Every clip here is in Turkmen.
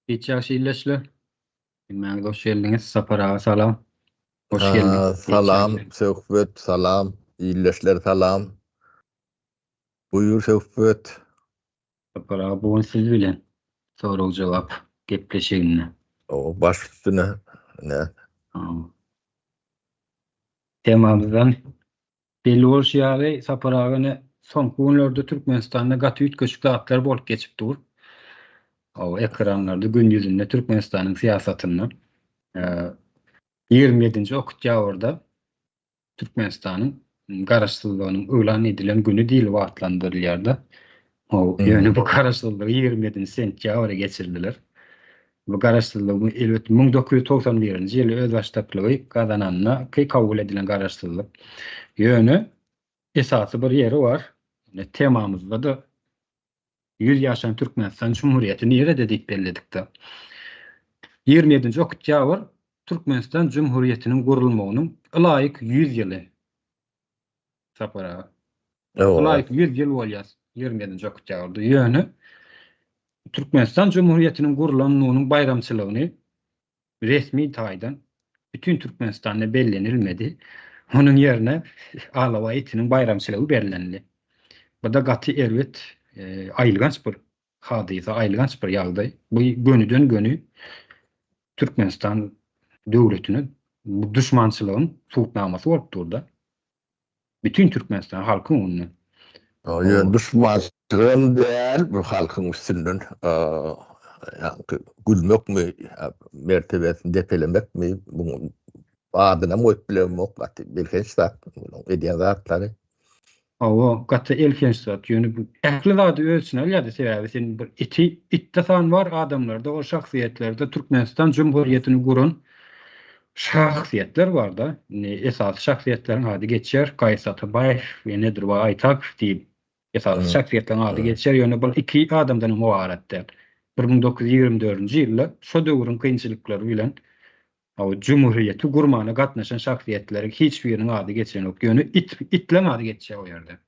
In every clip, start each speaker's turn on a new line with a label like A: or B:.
A: Hiç ýagşy illeşler. Hemmäňiz hoş geldiňiz. Sapar aga salam. Hoş geldiň.
B: Salam Söhbet salam illeşler salam. Buýur Söhbet.
A: Sapar aga bu gün siz bilen sorag jogap gepleşiginde.
B: O baş üstüne. Ne?
A: Temamyzdan Belli bolşy ýaly, Sapar aga ine soňky günlerde Türkmenistanda gaty üýtgeşik zatlar bolup geçip dur. Hawa, ekranlarda, gün ýüzünde Türkmenistanyň syýasatynda 27-nji oktýabrda Türkmenistanyň Garaşsyzlygynyň yglan edilen güni diýlip atlandyrylýar-da. Ýöne bu garaşsyzlygy 27-nji sentýabra geçirdiler. Bu garaşsyzlygy elbetde 1991-nji ýyly özbaşdaklygy gazananda kabul edilen garaşsyzlyk. Ýöne esasy bir ýeri bar. Ine temamyzda-da 100 ýaşan Türkmenistan Jumhuriýeti nirede diýip belledikde. 27-nji oktýabr Türkmenistan Jumhuriýetiniň gurulmagynyň ylaýyk 100 ýyly. Sapar aga. Ylaýyk 100 ýyl bolýar 27-nji oktýabrda. Ýöne Türkmenistan Jumhuriýetiniň gurlanlygynyň baýramçylygyny resmi taýdan bütin Türkmenistanda bellenilmedi. Onuň ýerine alabaý itiniň baýramçylygy bellenildi. Bu-da gaty erbet, aýylganç bir hadysa, aýylganç bir ýagdaý. Bu gönüden-göni Türkmenistan döwletine bu duşmançylygyň subutnamasy bolup dur-da. Bütin Türkmenistan halkyň öňünde.
B: Ýöne duşmançylygam däl bu halkyň üstünden ýaňky gülmekmi, mertebesini depelemekmi, munuň adynam goýup bilemok, gaty elhenç zat munuň edýän zatlary.
A: Hawa, gaty elhenç zat. Ýöne bu ähli zady öz içine alýardy, sebäbi sen bir iti, itde san bar, adamlarda, ol şahsyýetlerde Türkmenistan Jumhuriýetini guran şahsyýetler barda. Indi esasy şahsyýetleriň ady geçýär, Gaýys Atabaýew we Nedirbaý Aýtakow diýip esasy şahsyýetleriň ady geçýär, ýöne bul iki adamdan hem ybarat däl. 1924-nji ýylda şo döwrüň kynçylyklary bilen Hawa, jumhuriýeti gurmana gatnaşan şahsyýetleriň hiç biriniň ady geçenok. Ýöne it, itleň ady geçýär o ýerde.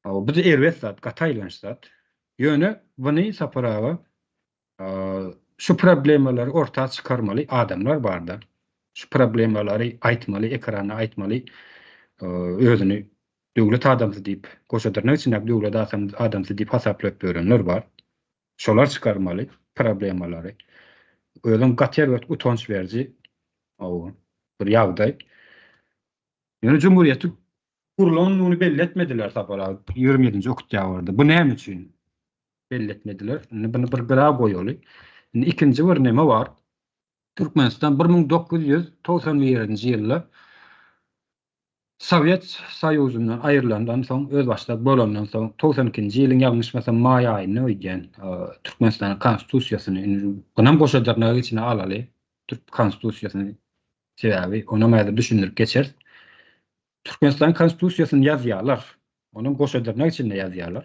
A: Hawa, bu-da erbet zat, gaty aýylganç zat. Ýöne buny Sapar aga şu problemalary orta çykarmaly adamlar barda. Şu problemalary aýtmaly, ekrana aýtmaly, özüni döwlet adamsy diýip, goşa dyrnak içindäki döwlet adamsy diýip hasaplap ýörenler bar. Şolar çykarmaly problemalary. Özem gaty erbet utanç beriji bir ýagdaý. Ýöne Cumhuriyeti gurlandygyny belli etmediler Sapar aga. 27-nji oktýabrda. Bu näme üçin belli etmediler? Indi bunu bir gyra goýaly. Indi ikinji bir neme bar. Türkmenistan 1991-nji ýylda Sowet Soýuzyndan aýrylandan soň, özbaşdak bolandan soň, 92-nji ýylyň ýalňyşmasam maý aýynda öýdýän, Türkmenistanyň Konstitusiýasyny, indi bunam goşa dyrnak içine alaly, Türk Konstitusiýasyny, sebäbi onam häzir düşündirip geçeris. Türkmenistanyň Konstitusiýasyny ýazýarlar, onam goşa dyrnak içinde ýazýarlar.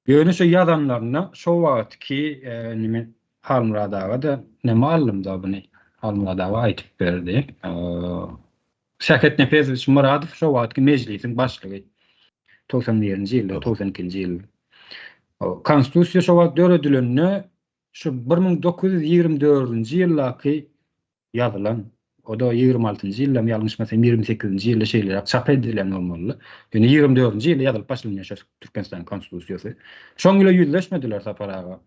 A: Ýöne şo ýazanlarynda şo wagtky indi men Halmyrat aga-da neme aldym-da buny Halmyrat aga aýdyp berdi. Sähet Nepesowiç Myradow şo wagtky mejlisiň başlygy. 91-nji ýylda, 92-nji ýylda. Konstitusiýa şo wagt döredilende şu 1924-nji ýyldaky ýazylan, o-da 26-njy ýyldamy ýalňyşmasam 28-nji ýylda şeýleräk çap edilen bolmaly. Ýöne 24-nji ýylda ýazylyp başlanýar şo Türkmenistanyň Konstitusiýasy. Şoň bilen ýüzleşmediler Sapar aga.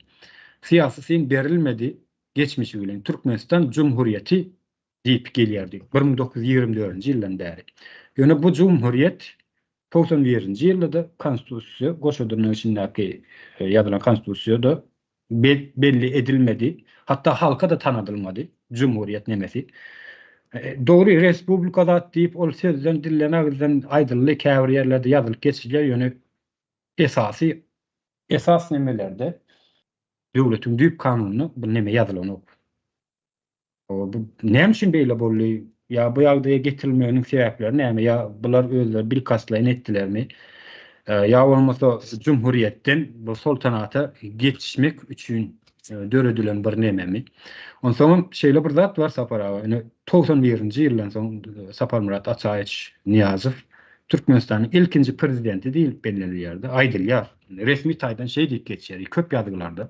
A: Syýasy syn berilmedi geçmişi bilen Türkmenistan Jumhuriýeti diýip gelýärdi 1924-nji ýyldan bäri. Ýöne bu Jumhuriýet 91-nji ýylda-da Konstitusiýa goşa dyrnak içindäki ýazylan Konstitusiýada belli edilmedi. Hatda halka-da tanadylmady Jumhuriýet nemesi. Dogry respublika zat diýip ol sözden dilden agyzdan aýdyldy käbir ýerlerde ýazylyp geçilýär ýöne esasy esas nemelerde döwletiň düýp kanunynda bu neme ýazylanok. Bu näme üçin beýle boldy? Ýa bu ýagdaýa getirilmeginiň sebäpleri näme? Ýa bular özleri bilkastlaýyn etdilermi? Ýa bolmasa jumhuriýetden bu soltanata geçmek üçin döredilen bir nememi? Onsoňam şeýle bir zat bar Sapar aga, ine 91-nji ýyldan soň Saparmyrat Ataýewiç Nyýazow Türkmenistanyň ilkinji prezidenti diýlip bellenilýärdi, aýdylýar. Resmi taýdan şeý diýip geçýär köp ýazgylarda.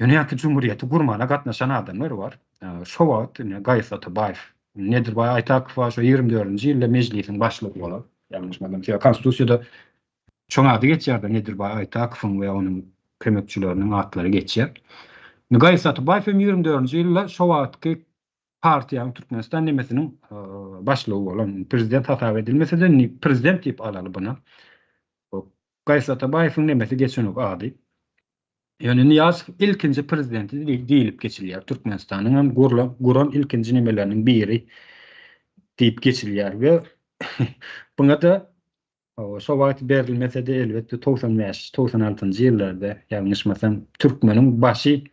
A: Ýöne ýaňky jumhurýeti gurmana gatnaşan adamlar bar. Şo wagt ine Gaýys Atabaýew, Nedirbaý Aýtakow bar şo 24-nji ýylda mejlisiň başlygy bolan. Ýalňyşmasam, sebäbi konstitusiýada şoň ady geçýär-de Nedirbaý Aýtakowyň we onuň kömekçileriniň atlary geçýär. Indi Gaýys Atabaýew hem 24-nji ýylda şo wagtky partiýanyň Türkmenistan nemesiniň başlygy bolan, prezident hasap edilmese-de indi prezident diýip alaly buna. Gaýys Atabaýewiň nemesi geçenok ady. Ýöne Nyýazow ilkinji prezidenti diýlip geçilýär. Türkmenistanyň hem guran ilkinji nemeleriniň biri diýip geçilýär we buňa-da şo wagt berilmese-de elbetde 95, 96-njy ýyllarda ýalňyşmasam türkmeniň başy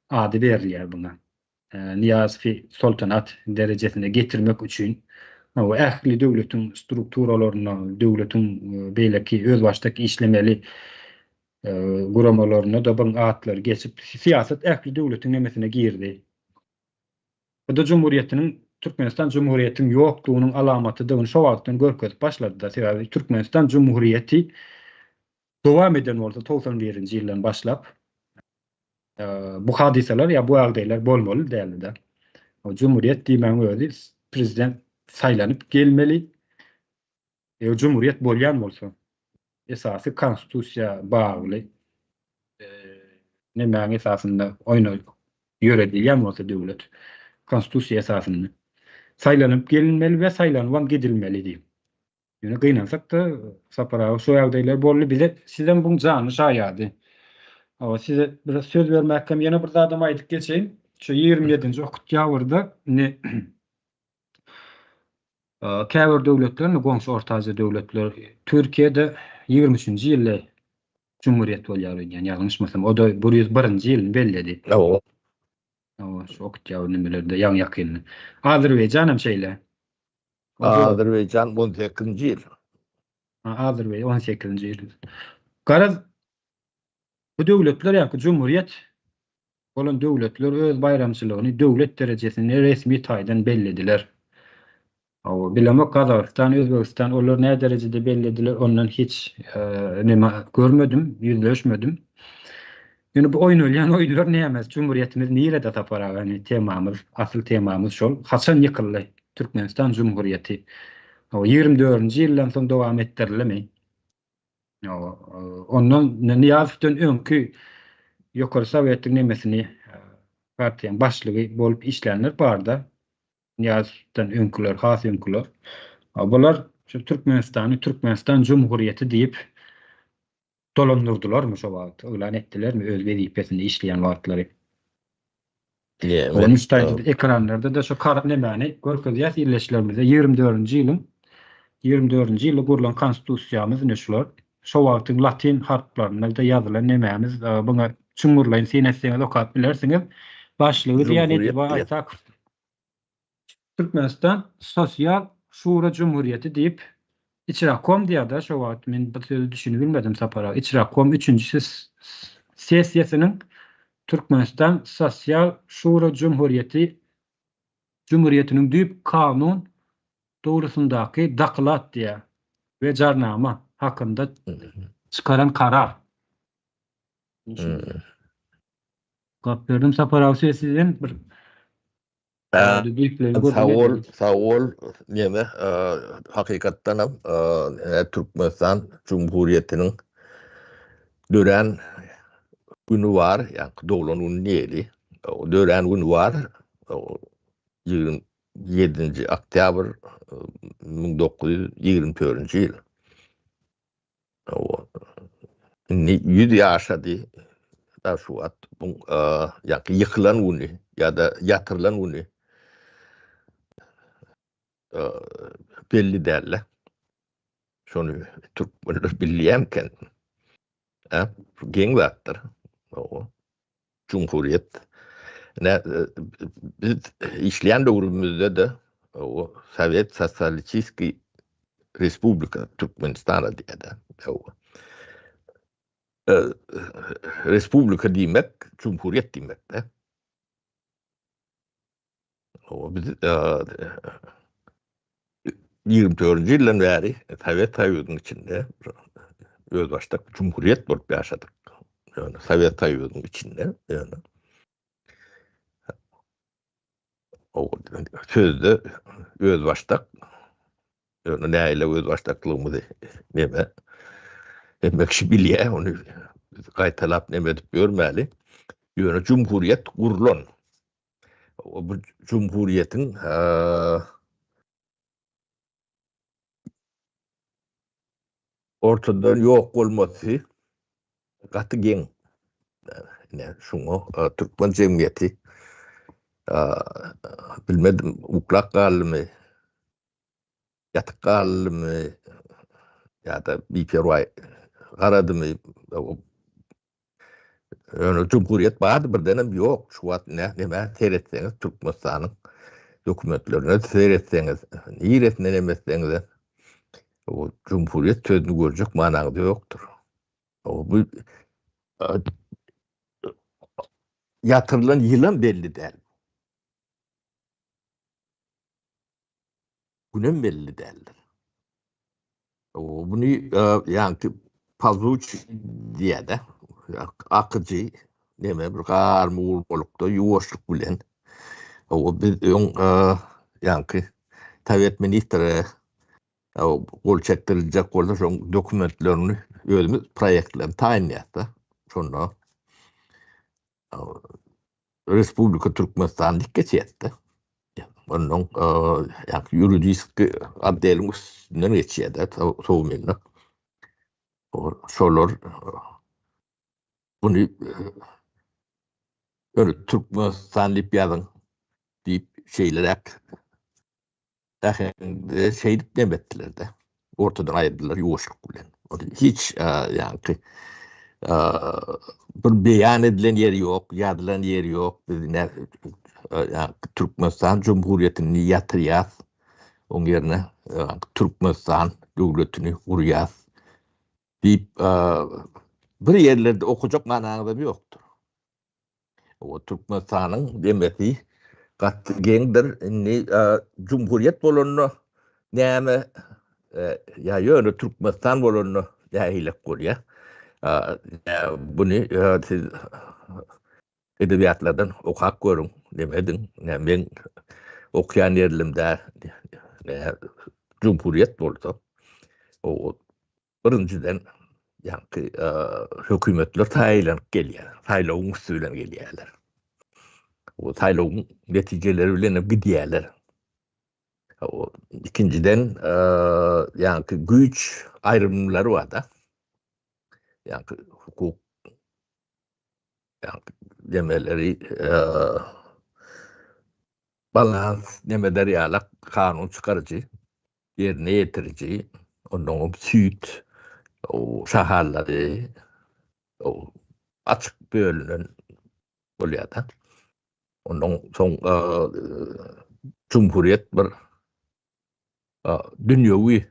A: ady berilýär buňa. Nyýazowy soltanat derejesine getirmek üçin ähli döwletiň strukturalaryna, döwletiň beýleki özbaşdak işlemeli guramalaryna-da buň atlary geçip, syýasat ähli döwletiň nemesine girdi. Bu-da jumhurýetiniň, Türkmenistan jumhurýetiň ýokdugynyň alamatydygyny şo wagtdan görkezip başlady-da. Sebäbi Türkmenistan jumhurýeti dowam eden bolsa 91-nji ýyldan başlap, bu hadysalar ýa bu ýagdaýlar bolmaly däldi-de. Jumhurýet diýmegiň özi prezident saýlanyp gelmeli. Eger jumhurýet bolýan bolsa, esasy konstitusiýa bagly nemäň esasynda oýna ýöredilýän bolsa döwlet konstitusiýa esasynda saýlanyp gelinmeli we saýlanybam gidilmeli diýip. Ýöne gynansak-da Sapar aga şu ýagdaýlar boldy. Bize sizem buň janly şaýady. Hawa size biraz söz bermäkkem ýene bir zadam aýdyp geçeýin. Şu 27-nji oktýabrda indi Käbir döwletler, indi goňşy Orta Aziýa döwletler, Türkiýede 23-nji ýylda jumhurýet bolýar öýdýän, ýalňyşmasam, o-da 101-nji ýylyny belledi.
B: Hawa.
A: Hawa, şu oktýabr nimelerde, ýaňy-ýakynda. Azerbaýjan hem şeýle.
B: Azerbaýjan 18-nji ýyl.
A: Ha, Azerbaýjan 18-nji ýyl. Garaz, bu döwletler ýaňky jumhurýet bolan döwletler öz baýramçylygyny döwlet derejesinde resmi taýdan bellediler. Hawa, bilemok Gazagystan, Özbegistan olar nä derejede bellediler ondan hiç neme görmedim, ýüzleşmedim. Ýöne bu oýnalýan oýunlar näme? Jumhurýetimiz nirede Sapar aga indi temamyz, asyl temamyz şol. Haçan ýykyldy Türkmenistan Jumhurýeti? Hawa, 24-nji ýyldan soň dowam etdirilimi? Ondan Nyýazowdan öňki Ýokary Sowetiň nemesini partiýanyň başlygy bolup işlänler barda. Nyýazowdan öňküler, has öňküler. Bular şu Türkmenistany Türkmenistan Jumhurýeti diýip dolandyrdylarmy şo wagt, yglan etdilermi öz wezipesinde işleýän wagtlary? Onuň üstaýda ekranlarda-da şu kar nemäni görkezýäs ildeşlerimize 24-nji ýylyň 24-nji ýylda gurlan konstitusiýamyz ine şular. Şo wagtyň latyn harplarynda ýazylan nemämiz buňa çuňňurlaýyn syn etseňiz okap bilersiňiz. Başlygy diýýän Nedirbaý Aýtakow. Türkmenistan Sosial Şura Jumhurýeti diýip Içrakom diýýärda şo wagt men bu sözi düşünip bilmedim Sapar aga. Içrakom üçünji sessiýasynyň Türkmenistan Sosial Şura Jumhurýeti Jumhurýetiniň düýp kanun dogrusyndaky doklad diýýär we jarnama hakynda çykaran karar. Gap berdim Sapar aga söz sizden bir
B: Sag bol, sag bol. Neme, hakykatdan hem Türkmenistan Cumhuriyetiniň dörän güni bar, ýa-ni doglan güni diýeli. Dörän güni bar. 27-nji oktýabr 1924-nji ýyl. Indi 100 ýaşady. Da şu wagt bu ýa-ki ýykylan güni ýa-da ýatyrylan güni belli däl. Şony türkmenler bilýärmiken? Hä? Geň zatdyr. Cumhuriyet. Ne, biz işleýän döwrümizde-de o Sowet Sosialistiski Respublika Türkmenistana diýýär. Respublika diýmek, cumhuriyet diýmek-de. O biz 24-nji ýyldan bäri Sowet Soýuzynyň içinde özbaşdak cumhuriyet bolup ýaşadyk. Ýöne Sowet Soýuzynyň içinde ýöne sözde özbaşdak ýöne nähili özbaşdaklygymyzy neme hemme kişi bilýär ony gaýtalap neme edip ýörmäli. Ýöne jumhuriýet gurlan. Bu jumhuriýetiň ortadan ýok bolmasy gaty geň. Ine, şuňa türkmen jemgyýeti bilmedim, uklap galdymy, ýatyp galdymy ýa-da biperwaý garadymy, Ýöne jumhuriýet bardy, birdenem ýok. Şu wagt nä nämä seretseňiz Türkmenistanyň dokumentlerine seretseňiz, niresine neme etseňiz o jumhuriýet sözüni görjek manaňyz ýokdur. O bu ýatyrylan ýylam belli däl. Günem belli däldir. Muny ýaňky pazuç diýýär-de, akyjy neme bir garmy-gurmalykda ýuwaşlyk bilen. O biz öň ýaňky sowet ministre gol çekdiriljek bolsa şoň dokumentlerini özümiz proýektlerini taýynlaýarys-da. Şonda Respublika Türkmenistan diýip geçýär-de. Ondan ýa ýuridiski otdeliň üstünden geçýär-de, sowmende. Şolar bunu öyle Türkmenistan diýip ýazyň diýip şeýleräk äheňde şeýdip neme etdiler-de. Ortadan aýyrdylar ýuwaşlyk bilen. Hiç ýaňky bir beýan edilen ýeri ýok, ýazylan ýeri ýok. Biz ne Türkmenistan Cumhuriyetini ýatyrýas. Oň ýerine Türkmenistan döwletini gurýas diýip bir ýerlerde okajak manaňyzam ýokdur. O Türkmenistanyň demesi gaty geňdir. Indi Cumhuriyet bolanda näme ýa ýöne Türkmenistan bolanda nähilek bolýar? Buny siz edebiýatlardan okap görüň, neme ediň. Men okaýan ýerlerimde Cumhuriyet bolsa, o Birinjiden, ýaňky hökümetler saýlanyp gelýär. Saýlawyň üsti bilen gelýärler. O saýlawyň netijeleri bilen hem gidýärler. O ikinjiden, ýaňky güýç aýrymlary bar-da. Ýaňky hukuk ýaňky demeleri balans nemeder ýalak kanun çykaryjy ýerine ýetiriji, onnoňam süýt şahallary açyk bölünen bolýar-da. Ondan soň jumhuriýet bir dünýewi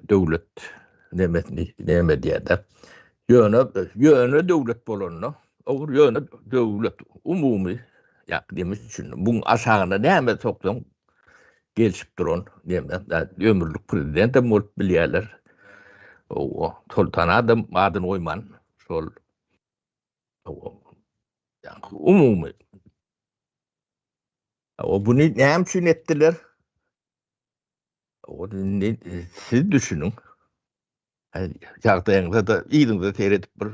B: döwlet nemesini neme edýär-de. Ýöne ýöne döwlet bolanda, o bir ýöne döwlet umumy ýa neme üçin buň aşagyna näme soksaň gelşip duran neme ömürlik prezident hem bolup bilýärler. O Soltan adam adyny goýman şol umumy O buny näme üçin etdiler? O indi siz düşüniň. Ýagdaýyňyza-da yzyňyza seredip bir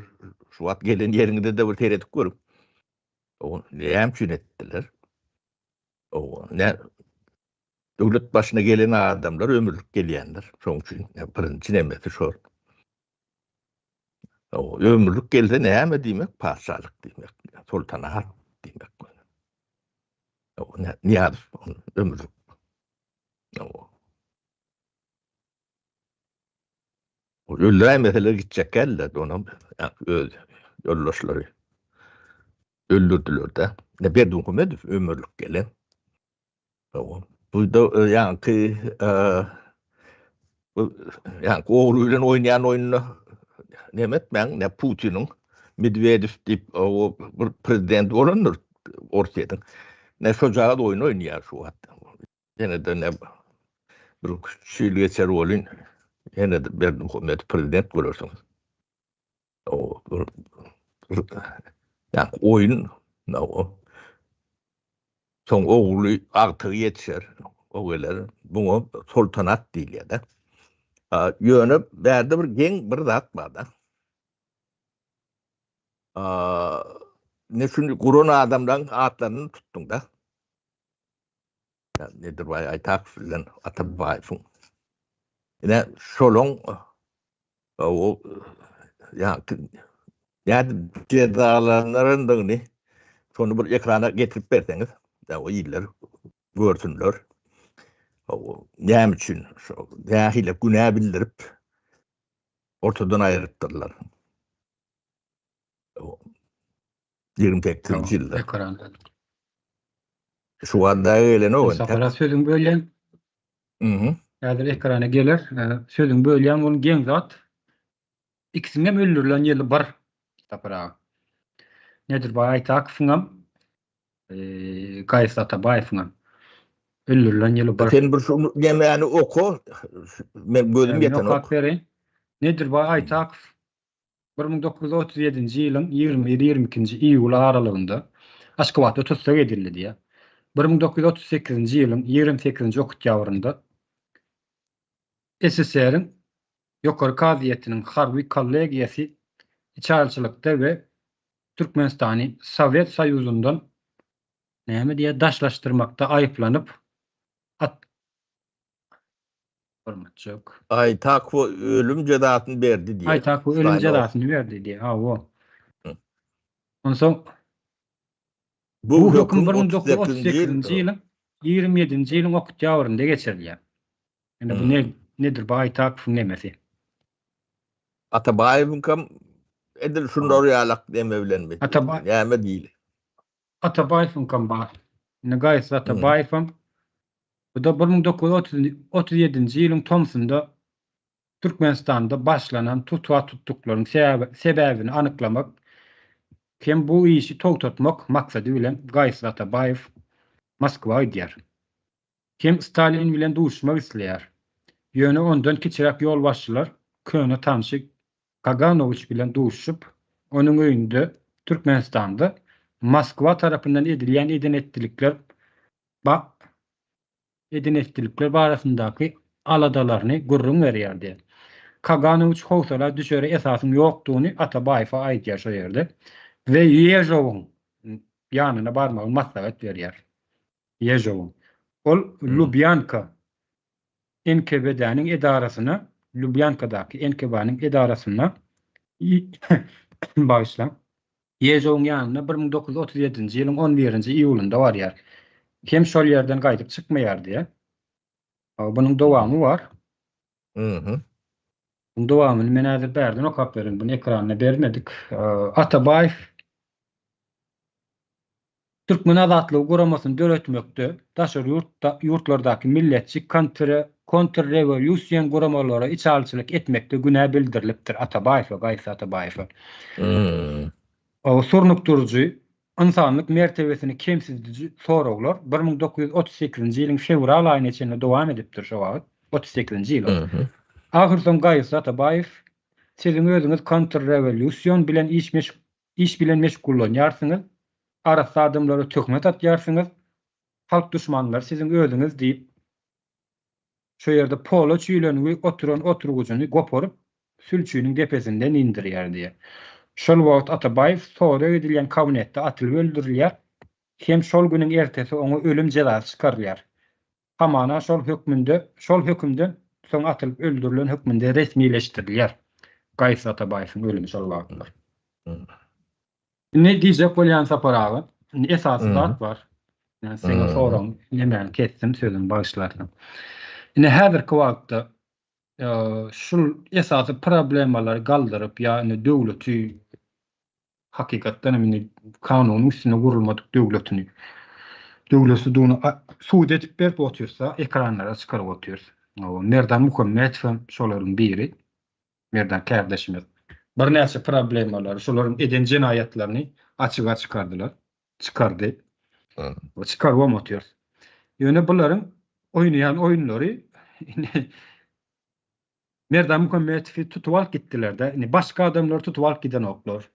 B: şu wagt gelen ýeriňize-de bir seredip görüň. O näme üçin etdiler? O ne döwlet başyna gelen adamlar ömürlik gelýändir. Şoň üçin birinji nemesi şol. O ömürlik gelse näme diýmek? Patyşalyk diýmek, soltanat diýmek. O ne Nyýazow ömürlik. O öldüräýmeseler gitjek däldi, onam öz ýoldaşlary öldürdüler-de. Ne Berdimuhamedow ömürlik gelen. Bu da ýaňky bu ýaňky ogly bilen oýnaýan oýnuna neme etmäň, ne Putiniň Medwedew diýip o bir prezident bolandyr Orsýetiň. Ne şojagaz oýun oýnaýar şu wagt. Ýene-de ne bir üç ýyl geçer welin, ýene-de Berdimuhamedow prezident görersiňiz. O ýa oýun o soň ogly agtygy ýetişer. O geler. Buňa soltanat diýilýär-de. Ýöne bärde bir geň bir zat bar-da. Ne şuny guran adamlaryň atlaryny tutduň-da. Nedirbaý Aýtakow bilen Atabaýewiň. Ine şolaň o ýa nädip jezalanandygyny şony bir ekrana getirip berseňiz, o iller görsünler. O näme üçin şo nähili günä bildirip ortadan aýrypdyrlar. 28-nji ýylda.
A: Ekranda.
B: Şu wagt gelenok entek.
A: Sapara sözüň bölýän.
B: Mhm.
A: Häzir ekrana geler. Sözüň bölýän boluň geň zat. Ikisiniň hem öldürilen ýyly bir. Sapar aga. Nedirbaý Aýtakowyň hem Gaýyp Atabaýewiň hem öldürilen ýyly bir.
B: Sen bir şu nemäni oka. Men gözüm ýetenok.
A: Okap bereýin. Nedirbaý Aýtakow 1937-nji ýylyň 21-22-nji iýuly aralygynda Aşgabatda tussag edildi diýýär. 1938-nji ýylyň 28-nji oktýabrynda SSR-iň Ýokary kazyýetiniň harby kollegiýasy içalyçylykda we Türkmenistany Sowet Soýuzyndan näme diýýär daşlaşdyrmakda aýyplanyp at Hormatjyk.
B: Aýtakowa ölüm jezasyny berdi diýýär.
A: Aýtakowa ölüm jezasyny berdi diýýär. Hawa. Onsoň bu höküm 1938-nji ýylyň 27-nji ýylyň oktýabrynda geçirilýär. Indi bu ne nedir bu Aýtakowyň nemesi?
B: Atabaýewiňkam edil şular ýalak neme bilenmi?
A: Atabaý
B: näme diýili?
A: Atabaýewiňkam bar. Indi Gaýypsyz Atabaýewem Bu-da 1937-nji ýylyň tomsunda Türkmenistanda başlanan tutha-tutluklaryň sebäbini anyklamak hem bu işi togtatmak maksady bilen Gaýypsyz Atabaýew Moskwa gidýär. Hem Stalin bilen duşmak isleýär. Ýöne ondan kiçiräk ýolbaşçylar köne tanşy Kaganowiç bilen duşuşyp, onuň öýünde Türkmenistanda Moskwa tarapyndan edilýän eden-etdilikler eden-etdilikler barasyndaky aladalaryny gürrüň berýärdi. Kaganowiç howsala düşere esasyň ýokdugyny Atabaýewe aýdýar şo ýerde we Ýežowyň ýanyna barmagy maslahat berýär. Ýežowyň. Ol Lubýanka NKWD-niň edarasyna, Lubýankadaky NKWD-niň edarasyna, bagyşlaň, Ýežowyň ýanyna 1937-nji ýylyň on birinji iýulynda barýar. Hem şol ýerden gaýdyp çykmaýar diýýär. Bunuň dowamy bar. Bunuň dowamyny men häzir bärden okap berin. Buny ekranda bermedik. Atabaýew Türkmen azatlygy guramasyny döretmekde daşary ýurtlardaky milletçi kontrrewolýusion guramalara içalyçylyk etmekde günä bildirilipdir Atabaýewe, Gaýypsyz Atabaýewe. Surnukdyryjy, ynsanlyk mertebesini kemsidiji soraglar 1938-nji ýylyň fewral aýyna çenli dowam edipdir şo wagt, 38-nji ýyl. Ahyrsoň Gaýypsyz Atabaýew, Siziň özüňiz kontrrewolýusion bilen iş bilen meşgullanýarsyňyz, arassa adamlara töhmet atýarsyňyz, halk duşmanlary siziň özüňiz diýip, şo ýerde pola çüýlengi oturan oturgyjyny goparyp, sülçüniň depesinden indirýär diýýär. Şol wagt Atabaýew sorag edilýän kabinetde atylyp öldürilýär hem şol günüň ertesi oňa ölüm jezasy çykarylýar. Hamana şol hökmünde şol hökümden soň atylyp öldürilen hökmünde resmileşdirilýär. Gaýypsyz Atabaýewiň ölümi şol wagtlar. Indi diýjek bolýan Sapar aga, indi esasy zat bar. Men seň soragyň nemäni kesdim sözüňi bagyşlarsyň. Indi häzirki wagtda şul esasy problemalary galdyryp ýa indi döwleti Hakykatdan hem indi kanunyň üstünde gurulmadyk döwletini döwlet suduny sud edip berip otyrsa, ekranlara çykaryp otyrys. Merdan Muhammedow hem şolaryň biri. Merdan kärdeşimiz. Birnäçe problemalary, şolaryň eden jenaýatlaryny açyga çykardylar. Çykardy. Çykarybam otyrys. Ýöne bularyň oýnaýan oýunlary indi. Merdan Muhammetowy tutup alyp gitdiler-de, indi başga adamlary tutup alyp gidenoklar.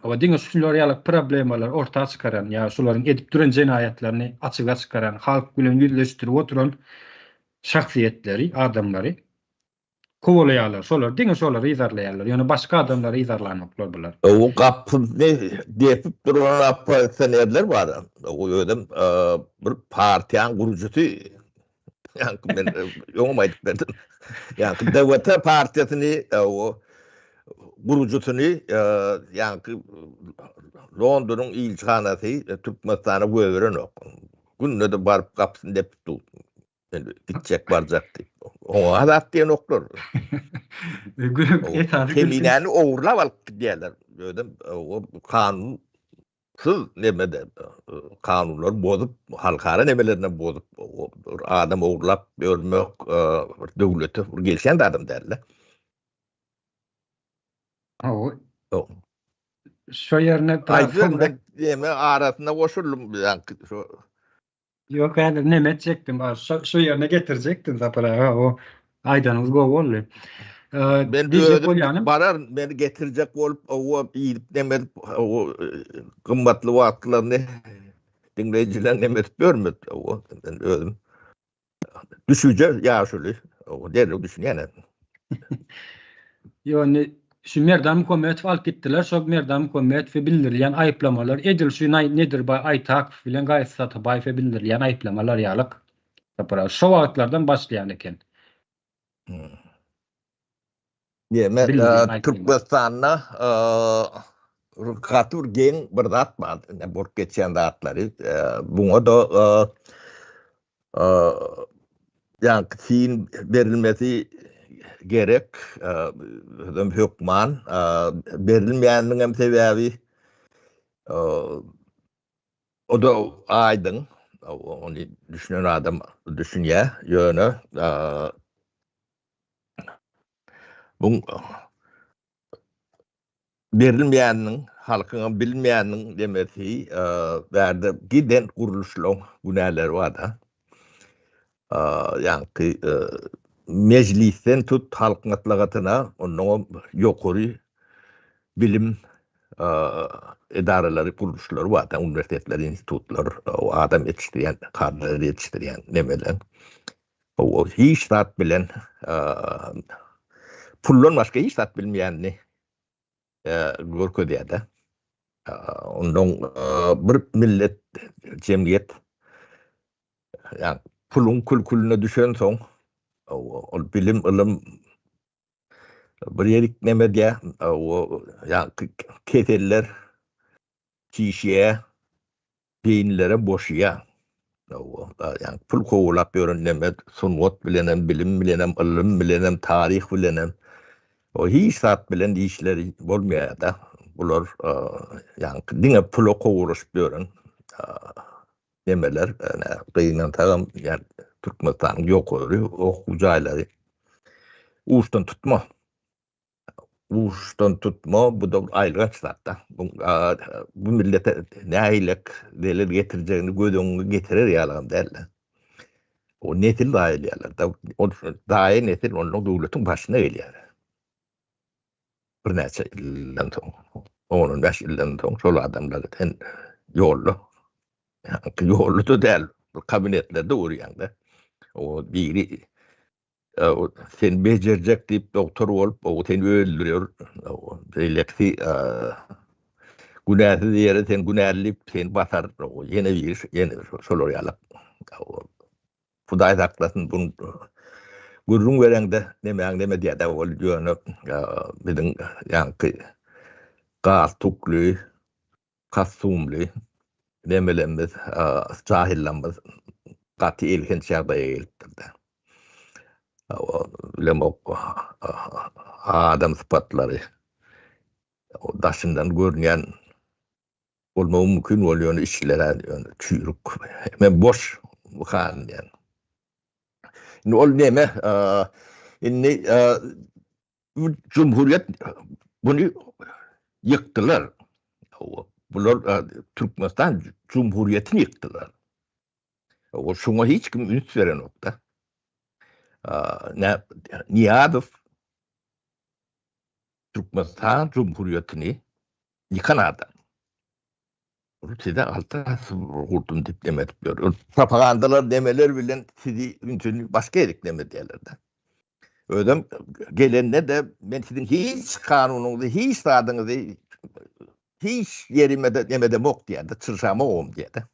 A: Hawa, diňe şular ýaly problemalary orta çykaran ýa şularyň edip duran jenaýatlaryny açyga çykaran, halk bilen ýüzleşdirip oturan şahsyýetleri, adamlary kowalaýarlar. Şolary, diňe şolary yzarlaýarlar. Ýöne başga adamlary yzarlanoklar bular.
B: O gapyny depip duran oppozisionerler bar. O özem bir partiýanyň gurujysy. Ýaňky men öňem aýdyp berdim. Ýaňky DWT partiýasyny o gurujysyny ýaňky Londonyň ilçihanasy Türkmenistana goýberenok. Günde-de baryp gapysyny depip dur. Men gitjek barjak diýip. Oňa zat diýenoklar. Keminäni ogurlap alyp gidýärler. Özem o kanun Siz nemede kanunlary bozup, halkara nemelerini bozup, bir adam ogurlap ýörmek bir döwlete bir gelişýän zadam däl-de.
A: Hawa. Şo ýerine
B: biraz soňra neme arasynda goşuldym ýaňky şo
A: Ýok, häzir neme etjekdim, şo şo ýerine getirjekdim Sapar aga, o aýdanyňyz gowy boldy.
B: Men özüm bararyn, meni getirjek bolup, owa iýip neme edip, owa gymmatly wagtlaryny diňleýjiler neme edip ýörmez, owa men özüm Düşünje ýaşuly. O derrew düşünýän.
A: Ýok, indi şu Merdan Muhammetow alyp gitdiler. Şo Merdan Muhammetowy bildirilýän aýyplamalar edil şu Nedirbaý Aýtakow bilen Gaýyp Satybaýewe bildirilýän aýyplamalar ýalyk. Şo wagtlardan başlaýan eken.
B: Diýmek, Türkmenistanda gaty bir geň bir zat bar, bolup geçýän zatlary. Buňa-da ýaňky syn berilmesi gerek, özem hökman. Berilmeýäniniň hem sebäbi o-da aýdyň, ony düşünen adam düşünýär, ýöne Bu berilmeýäniniň, halkyňam bilmeýäniniň demesi, bärde giden gurluşlaryň günäleri bar-da. Ýaňky mejlisden tut halk maslahatyna, onnoňam ýokary bilim edaralary, gurluşlary bar-da, uniwersitetler, institutlar, adam ýetişdirýän, kadrlar ýetişdirýän nemeler. O hiç zat bilen puldan başga hiç zat bilmeýänini görkezýär-de. Ondan bir millet jemgyýet ýa puluň külkülüne düşensoň ol bilim, ylym bir ýerik neme edýär, o ýa keseller çişýär. Beýinlerem boşaýar. Ýagny pul kowalap ýören neme sungat bilenem, bilim bilenem, ylym bilenem, taryh bilenem o hiç zat bilen işleri bolmaýar-da. Bular ýagny diňe pula kowalaşyp ýören nemeler. Gynansagam ýagny Türkmenistanyň ýokary okuw jaýlary uçdan tutma. Uçdan tutma, bu da aýylganç zat-da. Bu millete nähilek zelel getirjegini göz öňüňe getirer ýalygam däl-de. O nesil zaýa edýärler-de. Ol zaýa nesil onda döwletiň başyna gelýär. Birnäçe ýyldan soň, on-on bäş ýyldan soň şol adamlar sen ýolda. Ýolda-da däl, kabinetlerde görýäň-de. O biri Seni bejerjek diýip dogtor bolup, o seni öldürýär. Beýlekisi günäsiz ýere sen günäli diýip seni basar. Ýene biri ýene şolar ýaly. Hudaý saklasyn bu gürrüň bereňde nemäň neme diýýär ol ýöne biziň ýaňky galstukly kostumly nemelerimiz, jahyllarymyz gaty elhenç ýagdaýa gelipdir-de. Bilemok, adam sypatlary daşyndan görünýän bolmagy mümkin bolýar, ýöne içleri ýöne çüýrük, men boş han diýen. Indi ol neme, indi Bu Cumhuriyet bunu ýykdylar. Bular Türkmenistan Cumhuriyetini ýykdylar. O şuňa hiç kim üns berenok-da. Niýazow. Türkmenistan Cumhuriyetini ýykan adam. Ol size altyn asyr gurdum diýip neme edip ýör. Ol propagandalar nemeler bilen sizi ünsüni başga ýerik neme edýärler-de. Özem gelende-de men siziň hiç kanunyňyzy, hiç zadyňyzy hiç ýerime-de neme edemok diýýär-de, çyrşamogam diýýär-de.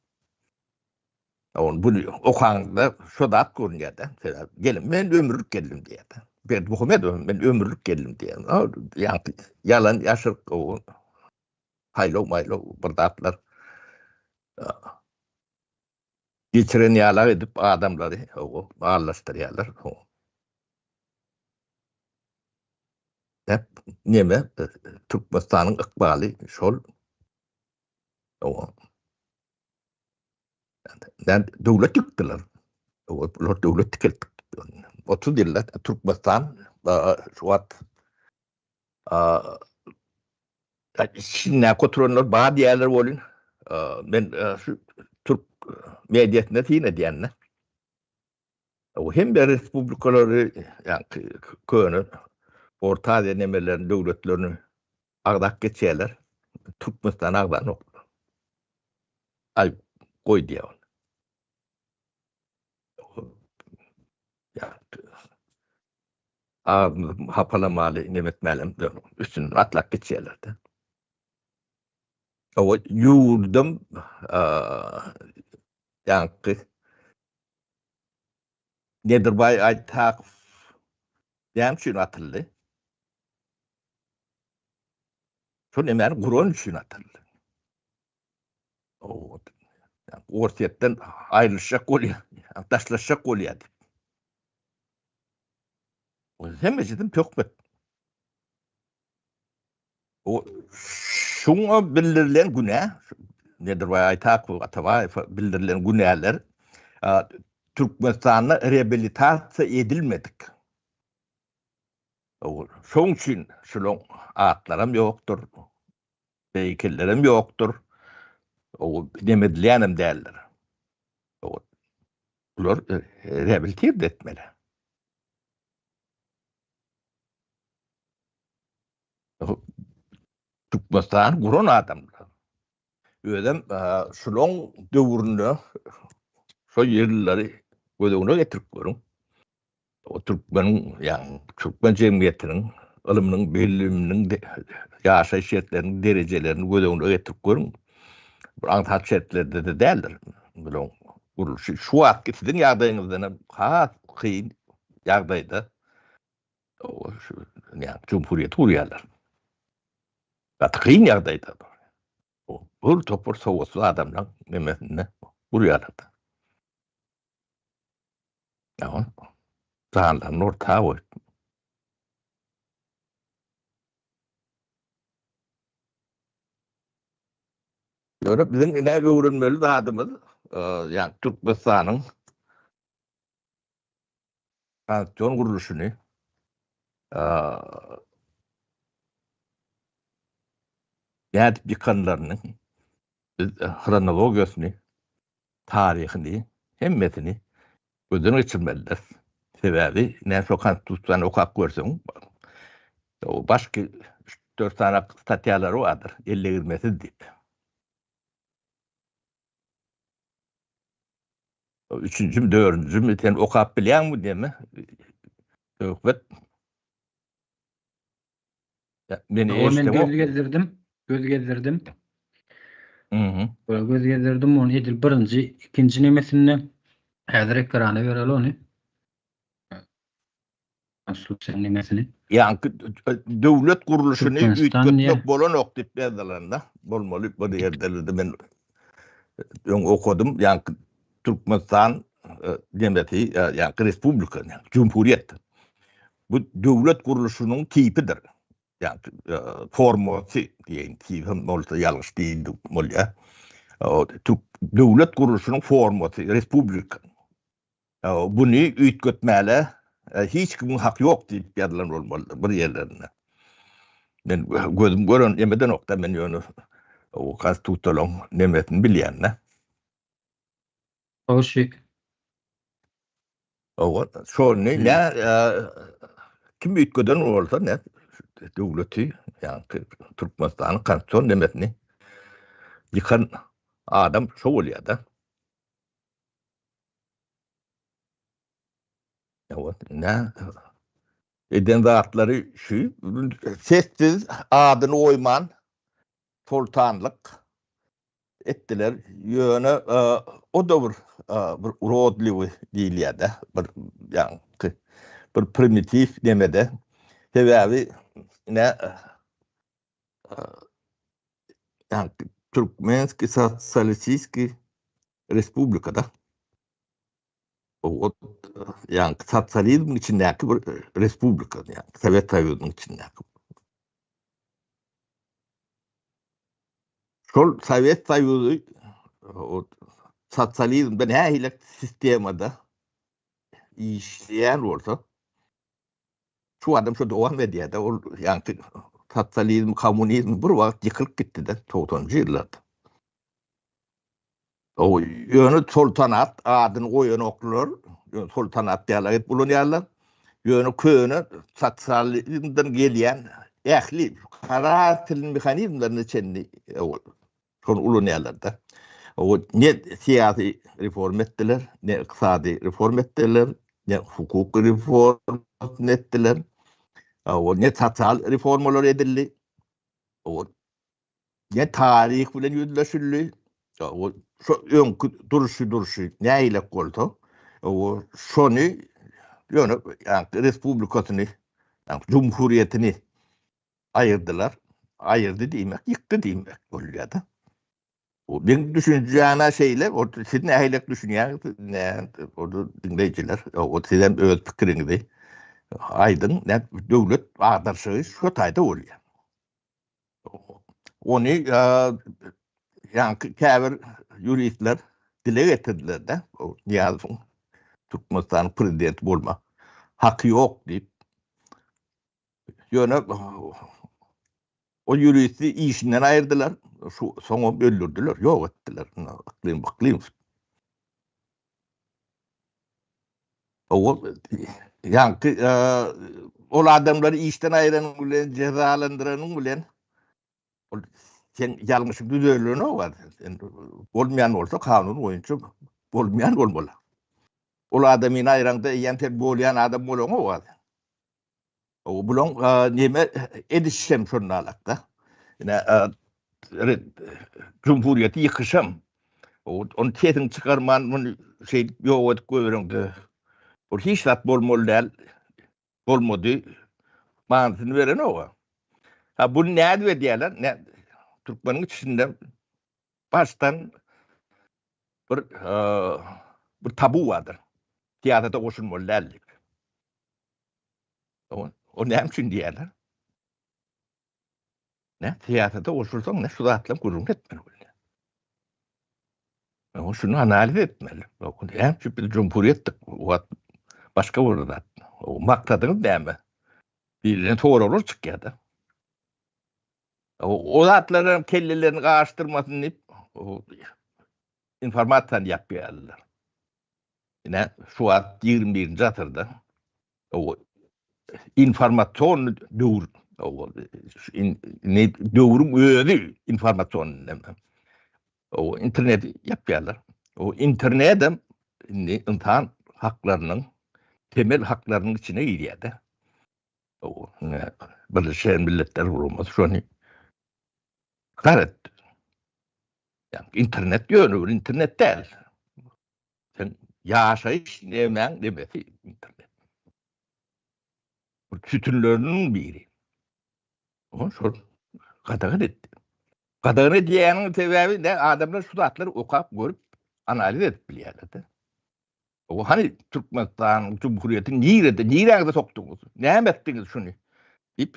B: Ony bu okaňda şo zat görünýär-de. Sebäbi gelin men ömürlik geldim diýýär-de. Berdimuhamedow men ömürlik geldim diýýär. Ýaňky ýalan ýaşyryk o saýlaw maýlaw bir zatlar geçiren ýalak edip adamlary aldaşdyrýarlar. Hep neme Türkmenistanyň ykbaly şol. Döwlet ýykdylar. Bular döwlet dikeltdik. 30 ýylda Türkmenistan şu wagt içindäki oturanlar bar diýýärler welin, men şu türk mediasynda syn edýän-de. O hemme respublikalary, ýagny köne Orta Aziýa nemelerini, döwletlerini agzap geçýärler. Türkmenistany agzanoklar. Aý, goý diýýär ony. Agzymyzy hapalamaly, neme etmälem üstünden atlap geçýärler-de. Owa, ýurdum ýaňky Nedirbaý Aýtakow näme üçin atyldy? Şol nemäni guran üçin atyldy. Orsýetden aýrylyşjak bolýar, daşlaşjak bolýar diýip. Hemmesini töhmet. O şuňa bildirilen günä, Nedirbaý Aýtakow, Atabaýewe bildirilen günäler Türkmenistanda reabilitasiýa edilmedik. Şoň üçin şulaň atlaram ýokdur, heýkellerem ýokdur, neme edilýänem däldir. Bular reabilitirdi etmeli. Türkmenistany guran adamlar. Özem şulaň döwründe şo ýyllary göz öňüne getirip görüň. O türkmeniň, ýagny türkmen jemgyýetiniň ylymynyň, biliminiň, ýaşaýyş şertleriniň derejelerini göz öňüne getirip görüň. Bir aňsat şertlerde-de däldir bularyň gurluşy. Şu wagtky siziň ýagdaýyňyzdan hem has kyn ýagdaýda Cumhuriyeti gurýarlar. Gaty kyn ýagdaýda. Bir topar sowatly adamlaryň nemesinde gurýarlar. Ýa janlaryny orta goýup. Ýöne biziň ine öwrenmeli zadymyz, ýagny Türkmenistanyň konstitusion gurluşyny nädip ýykanlaryny biz hronologiýasyny, taryhyny, hemmesini gözden geçirmelidiris. Sebäbi ine şo konstitusiýany okap görseň, başky üç-dört sany statýalary bardyr, ellegirmesiz diýip. Üçünjimi, dördünjimi sen okap bilýäňmi diýme. Söhbet.
A: Meni men göz gezdirdim. Göz gezdirdim. Mhm. Göz gezdirdim ony edil birinji, ikinji nemesinde. Häzir ekrana bereli ony. Konstitusiýanyň nemesini.
B: Ýaňky döwlet gurluşyny üýtgetmek bolanok diýip ýazylanda bolmaly bir ýerlerde men öň okadym. Ýaňky Türkmenistan nemesi, ýaňky respublika, jumhuriýet. Bu döwlet gurluşynyň tipidir. Ýaňky formasy diýeýin, tipi hem bolsa ýalňyş diýildi bolýar. Döwlet gurluşynyň formasy respublika. Buny üýtgetmäle hiç kimiň haky ýok diýip ýazylan bolmalydyr bir ýerlerinde. Men gözüm gören emedenok-da, men ýöne o konstitusiýalaryň nemesini bilýän-de.
A: Ogşy.
B: Owa, şony nä kim üýtgeden bolsa ne? döwleti, ýagny Türkmenistanyň konstitusion nemesini ýykan adam şo bolýar-da. Ýa eden zatlary şu sessiz adyny goýman soltanlyk etdiler. Ýöne o-da bir bir urodliwy diýilýär-de, bir ýaňky bir primitiw nemede. Sebäbi ine ýaňky Türkmenskiý sosialistiskiý respublikada o ýaňky sosializmiň içindäki bir respublika, ýaňky Sowet Soýuzynyň içindäki. Şol Sowet Soýuzy o sosializmde nähili sistemada işleýän bolsa, şu adam şu dowam edýär-de, ol ýaňky sosializm, kommunizm bir wagt ýykylyp gitdi-de, togsanynjy ýyllarda. O ýöne soltanat adyny goýanoklar, ýöne soltanat diýýärler, edip ulanýarlar. Ýöne köne sosializmden gelýän ähli karakterli mehanizmlerine çenli şony ulanýarlar-da. O ne syýasy reforma etdiler, ne ykdysady reforma etdiler, ne hukuk reformasyny etdiler, o ne sosial reformalar edildi. O Ne taryh bilen ýüzleşildi, o şo öňki durşy durşy nähilek bolsa, o şony ýöne ýaňky respublikasyny, ýaňky jumhuriýetini aýyrdylar. Aýyrdy diýmek, ýykdy diýmek bolýar-da. O meň düşünjäme şeýle, o siz nähilek düşünýäňiz, nä, o diňleýjiler, o siz hem öz pikiriňizi aýdyň, nä döwlet agdarşygy şo taýda bolýar. Ony ýaňky käbir ýuristler dile getirdiler-de, Nyýazowyň Türkmenistanyň prezidenti bolma haky ýok diýip. Ýöne o ýuristi işinden aýyrdylar, şu soňam öldürdiler, ýok etdiler. Yklym Yklymow. Ol ýaňky ol adamlary işden aýyranyň bilen, jezalandyranyň bilen ol sen ýalňyşyň düzelenok. Sen bolmaýan bolsa kanun boýunça bolmaýan bolmaly. Ol adamyny aýraňda eýýäm sen bolýan adam bolaňok. O bulaň neme edişem şonda alakda. Ine Cumhuriyeti ýykyşam. Ony sesiňi çykarman muny şeýdip ýok edip goýbereňde ol hiç zat bolmaly däl. Bolmady. Manysyny berenok. Ha bunu nädip edýärler? Ne türkmeniň içinde başdan bir bir tabu bardyr. Syýasata goşulmaly däl diýip. O, o näme üçin diýýärler? Ne syýasata goşulsaň ne şu zatlaryň gürrüňini etmeli bolýar. O şuny analiz etmeli. O näme üçin biz cumhuriyetdik? O başga bir zat. O maksadyňyz näme? Diýlen soraglar çykýar-da. O, o zatlaryň kellelerini garyşdyrmasyn diýip, informasiýany ýapýarlar. Ine, şu wagt 21-nji asyrda o informasion döwür, o ne döwrüň özi informasion näme. O internet ýapýarlar. O internetem indi ynsan haklarynyň temel haklarynyň içine girýär-de. O Birleşen Milletler Guramasy şony ykrar etdi. Ýa internet ýöne bir internet däl. Sen ýaşaýyş nemäň nemesi internet. Bu sütünleriniň biri. Oňa şol gadagan etdi. Gadagan edýäniň sebäbi ne adamlar şu zatlary okap, görüp, analiz edip bilýärler-de. O hany Türkmenistan Cumhuriyeti nirede, niräňize sokduňyz? Näme etdiňiz şuny? diýip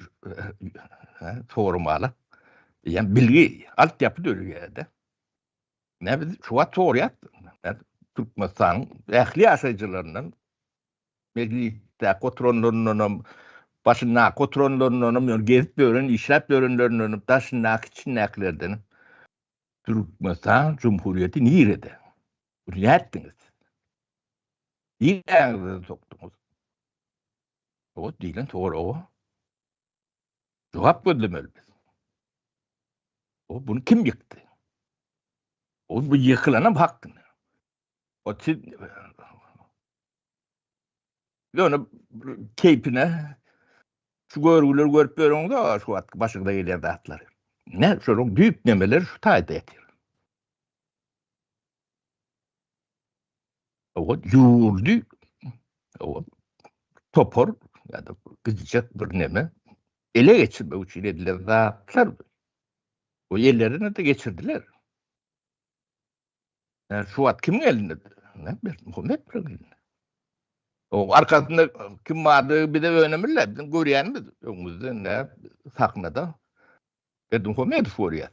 B: soramaly. Ýa bilgi, altyapy döreýär-de. Ne biz şu wagt sorýas. Türkmenistanyň ähli ýaşaýjylaryndan mejlisdäki oturanlaryndan hem, başyndaky oturanlaryndan hem, ýöne gezip ýören, işläp ýörenlerinden hem, daşyndaky, içindäkilerden hem Türkmenistan Cumhuriyeti nirede? Nätdiňiz? Niräňize sokduňyz? O diýlen soraga. Jogap gözlemeli biz. O bunu kim ýykdy? O bu ýykylanam hakdyr. O siz Ýöne keýpine şu görgüleri görüp ýörüňiz-a şu wagt başyňyza gelýän zatlary. Ne, şolaryň düýp nemeleri şu taýda ýatyr. O ýurdy o topar ýa-da gidjek bir neme ele geçirmek üçin edilen zatlar. O ellerine de geçirdiler. Yani şu wagt kimiň elinde? Ne Muhammed elinde. O arkasynda kim bardy bize önemli, bizim görýänimiz öňümizde ne sahnada Berdimuhamedow görýär.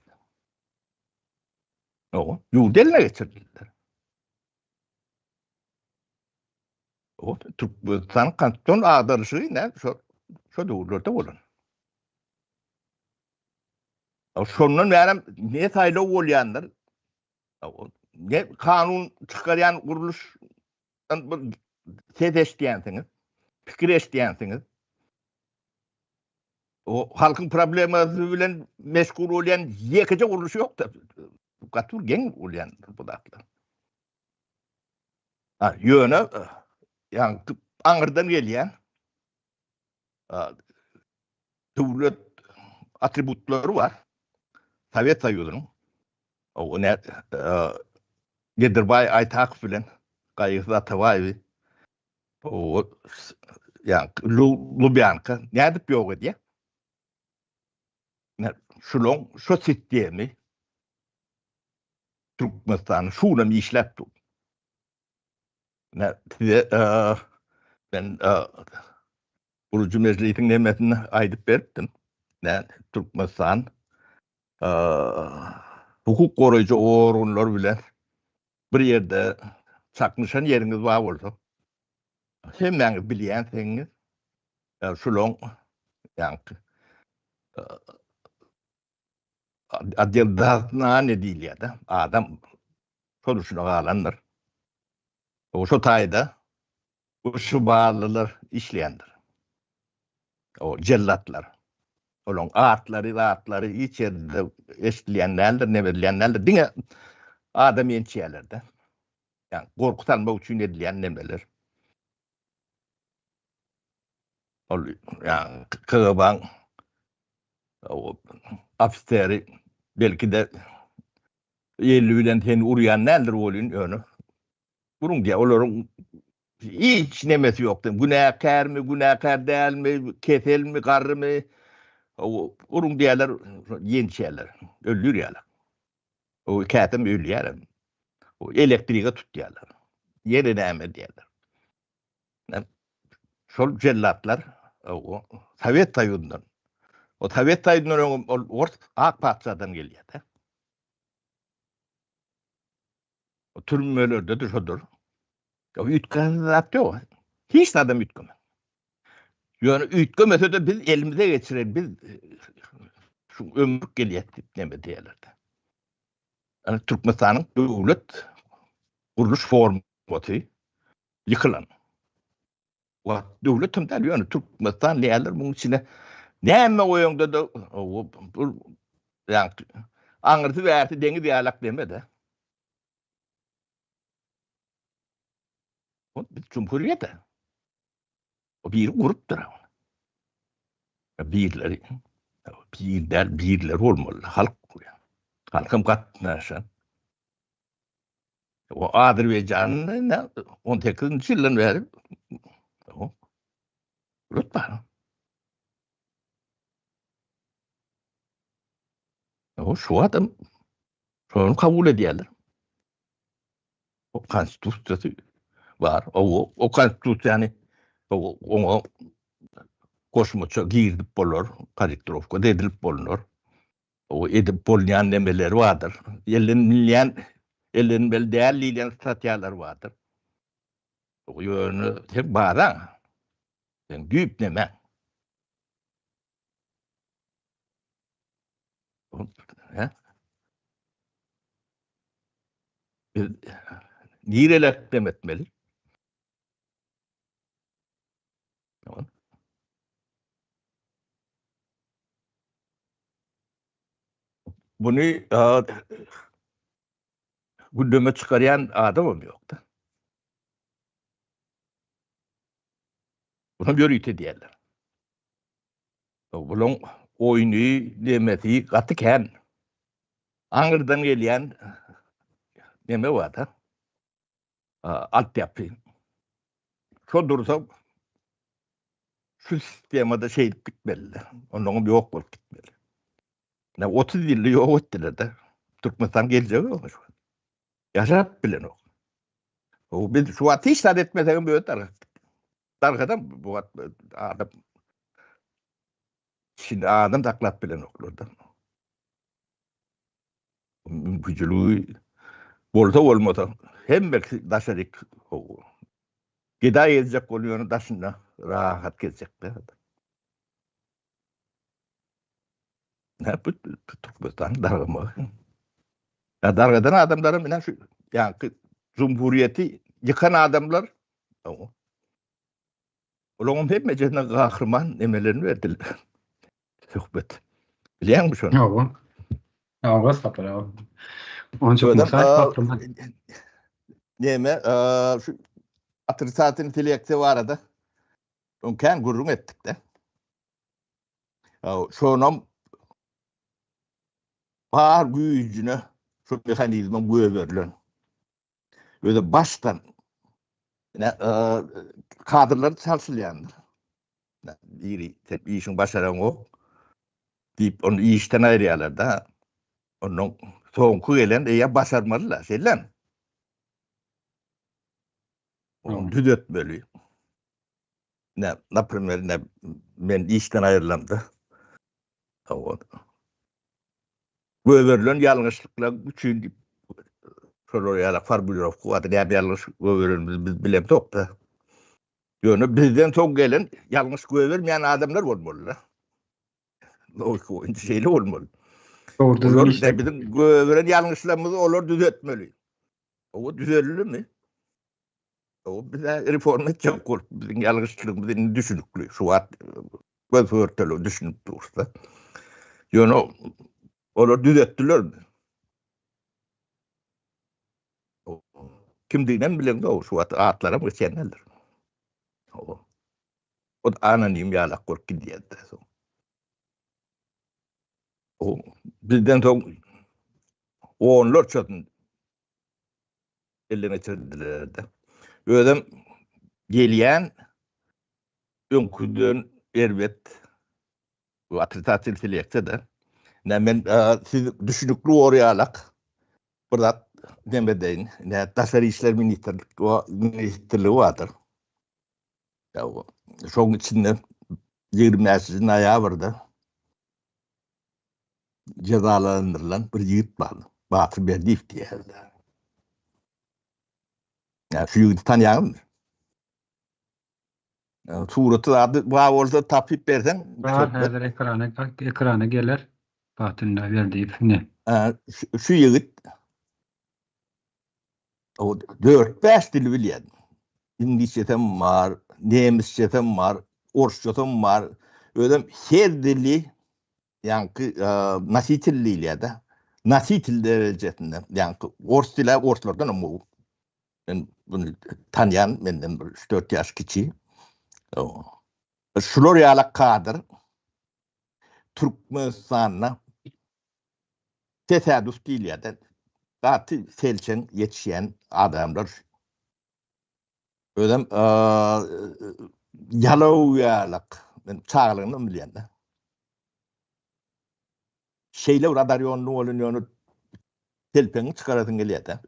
B: O ýurdy eline geçirdiler. O Türkmenistan konstitusion agdaryşy ne şo şo döwürlerde bolan. Şondan bärem ne saýlaw bolýandyr, ne kanun çykarýan gurluş bir ses eşidýänsiňiz, pikir eşidýänsiňiz. O halkyň problemasy bilen meşgul bolýan ýekeje gurluş ýok-da. Gaty bir geň bolýan bu zatlar. Ha, ýöne ýa aňyrdan gelýän döwlet atributlary bar. Sowet Soýuzynyň o ne Nedirbaý Aýtakow bilen Gaýgysyz Atabaýewi o ýa Lubyanka nädip ýok edýär? Şulaň şu sistemi Türkmenistanda şunam işläp dur. Ne size ben Gurujy mejlisiň nemesini aýdyp beripdim. Ne Türkmenistan hukuk goraýjy organlar bilen bir ýerde çaknyşan ýeriňiz bar bolsa, hemmäňiz bilýänsiňiz, şulaň ýaňky otdel doznaniýa diýilýär-de, adam şol üçin galandyr. O şo taýda bu şubalylar işleýändir. O jellatlar. Olaryň atlary, zatlary hiç ýerde eşidilýän däldir, neme edilýän däldir. Diňe adam ýençýärler-de. Ýagny gorky salmak üçin edilýän nemeler. Ol ýagny KGB-niň ofiseri belki-de eli bilen seni urýan däldir welin ýöne uruň diýýär. Olaryň hiç nemesi ýok. Günäkärmi, günäkär dälmi, keselmi, garrymy uruň diýýärler, ýençýärler, öldürýärler. O kätem ölýär. O elektrige tutýarlar. Ýene näme edýärler. Şol jellatlar o Sowet Soýuzyndan. O Sowet Soýuzyndan öň ol ors ak patyşadan gelýär. O türmelerde de şodur. Ya üýtgän zat ýok. Hiç zadam üýtgemez. Ýöne üýtgemese-de biz elimize geçiren biz şu ömürlik gelýär diýip näme diýerler. Yani Türkmenistanyň döwlet gurluş formasy ýykylan. Wah, döwlet hem däl, ýöne Türkmenistan diýerler munuň içine näme goýaňda-da bu ýa aňyrsy bärsi deňiz ýalak deme-de. O biz cumhuriyet. O biri gurupdyr. Birleri bir däl, birleri bolmaly, halk gurýar. Halkam gatnaşan. O Azerbaýjanda 18-nji ýyldan bäri o döwlet bar. O şu adam şony kabul edýärler. O konstitusiýasy bar. O o konstitusiýany oňa goşmaça girizip bolar, korrektirowka edilip bolnar. O edip bolýan nemeleri bardyr. Ellenilýän, ellenmeli däl diýilýän statýalar bardyr. O ýöne sen baraň. Sen düýp neme? He? Biz nireler dem etmeli? Buny gündeme çykarýan adamam ýok-da. Bunam ýörite edýärler. Bulaň oýny, nemesi gaty kän. Aňyrdan gelýän neme bar-da. Altyapy. Şo dursa şu sistemada şeýdip gitmeli. Ondan ýok bolup gitmeli. Ne 30 ýylda ýok etdiler-de. Türkmenistan geljegi ýok şu. Ýaşap bilenok. O biz şu wagt hiç zat etmesek hem özi dargap. Dargadam bu wagt adam Şimdi adam saklap bilenoklar-da. Mümkinçiligi bolsa bolmasa hemmesi daşaryk gedaý gezjek bolýar ýöne daşynda rahat gezjekler. Ne bu Türkmenistan dargamagy. Ya dargadan adamlara mine şu ýaňky cumhuriyeti ýykan adamlar Olaryň hemmejesine gahryman nemelerini berdiler. Söhbet. Bilýäňmi şony?
A: Hawa. Hawa, Sapar aga. Onça gahryman.
B: Neme, şu otrisatel seleksiýa barada öň kän gürrüň etdik-de. Şonam bar güýjüne şu mehanizme göberilen. Özi başdan kadrlar çalşylýandyr. Biri sen işiň başaraňok diýip ony işden aýyrýarlar-da. Ondan soňky gelen eýe başarmaly-da, şeýlemi? Ony düzetmeli. Ne, naprimer, ne men işden aýrylamda. Göberilen ýalňyşlyklar üçin diýip şolar ýaly formulirowka bardy. Näme ýalňyş göberenimizi biz bilemzok-da. Ýöne bizden soň gelen ýalňyş göbermeýän adamlar bolmaly-da. Logika boýunça şeýle bolmaly. Olar biziň göberen ýalňyşlarymyzy olar düzetmeli. O düzeldimi? O bize reforma etjek bolup biziň ýalňyşlygymyz indi düşünikli. Şu wagt göz görteli düşünip dursa. Ýöne olar düzetdilermi? Kimdiginem bileňzok şu wagt atlaram geçýänlerdir. O anonim ýalak bolup gidýärdi soň. O bizden soň onlarçasyny elden geçirdiler-de. Özem gelýän öňküden erbet bu otrisatel seleksiýa-da. Nä men siz düşünikli bolýalak bir zat neme edeýin. Nä daşary işler ministrlik ministrligi bardyr. Şoň içinde 25 noýabrda jezalandyrylan bir ýigit bar. Batyr Berdiýew diýýärler. Ýa şu ýigidi tanýaňyzmy? Suraty zady bar bolsa tapyp berseň.
A: Bar häzir ekrana ekrana geler. Batyr Berdiýew ine.
B: Şu ýigit o 4-5 dili bilýär. Iňlisçesem bar, nemisçesem bar, orsçasam bar. Özem her dili ýaňky nositel diýilýär-de. Nositel derejesinde, ýaňky ors dili orslardan hem gowy. Men bunu tanýan, menden bir 3-4 ýaş kiçi. Şular ýaly kadr Türkmenistanda tesadüf diýilýär-de. Gaty selçeň ýetişýän adamlar. Özem ýalaw ýalak. Men çagalygymdan bilýän-de. Şeýle bir adarýonly bolan ýöne telpegiňi çykarasyň gelýär-de.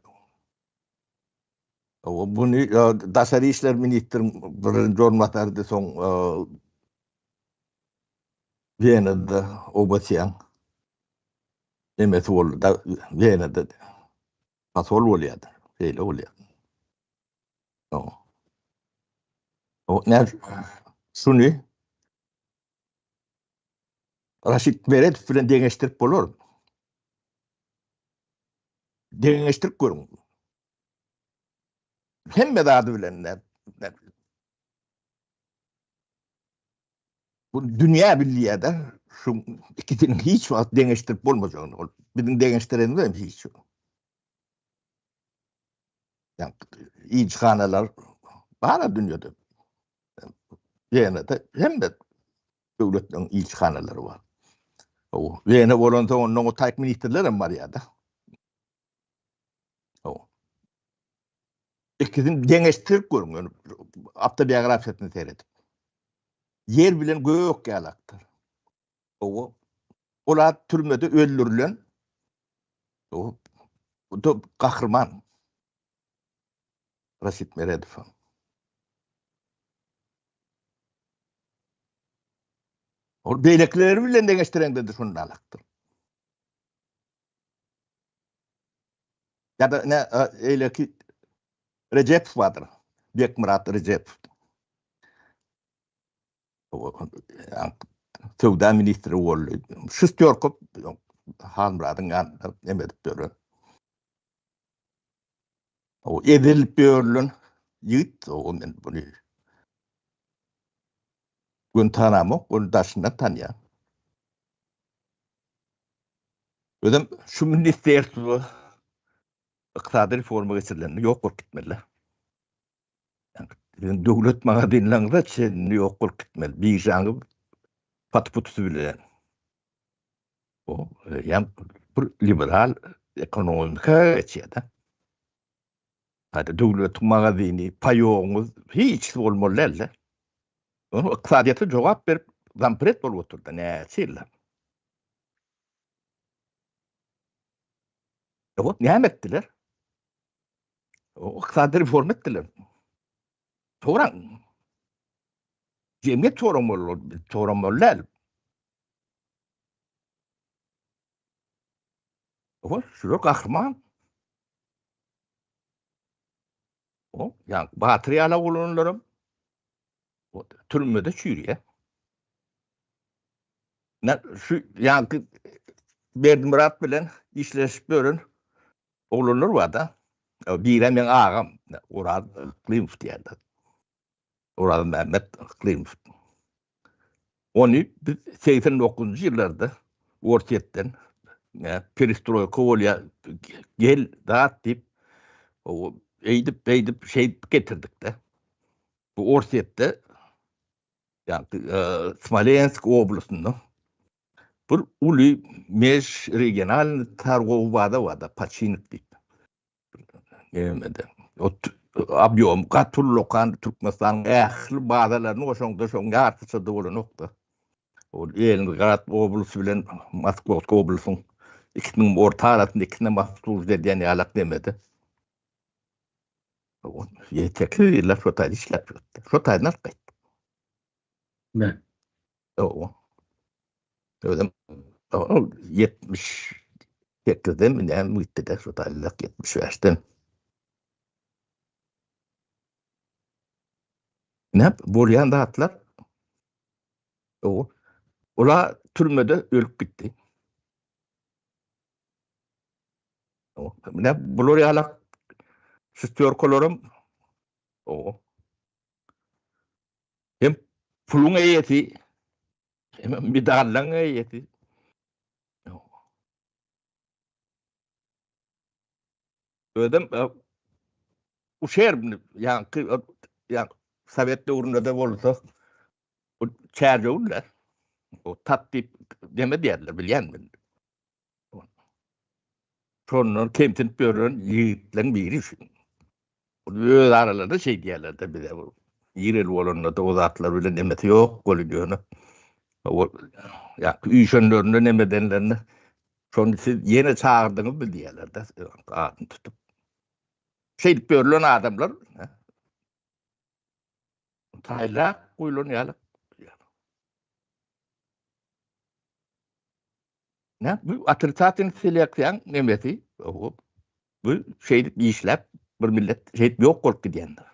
B: Buny daşary işler ministriň birinji orunbasary soň Wenada OBSE-niň nemesi boldy da Wenada posol bolýardy. Şeýle bolýar. O ne şuny Raşid Meredow bilen deňeşdirip bolar. Deňeşdirip görüň. Hemme zady bilen ne, bu dünýä bilýär-de. Şu ikisiniň hiç wagt deňeşdirip bolmajagyny, ol biziň deňeşdirenimiz hem hiç. Ýa ilçihanalar bar dünýede. Ýene-de hemme döwletleriň ilçihanalary bar. O Wena bolansoň onda o taýk ministrler hem barýar-da. O. Ikisini deňeşdirip görüň, ýöne awtobiografiýasyny seredip. Ýer bilen gök ýalakdyr. O Olar türmede öldürilen o bu gahryman Raşid Meredow. Ol beýlekileri bilen deňeşdireňde de şunda alakdyr. Ya da ne eýleki Rejep bardyr. Bekmyrat Rejep. Söwda ministri boldy. Şestýorka Halmyradyň ýanynda neme edip ýören. O ezilip ýörlen ýigit, o men bunu gün tanamok, ony daşyndan tanýan. Özem şu ministerstwo ykdysady reforma geçirilende ýok bolup gitmeli. Siziň döwlet magazinleriňize çenli ýok bolup gitmeli. Biržaňyz paty-putusy bilen. O, ýa bir liberal ekonomika geçýär-de. Hadi döwletiň magazini, paýogyňyz hiç bolmaly däl-de. Ony ykdysadyýete jogap berip zampred bolup oturdy näçe ýyllap. Ýok, näme etdiler? Ykdysady reforma etdiler. Soraň. Jemgyýet soramaly, soramaly däl. Oho, şular gahryman. O, ýa batyr ýala bolanlaram o türmede çüýrýär. Ne şu ýaňky Berdimyrat bilen işleşip ýören oglanlar bar-da. Biri meň agam, Oraz Yklimow diýýärler. Oraz Mämmet Yklimow. Ony biz 89-njy ýyllarda Orsýetden perestroýka bolýar, gel zat diýip, eýdip, beýdip, şeýdip getirdik-de. Bu Orsýetde, ýagny Smolensk oblastynda bir uly mežregionalnyý targowy baza bar-da, Paçinow diýip. Nemede. O obýom gaty ullakan Türkmenistanyň ähli bazalaryny goşaňda şoň ýarpyça-da bolanok-da. Ol Leningrad oblasty bilen Moskowsk oblastyň ikisiniň orta arasynda ikisine obslužit edýän ýalak nemede. Ýetersiz ýyllar şo taýda işläp ýördi. Şo taýdan alyp gaýtdy.
A: Ne?
B: Owa. Özem ol 78-den mi näme gitdi-de şo taýda 75-den. Ne bolýan zatlar? Owa. Ola türmede ölüp gitdi. Ne bular ýalak şestýorkalaram owa. Hem puluň eýesi, hem medallaryň eýesi. Özem uşerbni, ýaňky ýa sowet döwründe-de bolsa bu çärjewler o tat diýip neme diýerler bilýän men. Şondan kemsinip ýören ýigitleriň biri şu. Öz aralarynda şeý diýerler-de bize bu. Ýerel bolanda-da o zatlar bilen nemesi ýok welin ýöne o ýa üýşenlerinde neme edenlerinde şony siz ýene çagyrdyňyzmy diýerler-de adyny tutup. Şeýdip ýörlen adamlar taýlap goýlan ýaly. Ne? Bu otrisatel seleksiýaň nemesi, bu şeýdip işläp bir millet şeýdip ýok bolup gidýändir.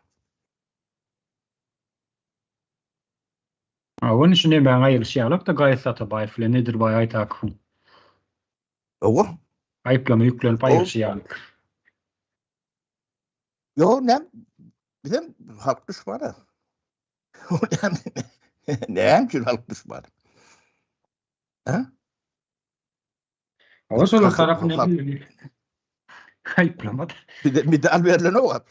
A: A ony şu nemäň aýrylyşy ýalak-da Gaýyp Atabaýew bilen Nedirbaý Aýtakowyň.
B: Hawa.
A: Aýyplama ýüklenip aýrylyşy ýalyk.
B: Ýok, näme? Bizem halk duşmany. Näme üçin halk duşmany? Ha?
A: Ola şolar tarapyndan aýyplamady.
B: Bize medal berlen o wagt.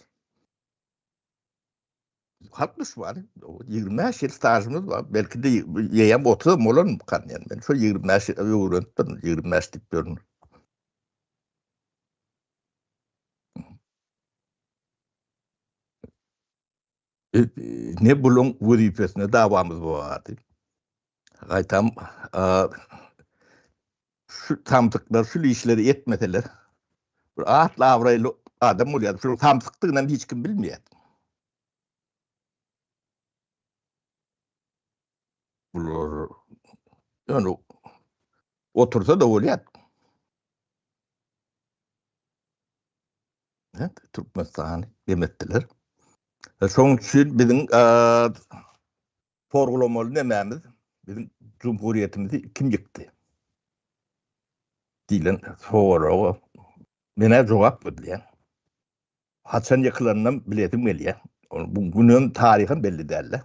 B: Halk duşmany. 25 ýyl stažymyz bar. Belki de ýeýem 30 bolan kan ýani. Men şo 25 ýyl öwrenipdim. 25 diýip ýörün. Ne buluň wezipesine dawamyz bardy. Gaýtam şu samsyklar şu işleri etmeseler bir atly abraýly adam bolýar. Şu samsykdygyny hem hiç kim bilmeýär. Bular ýöne otursa da bolýar. Türkmenistany demetdiler. Şonuň üçin biziň sorgulamaly nemämiz, biziň jumhuriýetimizi kim ýykdy? Diýlen soraga men-ä jogap gözleýän. Haçan ýykylanynam bilesim gelýär. Bu günem taryham belli däl-de.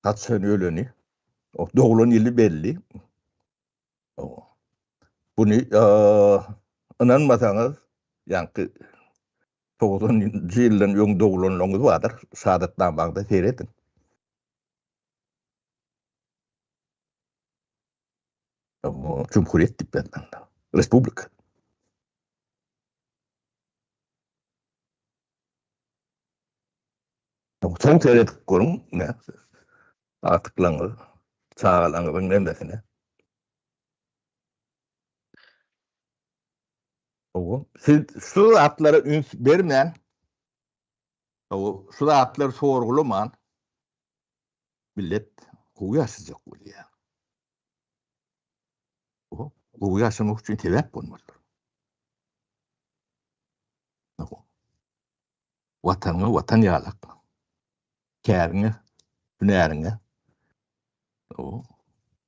B: Haçan öleni, doglan ýyly belli. Buny ynanmasaňyz, ýaňky 90-njy ýyldan öň doglanlaryňyz bardyr, şahadatnamaňyza serediň. Cumhuriyet diýip ýazylan. Respublika. Soň seredip görüň, agtyklaryňyz, çagalaryňyzyň nemesine. Hawa, siz şu zatlara üns bermän, hawa, şu zatlary sorgulaman millet gowy ýaşajak bolýar. Hawa, gowy ýaşamak üçin sebäp bolmalydyr. Hawa. Watanyňa watan ýalak. Käriňe, hünäriňe hawa,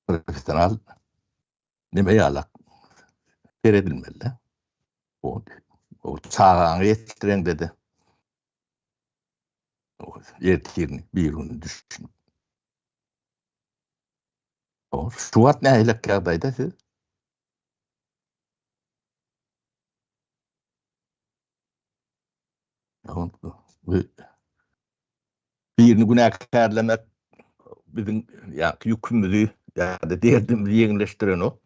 B: professional neme ýalak seredilmeli. O, o çagaňy ýetişdireňde-de ertirini, bir günü düşünip. O, şu wagt nähili ýagdaýda siz? Birini günäkärlemek biziň ýa-da ýükümizi ýa-da derdimizi ýeňilleşdirenok.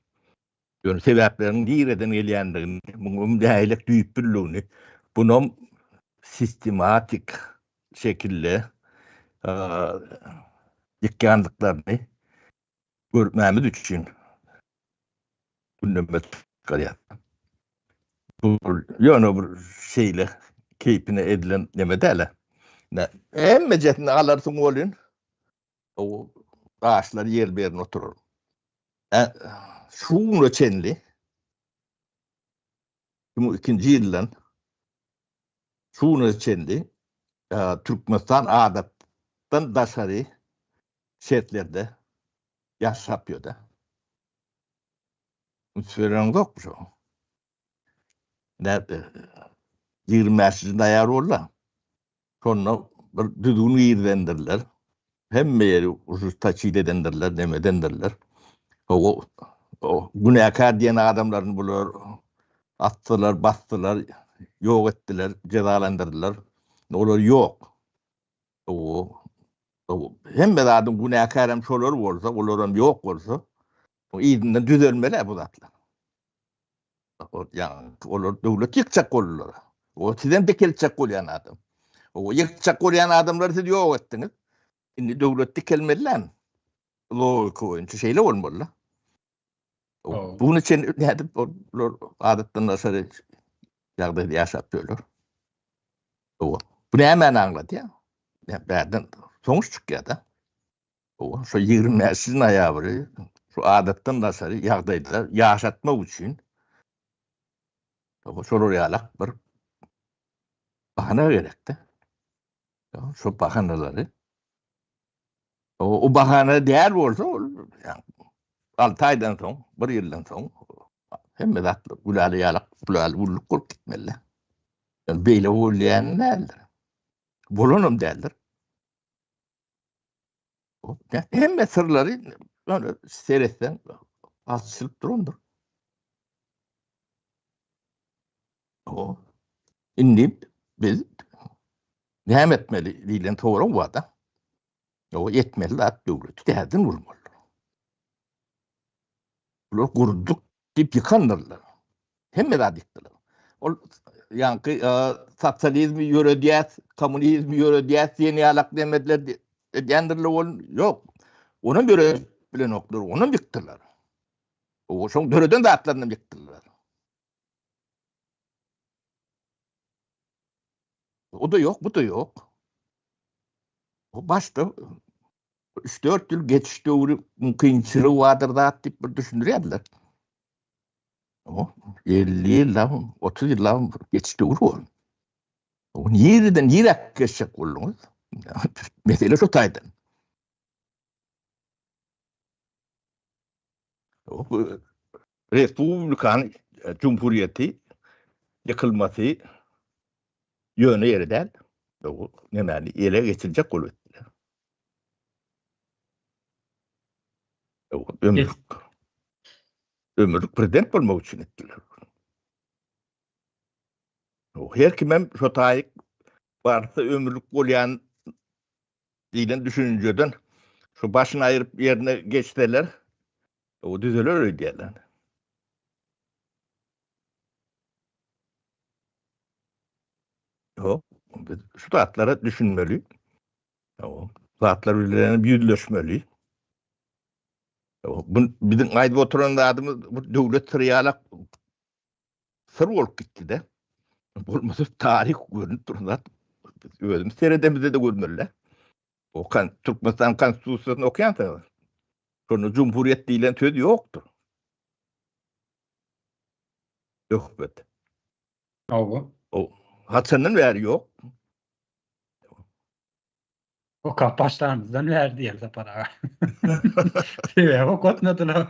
B: Ýöne sebäpleriň nireden gelýändigini, munuň nähili düýplüligini, bunam sistematik şekilde ýykýandyklaryny görmämiz üçin gündeme çykarýar. Bu ýöne bir şeýle keýpine edilen neme däl. Hemmejesini alarsyň welin, o daşlar ýer berin oturar. Şu güne çenli 2002-nji ýyldan şu güne çenli Türkmenistan adatdan daşary şertlerde ýaşap ýördi. Üns bereňzokmy şo? Näde 25-nji noýabr boldy. Şonda bir düzgün girizendirler. Hemme ýeri ujurtaçit edendirler, neme edendirler. O, o günäkär diýen adamlaryny bular atdylar, basdylar, ýok etdiler, jezalandyrdylar. Olar ýok. O, o hemme zadyň günäkärem şolar bolsa, olaram ýok bolsa, yzyndan düzelmeli bu zatlar. Ýagny olar döwlet ýykjak boldular. O sizem dikeltjek bolýan adam. O ýykjak bolýan adamlary siz ýok etdiňiz. Indi döwlet dikelmeli däl. Logika boýunça şeýle bolmaly. Bunun üçin nädip olar adatdan daşary ýagdaýda ýaşap ýörler. Bu nämäni aňladýar? Bärden sonuç çykýar-da. Owa, şo 25 noýabry şu adatdan daşary ýagdaýda ýaşatmak üçin owa, şolar ýalak bir bahana gerekdi. Şo bahanalary o bahana däl bolsa ol 6 aýdan soň, bir ýyldan soň hemme zatlar güläli ýalak, güläli güllük bolup gitmeli. Yani beýle bolýan däldir. Bolanam däldir. Hemme syrlary ýöne seretseň açylyp durandyr. O. Indi biz näme etmeli diýlen sorag bar-da. O etmeli zat döwleti täzeden gurmaly. Bular gurduk diýip ýykandyrlar. Hemme zat ýykdylar. Ol ýaňky e, sosializmi ýöredýäs, kommunizmi ýöredýäs diýen ýalak demediler edýändirler ol ýok. Onam ýöredip bilenoklar, onam ýykdylar. O şoň döreden zatlaryny ýykdylar. O da ýok, bu da ýok. O başda 3-4 ýyl geçiş döwri mümkinçiligi bardyr zat diýip bir düşündirýärdiler. O 50 ýyllap, 30 ýyllap geçiş döwri boldy. O nireden nirä geçjek bolduňyz? Mesele şu taýdan. Respublikany, Cumhuriyeti ýykylmasy ýöne ýere däl. Bu nemäni ele geçirjek bolup etdiler. Ömürlik. Ömürlik prezident bolmak üçin etdiler. Her kimem şo taýyk barsa ömürlik bolýan diýlen düşünjeden şu başyny aýryp ýerine geçseler, o düzeler öýdýärler. Ýok, biz şu zatlara düşünmeli. Ýok, zatlar bilen ýüzleşmeli. Ýok, bu biziň aýdyp oturan zadymyz bu döwlet syry ýalak syr bolup gitdi-de. Bolmasa taryh görnüp duran zat. Biz özümiz seredemizde-de görmeli-de. O kan Türkmenistan konstitusiýasyny okaýansyňyz. Şonda cumhuriyet diýlen söz ýokdur. Söhbet.
A: Hawa.
B: O haçandan bäri ýok.
A: Okap başlanymyzdan bäri diýeli Sapar aga. Sebäbi okatmadylar.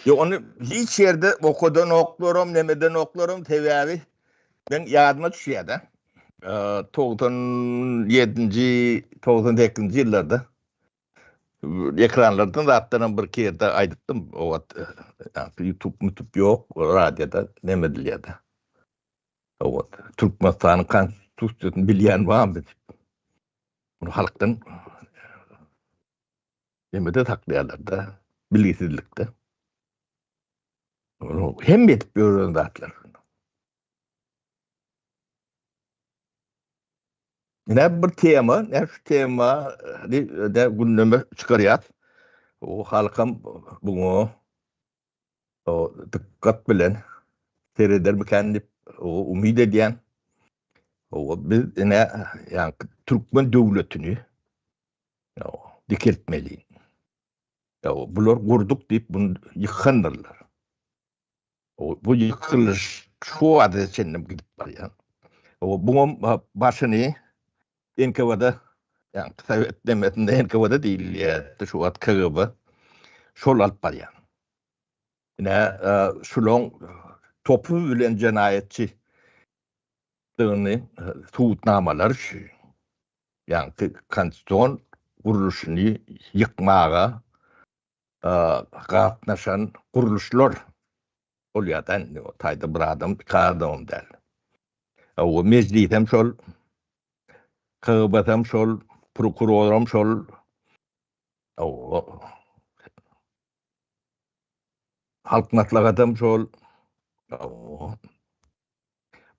B: Ýok, ony hiç ýerde okadanoklarym, nemedenoklarym, sebäbi men ýadyma düşýär-de. 97-nji, 98-nji ýyllarda ekranlardan zatdanam bir iki ýerde aýdypdym. O wagt YouTube, YouTube ýok, radioda neme edilýär-de. Hawa, Türkmenistanyň konstitusiýasyny bilýän barmy diýip. Muny halkdan nemede saklaýarlar-da, bilgisizlikde. Hemme edip ýören zatlar. Ine bir tema, ne şu tema de gündeme çykarýar. O halkam buňa O dykgat bilen seredermikän diýip umyt edýän. O biz ine ýa türkmen döwletini dikeltmeli. Ýa bular gurduk diýip bunu ýykandyrlar. O bu ýykylyş şu wagta çenli gidip barýar. O buňam başyny NKWD, ýagny Sowet demesinde NKWD diýilýärdi, şu wagt KGB şol alyp barýar. Ine, şulaň topy bilen jenaýatçy dygyny subutnamalar şu. Ýagny konstitusion gurluşyny ýykmaga gatnaşan gurluşlar bolýar-da indi o taýda bir adam, iki adamam däl. O mejlisem şol, KGB-sam şol, prokuroram şol. O Halk maslahatam şol.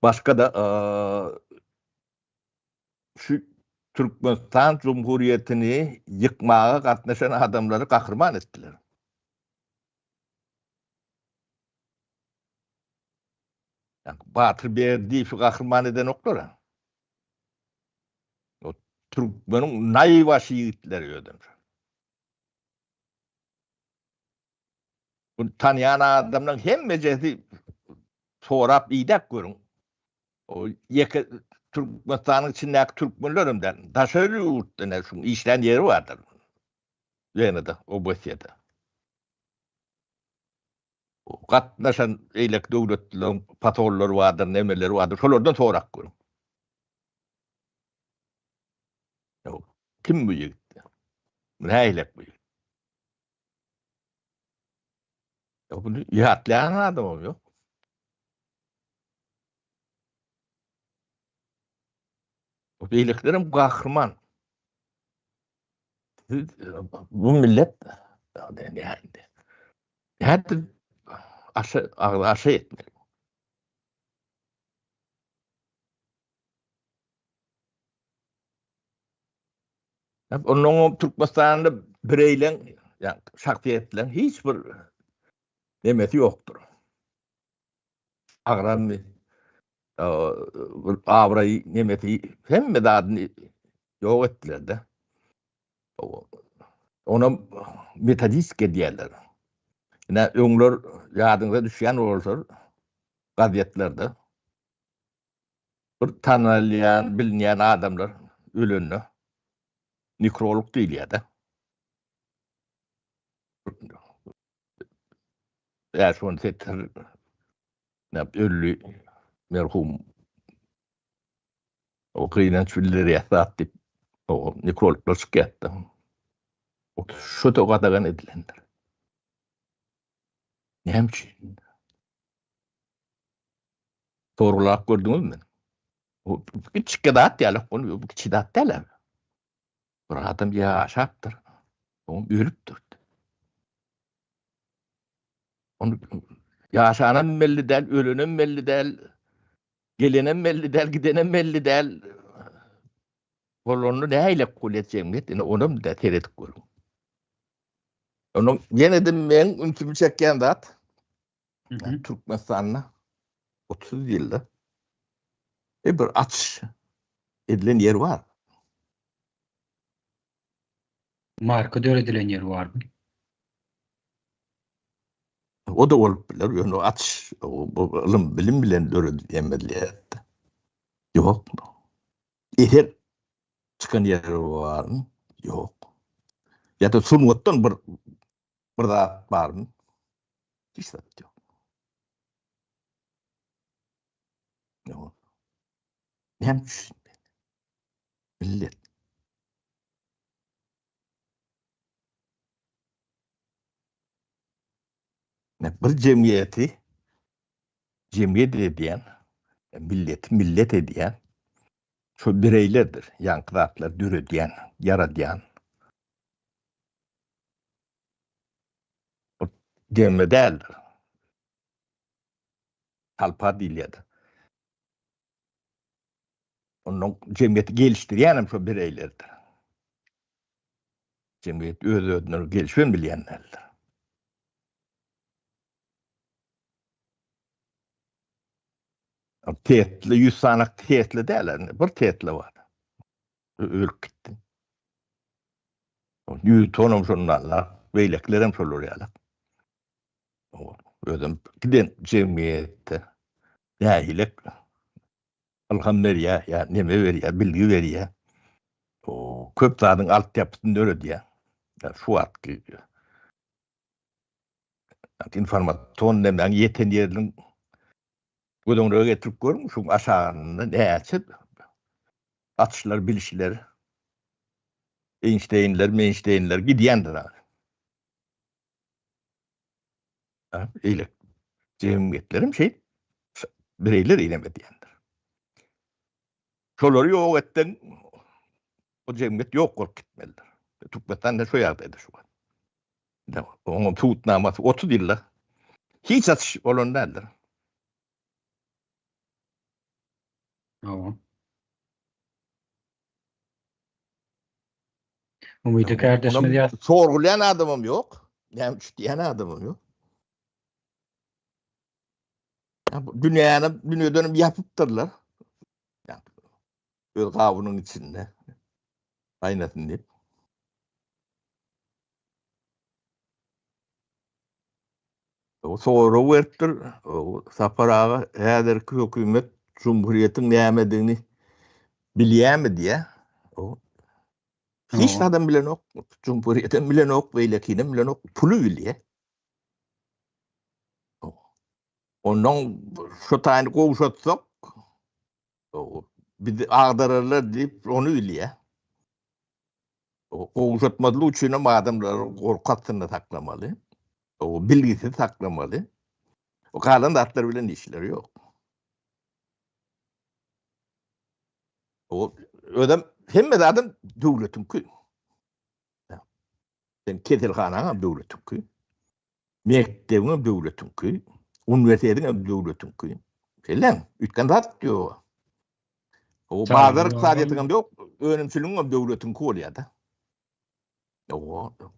B: Başga-da şu Türkmenistan Cumhuriyetini ýykmaga gatnaşan adamlary gahryman etdiler. Batyr Berdiýewi gahryman edenoklar. O türkmeniň naýbaşy ýigitleri özem. Bu tanýan adamlaryň hemmejesi sorap idäp görüň. O ýeke Türkmenistanyň içindäki türkmenler hem däl. Daşary ýurtda ne şuň işlän ýeri bardyr. Wenada, OBSE-de. Gatnaşan eýleki döwletleriň posollary bardyr, nemeleri bardyr. Şolardan sorap görüň. Kim bu ýigit? Nähilek bu? Ýok, bunu ýatlaýan adamam ýok. O beýlekilerem gahryman. Bu millet nädip aşa agzy aşa etmeli. Ondan Türkmenistanda bireýleň, ýa şahsyýetleň hiç bir nemesi ýokdur. Agramy, bir abraý nemesi hemme zadyny ýok etdiler-de. Onam metodistik edýärler. Ine öňler ýadyňyza düşýän bolsa gazetlerde bir tanalýan, bilinýän adamlar ölende nekrolog diýilýär-de. 5-10 setir näp öldi merhum. O gynanç bildirýär zat diýip, o nekrologlar çykýar-da. O şu-da gadagan edilendir. Näme üçin? Sorgulap gördüňizmi? Bu kiçijik zat ýaly, bu kiçi zat däl. Bir adam ýaşapdyr, soň ölüpdir. Onu ýaşanam belli däl, ölenem belli däl, gelenem belli däl, gidenem belli däl. Bolanyny nähili bolýar jemgyýet, ine onam da seredip görüň. Onuň ýene-de meň ünsümi çekýän zat, Türkmenistanda 30 ýylda e bir açyş edilen ýer bar.
A: Marka döredilen ýer barmy?
B: O da bolup biler, ýöne açyş bu ylym, bilim bilen döredilýän edilýär. Ýok. Eser çykan ýer barmy? Ýok. Ýa-da sungatdan bir bir zat barmy? Hiç zat ýok. Ýok. Näme üçin? Millet. Bir jemgyýeti jemgyýet edýän, milleti millet edýän şu bireýlerdir, ýaňky zatlary döredýän, ýaradýan. Demme däldir. Talpa diýilýär. Ondan jemgyýeti gelişdirýän hem şo bireýlerdir. Jemgyýet öz-özünden gelişibem bilýän däldir. Tetli, 100 sanak tetli däl, bir tetli bar. Ölüp gitdi. Nýutonam şondan, beýlekilerem şolar ýaly. Özüm giden jemgyýetde nähili ylham berýär, ýa neme berýär, bilgi berýär. O köp zadyň altyapysyny döredýär. Ýa şu wagtky informasion nemäň ýeten ýeriniň göz öňüne getirip görüň, şuň aşagynda näçe açyşlar, bilişler, Eýnşteýnler, Meýnşteýnler gidýändir. Eýle jemgyýetlerem şeý bireyler eýlem edýändir. Şolary ýok etseň o jemgyýet ýok bolup gitmelidir. Türkmenistan da şu ýagdaýda şu wagt. Onuň subutnamasy 30 ýylda hiç açyş bolan däldir.
A: Hawa. Umydy kardeşimiz ýaz.
B: Sorgulaýan adamam ýok. Näme üçin diýen adamam ýok. Dünýäni dünýeden ýapypdyrlar. Öz gabynyň içinde. Gaýnasyn diýip. Sorag beripdir. Sapar aga, häzirki hökümet jumhuriýetiň nämedigini bilýärmi diýýär. Hiç zadam bilenok, jumhuriýetem bilenok, beýlekinem bilenok, puly bilýär. Ondan şu taýyny gowşatsak, bizi agdararlar diýip, ony bilýär. Gowşatmazlyk üçin hem adamlary gorky astynda saklamaly. O bilgisiz saklamaly. O galan zatlar bilen işleri ýok. O özem hemme zadam döwletiňki. Sen keselhanaň hem döwletiňki. Mekdebiň hem döwletiňki. Uniwersitetiň hem döwletiňki. Şeýle, üýtgän zat ýok. O bazar ykdysadyýetiň hem ýok, önümçiligiň hem döwletiňki bolýar-da. Ýok.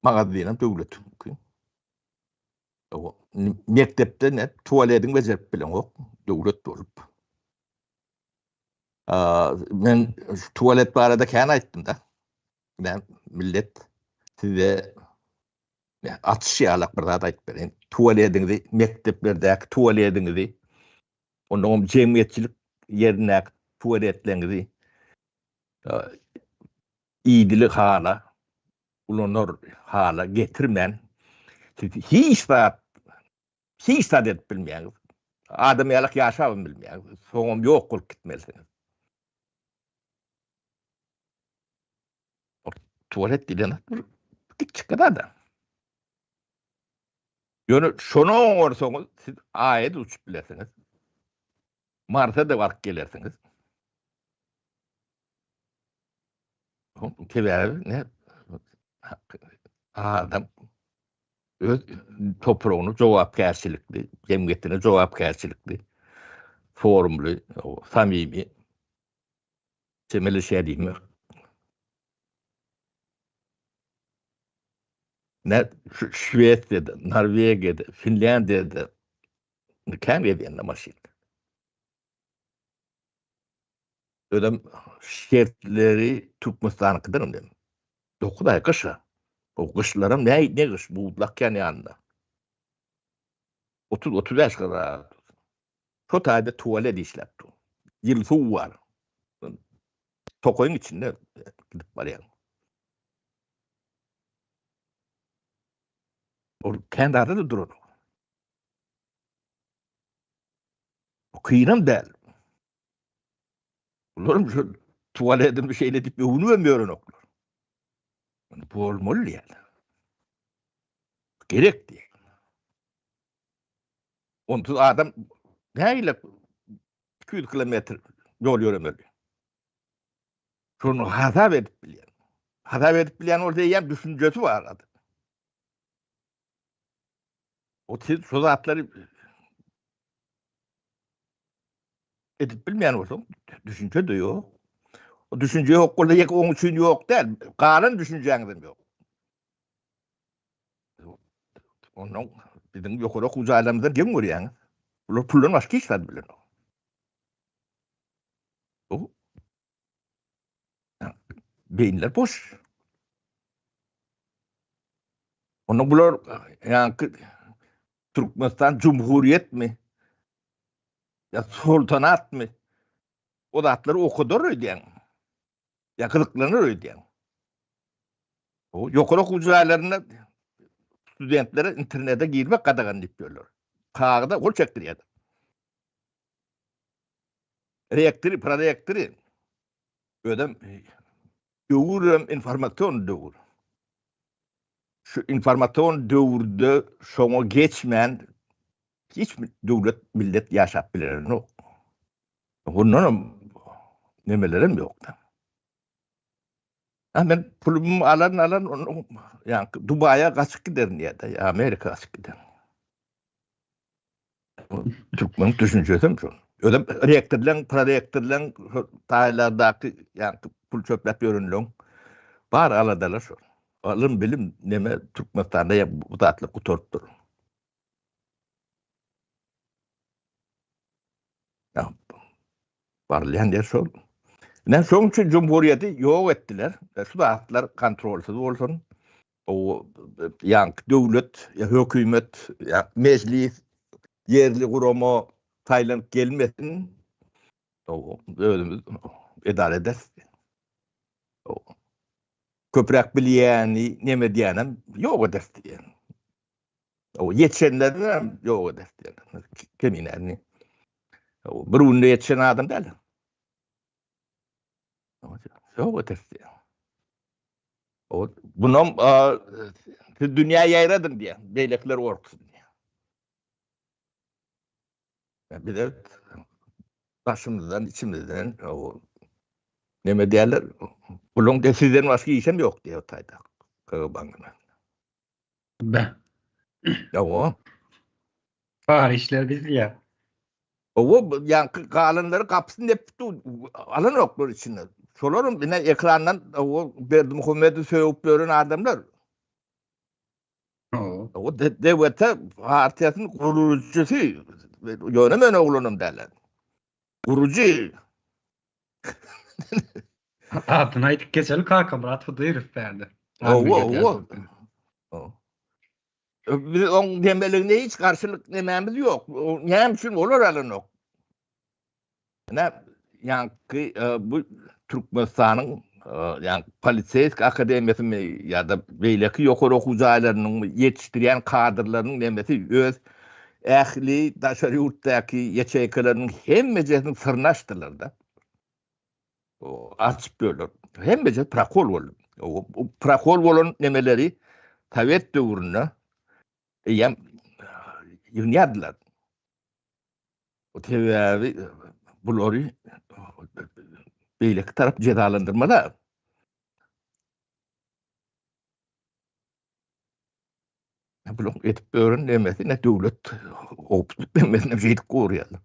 B: Magazin hem döwletiňki. Ýok. Mekdepde ne tualetiň bejerip bileňok, döwlet bolup. Men tualet barada kän aýtdym-da. Men millet size açyş ýalak bir zat aýdyp bereýin. Tualetiňizi, mekdeplerdäki tualetiňizi, ondan hem jemgyýetçilik ýerindäki tualetleriňizi idili hala, ulanar hala getirmän, siz hiç zat, hiç zat edip bilmeýäňiz. Adam ýalak ýaşabam bilmeýäňiz. Soňam ýok bolup gitmelisiňiz. Tualet diýlen zat bir kiçjik zat. Ýöne şony oňarsaňyz, siz Aýa-da uçup bilersiňiz. Marsa-da baryp gelersiňiz. Sebäbi ne? Adam öz topragyny jogapkärçilikli, jemgyýetine jogapkärçilikli, forumly, samimi çemeleşýär diýmek. Ne Şwesiýada, Norwegiýada, Finlýandiýada kän gezýän maşyn. Özem şertleri Türkmenistanyňkydan hem dem. 9 aý gyşa. O gyşlaram ne ne gyş buzly akýan ýanynda. 30-35 gradus. Şo taýda tualet işläp dur. Ýyly suw bar. Tokaýyň içinde gidip barýaň. Ol kän zada-da duranok. O kynam däl. Bularam şu tualetimi şeýle diýip öwünibem ýörenoklar. Bolmaly diýýär. Gerek diýýär. Onsuz adam nähili 200 kilometr ýol ýöremeli? Şony hasap edip bilýän. Hasap edip bilýän bolsa eýýäm düşünjesi bar adam. O siz şu zatlary edip bilmeýän bolsaň, düşünje-de ýok. O düşünje ýok bolsa, ýeke oň üçin ýok däl, galan düşünjäňiz hem ýok. Ondan biziň ýokary okuw jaýlarymyzdan geň görýäňiz. Bular puldan başga hiç zat bilenok. Bu beýinler boş. Onda bular ýaňky Türkmenistan Cumhuriyetmi? Ya sultanatmy? O zatlary okadar öýdýäň. Ya gyzyklanar öýdýäň. O ýokary okuw jaýlarynda studentlere internete girmek gadagan diýip ýörler. Kagyza gol çekdirýärler. Rektory, prorektory özem döwürem informasion döwür. Şu informasion döwürde şoňa geçmän hiç bir döwlet, millet ýaşap bilenok. Bundanam nemelerem ýok-da. Ha men pulumy alan alan ýa Dubaýa gaçyp giderin diýýär-de, ýa Amerika gaçyp giderin. Türkmen düşünjesem şol. Özem rektorlaryň, prorektorlaryň taýlardaky ýa pul çöpläp ýörenleň bar aladalar şol. Ylym, bilim neme Türkmenistanda ýa bu zatlar gutarypdyr. Ýa barylýan ýer şol. Ine şoň üçin jumhuriýeti ýok etdiler. Şu zatlar kontrolsyz bolsun. O ýaňky döwlet, ýa hökümet, ýa mejlis, ýerli gurama saýlanyp gelmesin. O özümiz edara ederis. O köpräk bilýäni, neme diýýänem ýok ederis diýýän. O ýetişenlerini hem ýok ederis diýýän. Keminäni. O bir günde ýetişen adam däl. Ýok ederis diýýän. O bunam siz dünýä ýaýradyň diýýär. Beýlekiler gorksun diýýär. Bize daşymyzdan, içimizden o neme diýerler? Buluň de sizden başga işem ýok diýýär taýda. KGB baňkyna.
A: Be.
B: Ýa
A: Bar işler biz diýýär.
B: Owo ýaňky galanlary gapysyny depip dur, alanoklar içinde. Şolaram ine ekrandan owo Berdimuhamedowy sögüp ýören adamlar.
A: Owo.
B: DWT partiýasynyň gurujysy. Ýöne men oglanam däl. Gurujy.
A: Adyny aýdyp geçeli Kakamyrat Hydyrow bärde.
B: Owo, owo. Biz oň demeligine hiç garşylyk nemämiz ýok. Näme üçin olar alanok? Ine, ýaňky e, bu Türkmenistanyň e, ýaňky poliseýski akademiýasymy ýa-da beýleki ýokary okuw jaýlarynyň ýetişdirýän kadrlarynyň nemesi öz ähli daşary ýurtdaky ýaçeýkalarynyn hemmejesiniň syryny açdylar-da. Açyp ýörler. Hemmeje prokol boldy. O prokol bolan nemeleri sowet döwründe eýýäm ýygnýardylar. O sebäbi bulary beýleki tarap jezalandyrmaly. Buluň edip ýören nemesi ne döwlet howpsuzlyk nemesine şeýdip gorýarlar.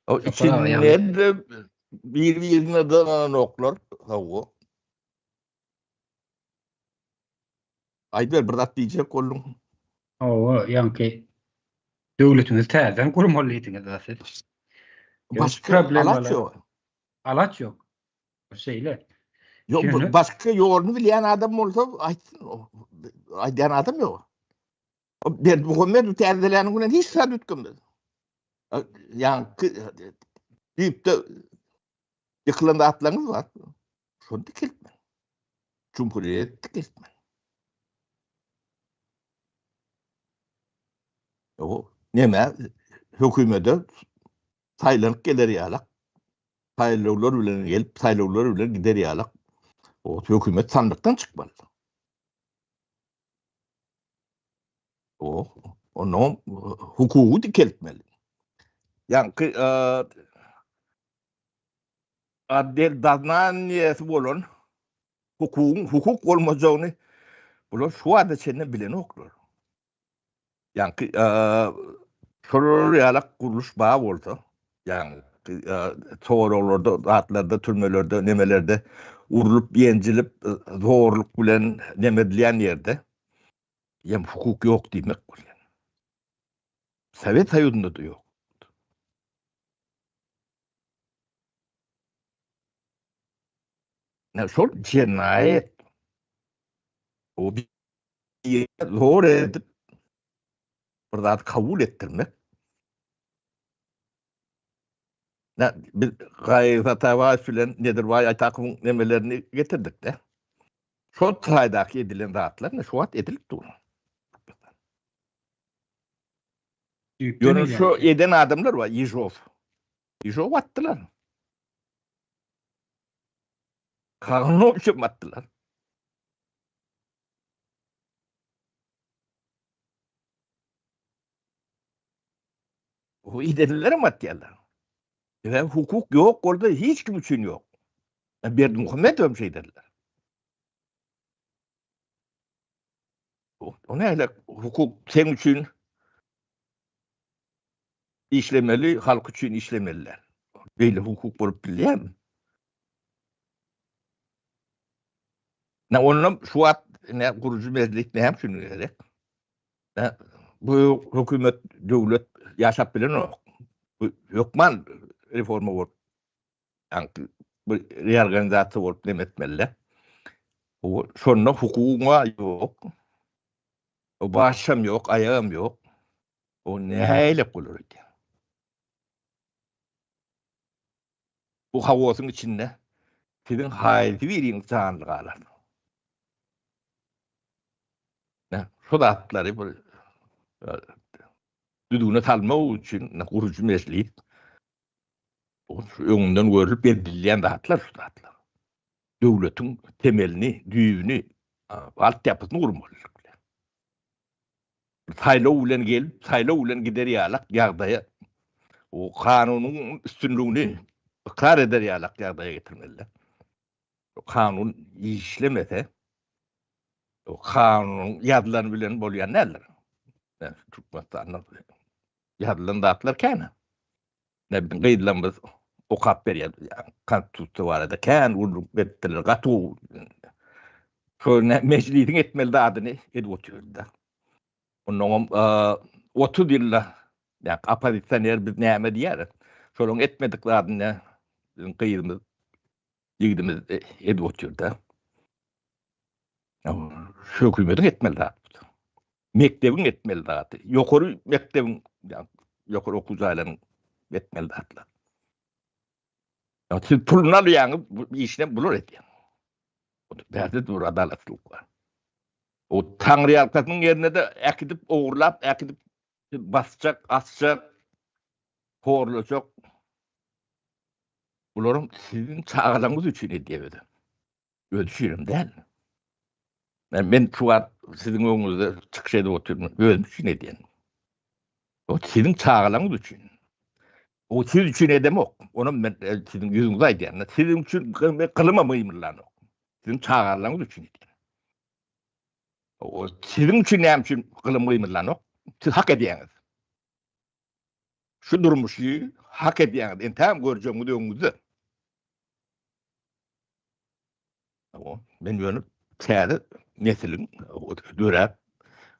B: O içinde bir-birine dalanoklar. Hawa. Aýdyber bir zat diýjek bolduň.
A: Hawa, ýaňky döwletimizi täzeden gurmaly diýdiňiz da siz.
B: Başga alaç ýok.
A: Alaç ýok. Şeýle.
B: Ýok, başga ýoluny bilýän adam bolsa aýtsyn. Aýdýan adam ýok. Berdimuhamedow täzeläniň bilen hiç zat üýtgemez. Ýaňky düýpde ýykylan zatlaryňyz bar. Şony dikeltmeli. Cumhuriyet dikeltmeli. O neme hökümete saýlanyp geler ýalak. Saýlawlar bilen gelip, saýlawlar bilen gider ýalak. O hökümet sandykdan çykmaly. O onuň hukugy dikeltmeli. Ýaňky Otdel doznaniýasy bolan hukugyň hukuk bolmajagyny bular şu wagta çenli bilenoklar. Ýaňky şolar ýalak gurluş bar bolsa, ýaňky soraglarda, zatlarda, türmelerde, nemelerde urlup, ýenjilip, zorluk bilen neme edilýän ýerde ýem hukuk ýok diýmek bolýar. Sowet Soýuzynda-da ýok. Şol jenaýat. O bir zor edip bir zat kabul etdirmek. Ne biz Gaýgy Satabaýew bilen Nedirbaý Aýtakowyň nemelerini getirdik-de. Şol taýdaky edilen zatlar ne şu wagt edilip dur. Ýöne şu eden adamlar bar, Ýežow. Ýežow atdylar. Kaganowiçem atdylar. O edenlerem atýarlar. Sebäbi hukuk ýok bolsa hiç kim üçin ýok. Berdimuhamedowam şeýderler. O nähili hukuk seň üçin işlemeli, halk üçin işlemeliler. Beýle hukuk bolup bilýärmi? Ne ondan şu wagt ne gurujy mejlis näme üçin gerek? Ne bu hökümet döwlet ýaşap bilenok. Bu hökman reforma bolup ýaňky bir reorganizasiýa bolup neme etmeli. Bu şonda hukugyň ýok. O başam ýok, aýagam ýok. O nähili bolar öýdýän? Bu haosyň içinde siziň haýsy biriňiz janly galar? Şu zatlary bir. Düzgüne salmak üçin gurujy mejlis öňünden görlüp edilýän zatlar şu zatlar. Döwletiň temelini, düýbüni, altyapysyny gurmaly. Saýlaw bilen gelip, saýlaw bilen gider ýalak ýagdaýa o kanunyň üstünligini ykrar eder ýalak ýagdaýa getirmeliler. Kanun işlemese, o kanunyň ýazylany bilen bolýan däldir. Türkmenistanda ýazylan zatlar kän. Ne biziň gyzlarymyz okap berýär konstitusiýa barada kän gürrüň beripdirler gaty gowy. Şo mejlisiň etmeli zadyny edip otyrdy. Onnoňam 30 ýylda ýa oppozisioner biz näme diýýäris? Şolaryň etmedik zadyny biziň gyzymyz ýigidimiz edip otyrdy. Şu hökümetiň etmeli zady. Mekdebiň etmeli zady. Ýokary mekdebiň, ýokary okuw jaýlarynyň etmeli zatlar. Siz puluny alýaňyz, bu işini bular edýär. Bärde dur adalatsyzlyk bar. O Taňryýalkasynyň ýerine-de äkidip, ogurlap, äkidip basjak, asjak, horlajak. Bularyň siziň çagalaryňyz üçin edýär özem. Öz üçinem däl. Men, men şu wagt siziň öňüňizde çykyş edip otyryn, özüm üçin edýän. O siziň çagalaryňyz üçin. O siz üçin edemok. Onam men e, siziň ýüzüňize aýdýan. Siziň üçin gylymam gymyllanok. Siziň çagalaryňyz üçin edýän. O siziň üçin näme üçin gylym gymyllanok? Siz hak edýäňiz. Şu durmuşy hak edýäňiz. Entägem görjegiňiz öňüňizde. Men ýöne täze nesiliň döräp,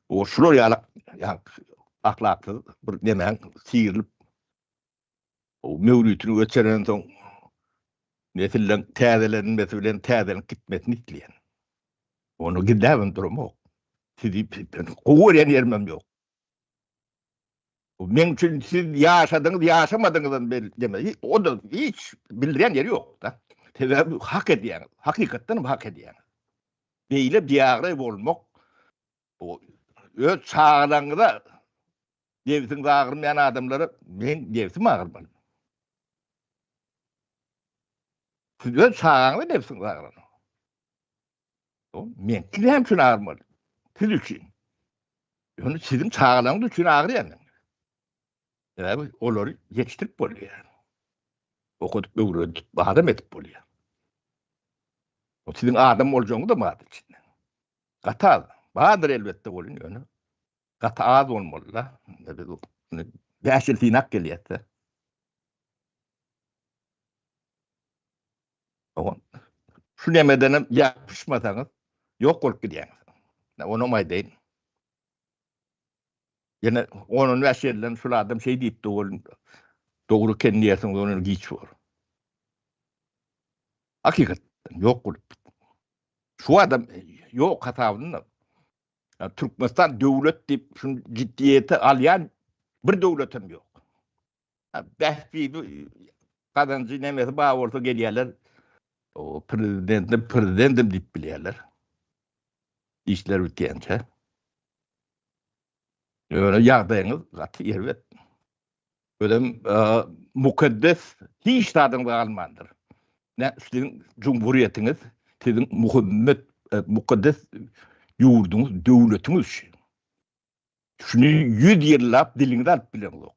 B: o şular ýaly ahlaksyz bir nemäň sirilip o möwritini öçeren soň nesilleň täzelenmesi bilen täzelenip gitmesini isleýän. Ony gizläbem duramok. Sizi gowy görýän ýerimem ýok. Meň üçin siz ýaşadyňyz, ýaşamadyňyzam deme. O da hiç bildirýän ýeri ýok-da. Sebäbi hak edýäňiz. Hakykatdan hem hak edýäňiz. Beýle biabraý bolmak öz çagalaryňyza nebsiňiz agyrmaýan adamlara meň nebsim agyrmaly. Siz öz çagaňyza nebsiňiz agyranok. Meňki näme üçin agyrmaly? Siz üçin. Ýöne siziň çagalaryňyz üçin agyrýar meň. Sebäbi olary ýetişdirip bolýar. Okadyp, öwredip, adam edip bolýar. O siziň adam boljagyňyz da bardyr içinde. Gaty az. Bardyr elbetde bolun ýöne. Gaty az bolmaly-da. Biz 5 ýyl synap gelýäs-de. Şu nemedenem ýapyşmasaňyz ýok bolup gidýäňiz. Onam aýdaýyn. Ýene 10-15 ýyldan şul adam şeý diýipdi ol dogry eken diýersiňiz ondan giç bor. Hakykatdan ýok bolup. Şu adam ýok hasabynda. Türkmenistan döwlet diýip şuny jiddiýete alýan bir döwletem ýok. Bähbidi gazanjy nemesi bar bolsa gelýärler. O prezidentine prezidentim diýip bilýärler. Işler bitýänçä. Ýöne ýagdaýyňyz gaty erbet. Özem mukaddes hiç zadyňyz galmandyr. Ne siziň jumhuriýetiňiz, siziň muhammet mukaddes ýurduňyz, döwletiňiz üçin. Şuny 100 ýyllap diliňize alyp bileňzok.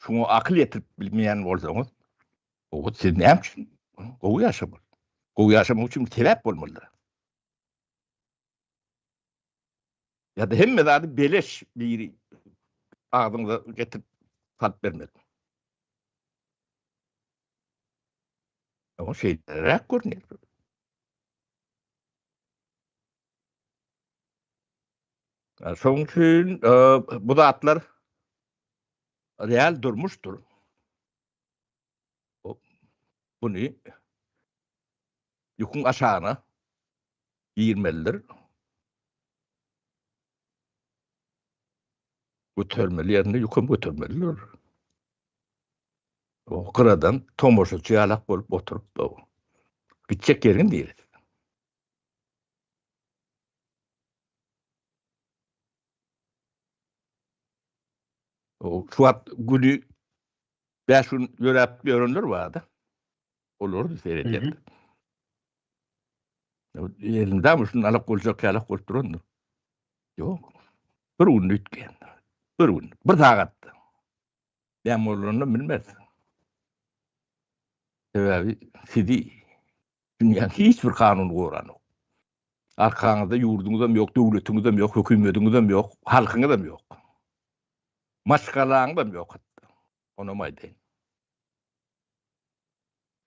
B: Şuňa akyl ýetirip bilmeýän bolsaňyz, o siz näme üçin gowy ýaşamaly? Gowy ýaşamak üçin sebäp bolmalydyr. Ýa-da hemme zady beleş biri agzyňyza getirip salyp bermeli. O şeýleräk görünýär. Şonuň üçin bu zatlar real durmuşdyr. Buny ýüküň aşagyna girmelidir. Götermeli ýerinde ýüküm götermelidir. O gyradan tomaşaçy ýalak bolup oturyp, gitjek ýeriň diýildi. Şu wagt güni 5 gün ýöräp ýörenler bardy. Olar da seredýär. Elinde şunu alyp boljak ýalak bolup durandyr. Ýok. Bir gün üýtgändir. Bir gün, bir sagatda. Näme bolanyny bilmez. Sebäbi sizi dünýäniň hiç bir kanuny goranok. Arkaňyzda ýurduňyzam ýok, döwletiňizem ýok, hökümediňizem ýok, halkyňyzam ýok. Maşgalaňyzam ýok hatda. Onam aýdaýyn.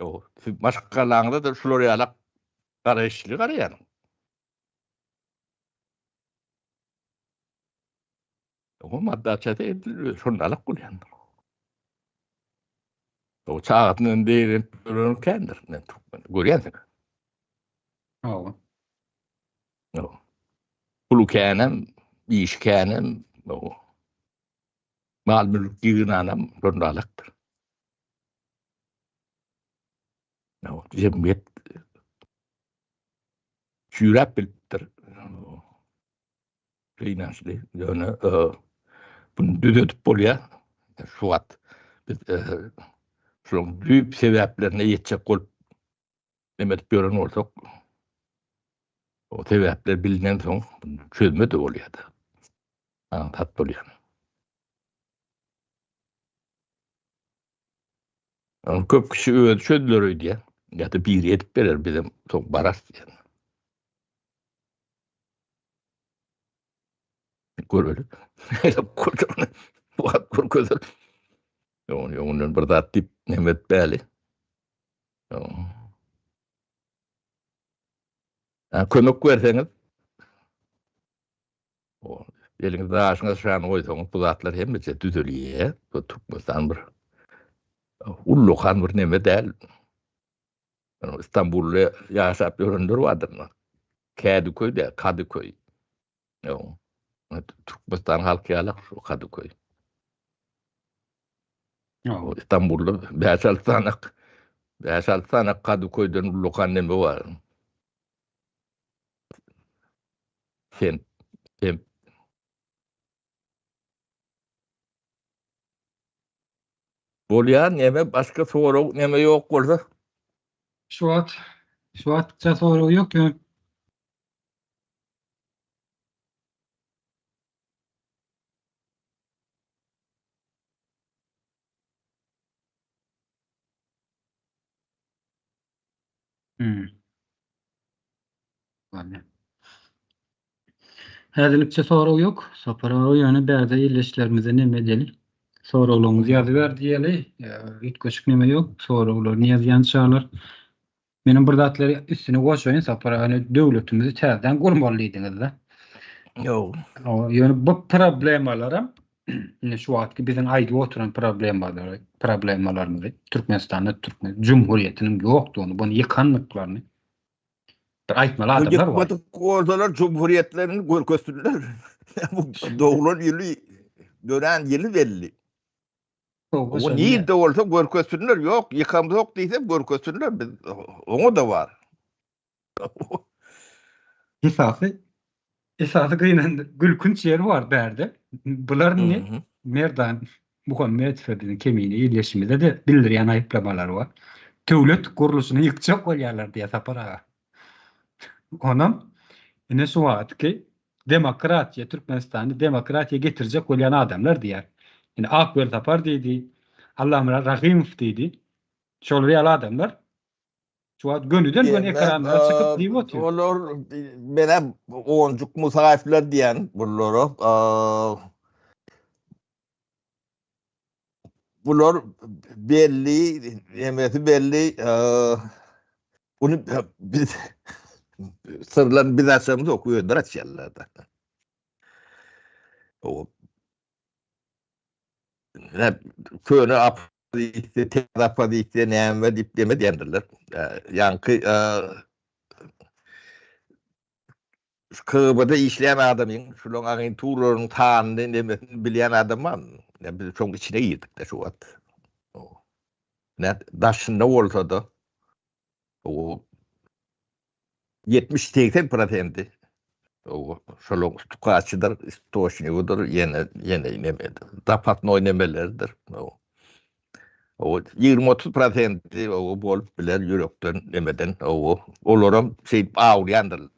B: Ýok, siz maşgalaňyza-da şular ýalak garaýyşly garaýaň. O madda çete edil şonda alyp bolýandyr. O çagasyndan beýrenip ölen kändir. Men türkmen görýänsiň.
A: Hawa.
B: Ýok. Pulu känem, iş känem, o. Mal mülk ýygnanam şonda alakdyr. Ýok, jemgyýet çüýräp bilipdir. Gynançly. Ýöne bunu düzedip bolýar. Şu wagt biz şolaryň düýp sebäplerine ýetjek bolup neme edip ýören bolsak, o sebäpler bilinensoň çözme-de bolýar-da. Aňsat bolýar. Köp kişi özi çözüler öýdýär. Ýa-da biri edip berer, bizem soň bararys diýen. Göreli. Wagt görkezer. Ýok, öňünden bir zat diýip neme etmäli. Ha, kömek berseňiz, o eliňizi daşyňyza şany goýsaňyz bu zatlar hemmesi düzelýär. Bu Türkmenistan bir ullakan bir neme däl. Istanbulda ýaşap ýörenler bardyr. Kädiköý däl, Kadyköý. Ýok. Türkmenistan halky ýaly şu Kadyköý. Ýok, Istanbulda 5-6 sany 5-6 sany Kadyköýden ullakan neme bar. Sen, sen Bolýar, neme başga sorag neme ýok bolsa.
A: Şu wagt şu wagtça sorag ýok ýöne Hmm. Häzirlikçe sorag ýok. Sapar aga ýöne bärde ildeşlerimize neme edeli? Soraglaryňyzy ýazyber diýeli. Üýtgeşik neme ýok. Soraglaryny ýazýançalar. Meniň bir zatlary üstüne goşaýyn Sapar aga, ýöne döwletimizi täzeden gurmaly diýdiňiz-de.
B: Ýok.
A: Ýöne bu problemalaram indi şu wagtky biziň aýdyp oturan problemalary, problemalarymyzy Türkmenistanda Türkmen Cumhuriyetiniň ýokdugyny, buny ýykandyklaryny bir aýtmaly adamlar bar.
B: Ýykmadyk bolsalar Cumhuriyetlerini görkezsinler. Bu doglan ýyly, dörän ýyly belli. O nirde bolsa görkezsinler, ýok, ýykamzok diýse görkezsinler, biz oňa da bar.
A: Esasy esasy gynan gülkünç ýeri bar bärde. Bular indi Merdan Muhammedowa biziň kemine ildeşimize de bildirýän aýyplamalary bar. Döwlet gurluşyny ýykjak bolýarlar diýýär Sapar aga. Onam ine şu wagtky demokratiýa Türkmenistany demokratiýa getirjek bolýan adamlar diýýär. Ine Ak Welsapar diýdi, Allamyrat Rahymow diýdi. Şolar ýaly adamlar şu wagt gönüden-göni ekranlara çykyp diýip otyr.
B: Olar menem Onjuk Musaýewler diýen bulara. Bular belli, emesi belli. Bunu biz syrlaryny biz açamyzok, özleri açýarlar da. O köne oppozisiýa, täze oppozisiýa näme diýip deme diýendirler. Ýaňky şu KGB-de işleýän adamyň, şularyň agenturalaryň sanyny, nemesini bilýän adam barmy? Biz şoň içine girdik-de şu wagt. Daşynda bolsa-da, o 70-80 prosenti. Şol tukaçydyr, istoçnigidir, ýene ýene nemedir. Zapatnoý nemeleridir. O 20-30 prosenti o bolup biler ýürekden nemeden. O olaram şeýdip awlaýandyr.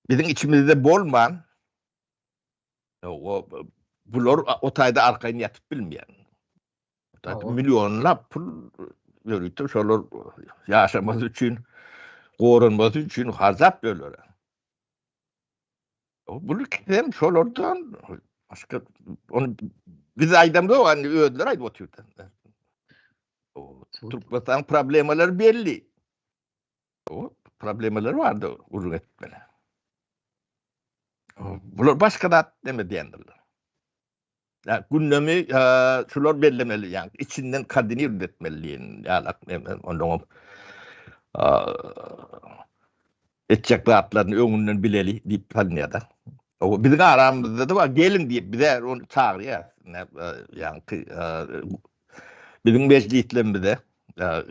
B: Biziň içimizde bolman o bular o taýda arkaýyn ýatyp bilmeýär. Millionlap pul ýörite şolar ýaşamasy üçin, goranmasy üçin harjap ýörler. Bu hem şolardan başga ony biz aýdamzok, indi özleri aýdyp otyr. Türkmenistan problemalary belli. O problemalary bardy gürrüň etmeli. Bular başga zat neme diýendirler. Ýa gündemi şular bellemeli, ýa içinden koordinir etmeli diýen ýalak ondan etjek zatlaryny öňünden bileli diýip salynýar-da. O biziň aramyzda-da bar, geliň diýip bize ony çagyrýar. Ýaňky biziň mejlislerimize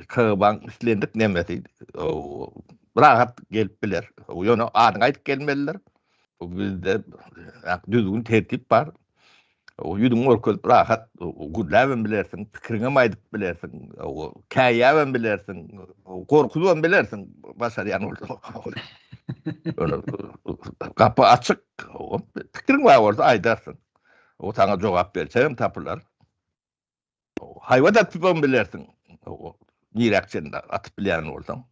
B: KGB-nyň islendik nemesi rahat gelip biler. Ýöne adyňy aýdyp gelmelidir. Bizde düzgün tertip bar. Ýüzüňi görkezip rahat gürläbem bilersiň, pikiriňem aýdyp bilersiň, käýäbem bilersiň, gorkuzybam bilersiň, başarýan bolsaň. Ýöne gapy açyk, pikiriň bar bolsa aýdarsyň. O saňa jogap berjegem tapylar. Haýbat atypam bilersiň. Niräk çenli atyp bilýän bolsaň.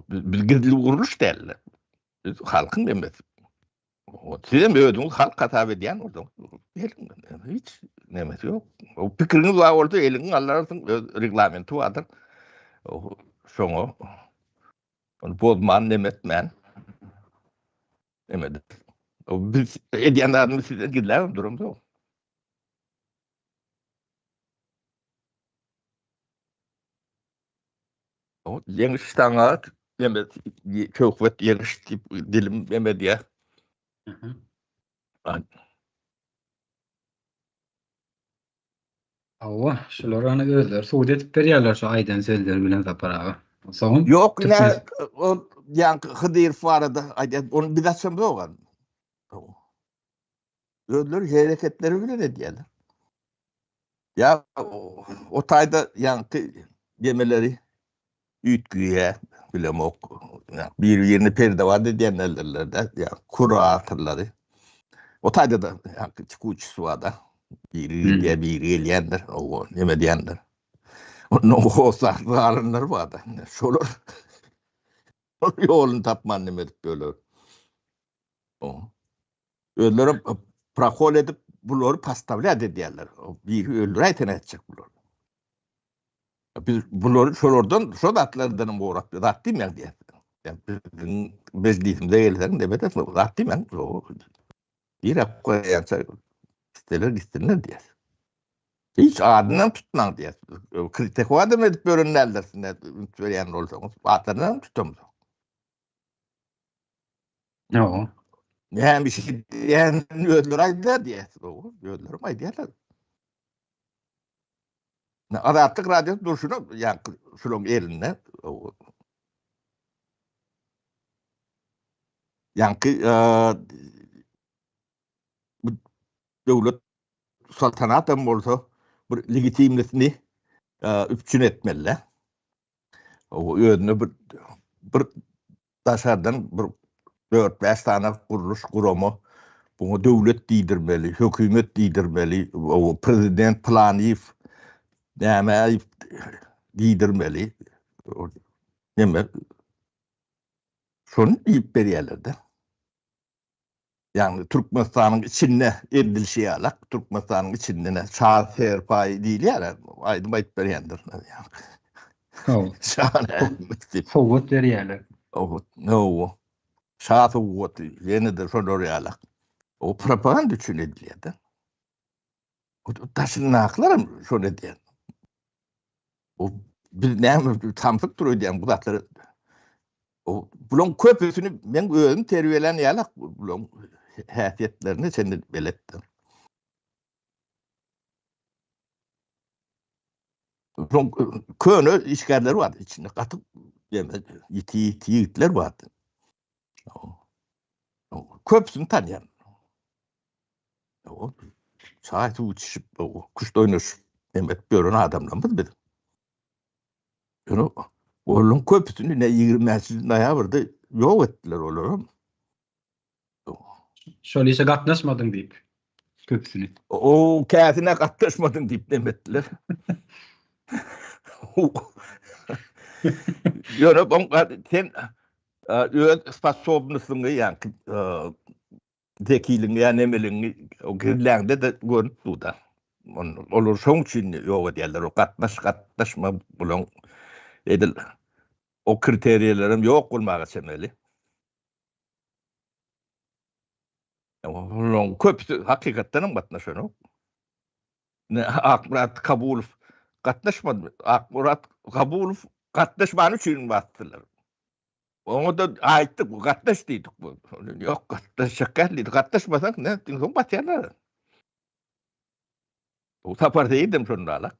B: Biz gizli gurluş däl. Biz halkyň nemesi. Siz hem özüňiz halk hasap edýän bolsaňyz, geliň. Hiç nemesi ýok. O pikiriňiz bar bolsa eliňi galdararsyň, öz reglamenti bardyr. Şoňa ony bozman, neme etmän. Neme Biz edýän zadymyzy sizden gizläbem duramzok. Ýeňiş saňa neme söhbet ýeňiş diýip dilim neme diýýär.
A: Hawa, şular ony özleri subut edip berýärler şu aýdan sözleri bilen Sapar aga. Soň
B: Ýok, ine ol ýaňky Hydyrow barada aýdýan, ony biz açamzok. Özleri hereketleri bilen edýärler. Ýa o taýda ýaňky gemeleri üýtgüýä bilemok. Bir-birini perdewat edýänlerdirler-de, ýa kuratorlary. O taýda-da ýaňky çykuçysy bar-da. Biri gidýär, biri gelýändir, o neme diýendir. Ondan hossarsyz galanlar bar-da. Şolar ýoluny tapman neme edip ýörler. Özleri prokol edip bulary postawlýat edýärler. Biri öldüräýse nätjek bular. Biz bulary şolardan, şo zatlardan hem gorap, zat diýmäň diýýär. Ýa biziň mejlisimize gelseň neme edersiň, zat diýmäň. Birek goýýança isteler gitsinler diýýär. Hiç adyndan tutmaň diýýär. Kritikwadam edip ýören däldirsiň, üns berýän bolsaňyz, atlaryndan tutamzok.
A: Ýok.
B: Näme iş edýän özleri aýdýar diýýär. Özleri aýdýarlar. Azatlyk radiosy durşuna ýa şularyň elinde. Ýaňky bu döwlet saltanat hem bolsa bir legitimlisini üpjün etmeli. Özüne bir bir daşardan bir 4-5 sany gurluş gurama buňa döwlet diýdirmeli, hökümet diýdirmeli, o prezident Planyýew näme diýdirmeli. Neme şony diýip berýärler-de. Ýagny Türkmenistanyň içinde edilişi ýalak, Türkmenistanyň içinde ne şa serpaý diýilýär, aýdym aýdyp berýändir.
A: Sowgat berýärler.
B: Hawa. Şa sowgaty, ýene-de şolar ýalak. O propaganda üçin edilýär-de. Daşyndakylar hem şony edýär. O biz näme samsyk dur öýdýän bu zatlary. O bulaň köpüsini men özüm terbiýelän ýalak bulaň häsiýetlerini çenli beletdim. Bulaň köne işgärleri bar içinde gaty. Ýiti ýiti ýigitler bardy. Köpüsini tanýan. Çaý suw içişip, küşt oýnaşyp, neme edip ýören adamlarymyz biz. Ýöne olaryň köpüsini ne 25 noýabrda ýok etdiler olaram.
A: Şol işe gatnaşmadyň diýip köpüsini.
B: O käsine gatnaşmadyň diýip neme etdiler. Ýöne sen öz sposobnostyňy ýa-ni zekiligiňi ýa nemeligiňi gizläňde-de görnüp dur-da. Olar şoň üçin ýok edýärler. O gatnaş, gatnaşma bulaň edil o kriteriýalarem ýok bolmaga çemeli. Olaryň köpüsi hakykatdan hem gatnaşanok. Ne Akmyrat Kabulow gatnaşmady. Akmyrat Kabulow gatnaşmany üçin basdylar. Oňa da aýtdyk, gatnaş diýdik. Ýok, gatnaşjak däl diýdi. Gatnaşmasaň, ne, soň basýarlar. Bu Sapar Seýidem şonda alak.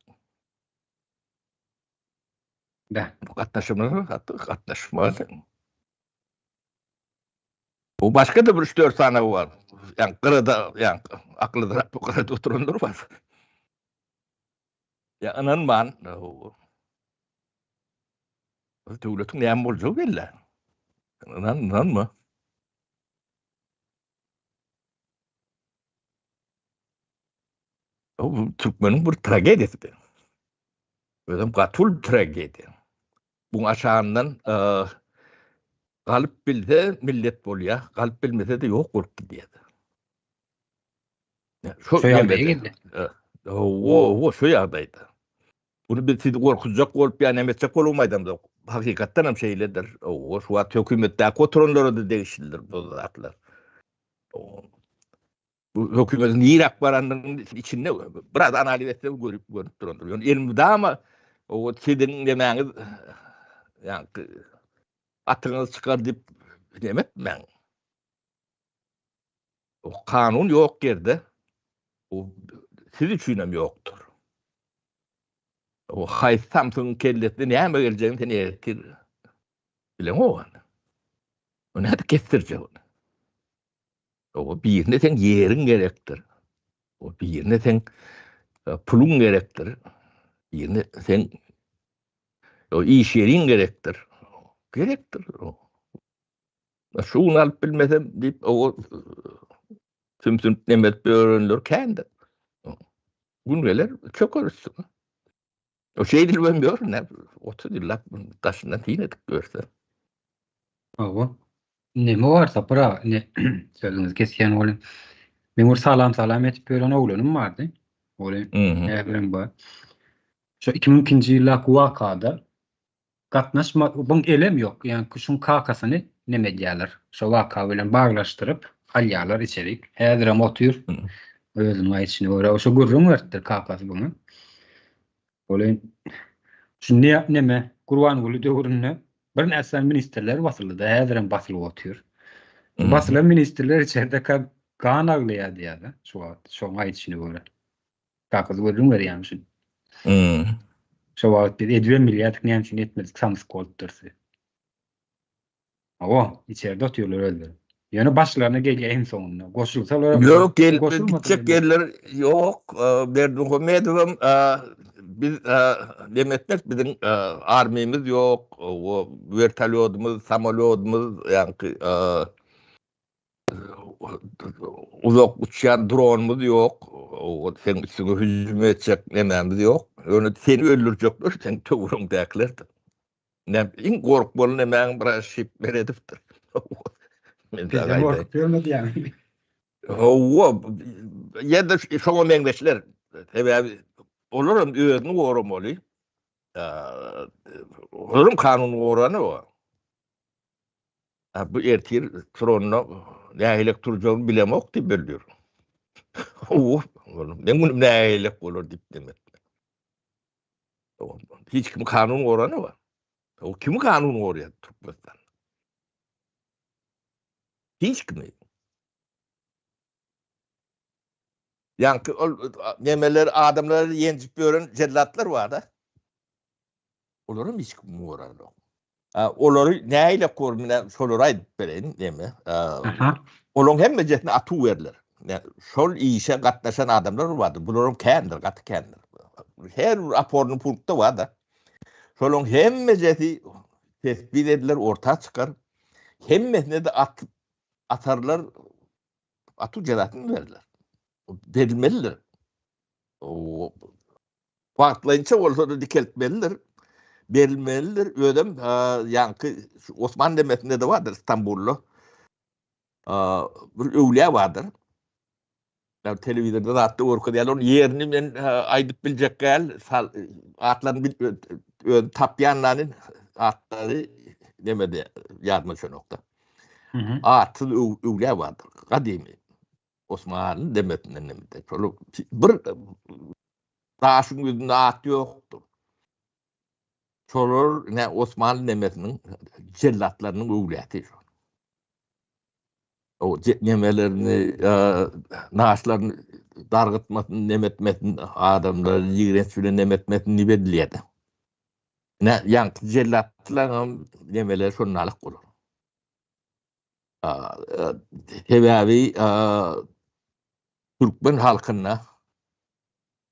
A: Da.
B: Gatnaşmaly, gatnaşmaly. Bu başga-da bir 3-4 sany bar. Ýa gyrada, ýa akly bu gyrada oturanlar bar. Ýa ynanman, döwletiň näme boljagy belli. Ynan, ynanma. Bu türkmeniň bir tragediýasy bu. Özem gaty uly tragediýa. Buň aşagyndan galyp bilse millet bolýar, galyp bilmese-de ýok bolup gidýär.
A: Şu ýagdaýa geldi.
B: Hawa, şu ýagdaýda. Bunu biz sizi gorkuzjak bolup ýa näme etjek bolubam aýdamzok. Hakykatdan hem şeýledir. Hawa, şu wagt hökümetdäki oturanlara-da degişlidir bu zatlar. Bu hökümetiň niräk barandygyny içinde biraz analiz etseň görüp görüp durandyr. Ýöne elmydama o siziň nemäňiz ýa atyňyz çykar diýip neme etmäň. O kanun ýok ýerde o siz üçin hem ýokdur. O haýsy samsygyň kellesine näme geljegini sen ertir bileňok ony. O nädip kesdirjek ony? O birine seň ýeriň gerekdir. O birine seň e, puluň gerekdir. Birine seň o iş ýeriň gerekdir. Gerekdir. O. Şuny alyp bilmesem diýip o sümsünip neme edip ýörenler kändir. Gün geler çöker üstüne. O şeýdilip hem ýör, ne 30 ýyllap daşyndan syn edip görse.
A: Hawa. Neme bar Sapar aga, ine sözüňizi kesýän welin. Men bir salam salam edip ýören oglanym bardy. Ol häzirem bar. Şu 2002-nji ýyldaky wakada Gatnaşma buň elem ýok ýaňky şuň kakasyny neme edýäler şo waka bilen baglaşdyryp alýalar içerik häzirem otyr özüniň aýdyşyna görä şo gürrüň beripdir kakasy buňa ol şu ne neme Gurbanguly döwründe birnäçe sany ministrler basyldy-da häzirem basylyp otyr basylan ministrler içerde gan aglaýar diýýär-de şu wagt şoň aýdyşyna görä. Kakasy gürrüň berýärmişin.
B: Hmm.
A: Şo wagt biz edibem bilýärdik, näme üçin etmedik samsyk bolupdyrys. Hawa, içerde otyrlar özleri. Ýöne başlaryna gelýär iň soňunda. Goşulsalar
B: Ýok, gelip gitjek ýerler ýok. Berdimuhamedowam biz neme etmek biziň armyýamyz ýok, wertolýodymyz, samolýodymyz, ýaňky Uzak uçýan dronumyz ýok. O seň üstüňe hüjüm etjek nemämiz ýok. Ýöne seni öldürjekler seň töweregiňdäkilerdir. Näme iň gorkmaly nemäň biraz şip meredipdir.
A: Men Bizden gorkup ýörme diýýäň.
B: Hawa, ýa-da şoňa meňzeşler. Sebäbi olar hem özüni goramaly. Olaryň kanuny gorany o. Bu ertir tronda nähilek turjagyny bilemok diýip öldür. Hawa, men günüm nähilek bolar diýip demek. Hiç kim kanun gorany bar. O kimi kanun gorýar Türkmenistan? Hiç kimi. Ýaňky ol nemeler adamlary ýenjip ýören jellatlar bar-da. Olaram hiç kim goranok. Olary nähili kor mine şolary aýdyp bereýin neme. Olaryň hemmejesine atuw berler. Şol işe gatnaşan adamlar bardyr. Bularyň kändir, gaty kändir. Her bir oporny punktda barda. Şolaryň hemmejesi tesbit ediler, orta çykar. Hemmesine de at atarlar, atuw jezasyny berler. Berilmelidir. Wagtlaýynça bolsa-da dikeltmelidir, berilmelidir. Özem ýaňky Osman demesinde-de bardyr Stambulda. Bir öwlüýä bardyr. Ýa telewizorda zatda görkezýärler. Onuň ýerini men aýdyp biljek däl. Atlaryny özüm tapýan atlary nemede ýadyma düşenokda. Atsyz öwlüýä bardyr. Gadymy. Osmanly demesinden nemede. Şol bir daşyň ýüzünde at ýokdur. Şolar ne Osmanly nemesiniň jellatlarynyň öwlüýäsi şol. O nemelerini, naşlaryny dargytmasyn, nemetmesin, adamlary ýigrenç bilen nemetmesin diýip edilýärdi. Ne ýaňky jellatlaryň nemeleri şondalyk bolar. Sebäbi türkmen halkynda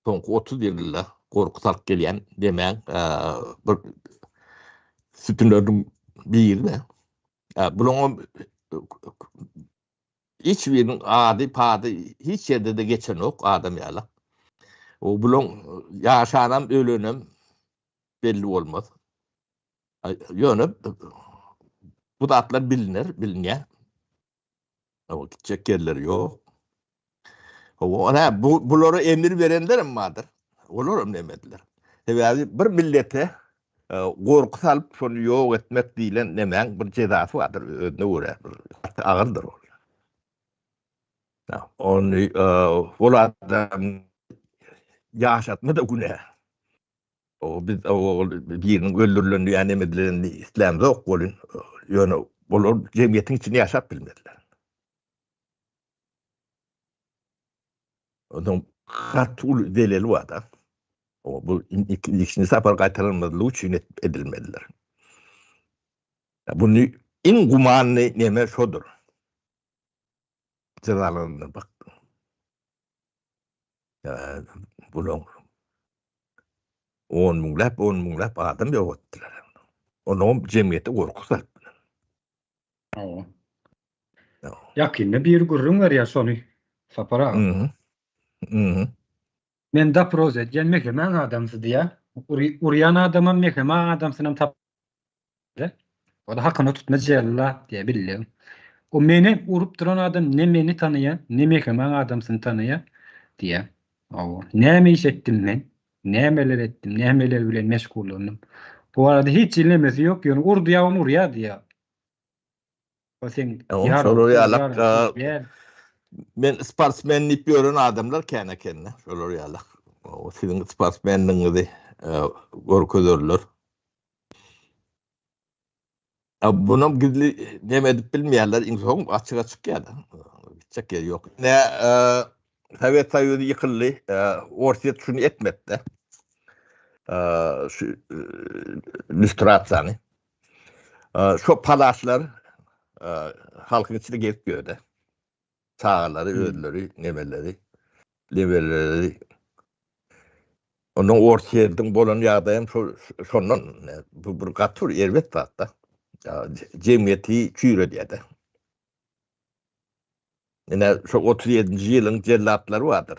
B: soňky 30 ýylda gorky salyp gelýän demäň bir sütünleriniň biri-de. Bularyň hiç biriniň ady, pady hiç ýerde-de geçenok adam ýaly. Bularyň ýaşanam, ölenem belli bolmaz. Ýöne bu zatlar biliner, bilinýär. Oň gitjek ýerleri ýok. Hawa, ana bu bulara emir berenler hem bardyr. Olar hem nemediler. Sebäbi bir millete e, gorky salyp şony ýok etmek diýlen nemäň bir jezasy bardyr özüne görä bir gaty agyrdyr ol. Ony e, ol adam ýaşatma da günä. O biz ol biriniň öldürilenini ýa neme edilenini islämzok welin, ýöne olar jemgyýetiň içinde ýaşap bilmediler. Onuň gaty uly zeleli bar-da. O bu ikinji sapar gaýtalanmazlygy üçin edilmelidir. Buny iň gumanly neme şodur. Jezalandyrmak. Bulaň on müňläp, on müňläp adam ýok etdiler. Onuň jemgyýete gorky salypdylar.
A: Hawa. Ýakynda biri gürrüň berýär şony, Sapar aga.
B: Mhm.
A: Men doproz edýän Mehemäň adamsy diýýär. Urýan adamam Mehemäň adamsynam tap O-da hakyna tutma jellat diýýär bildiň. O meni urup duran adam ne meni tanaýar, ne Mehemäň adamsyny tanaýar diýýär. Hawa. Näme iş etdim men? Nämeler etdim? Nämeler bilen meşgullandym? Bu barada hiç hili nemesi ýok, ýöne ur diýýär, urýar diýýär. O seň
B: Şolar ýalak men sportsmen diýip ýören adamlar kän eken-de, şolar ýalak. O siziň sportsmenligiňizi görkezerler. Bunam gizli neme edip bilmeýärler, iň soň açyga çykýar. Gitjek ýeri ýok. Ne Sowet Soýuzy ýykyldy, Orsýet şuny etmedi-de. Şu lýustrasiýany. Şo palaşlar halkyň içinde gezip ýördi. Çagalary, özleri, nemeleri, lebereleri. Ondan Orsýetiň bolan ýagdaýam şo şondan bu bir gaty bir erbet zat-da. Jemgyýeti çüýredýär-de. Ine şo 37-nji ýylyň jellatlary bardyr.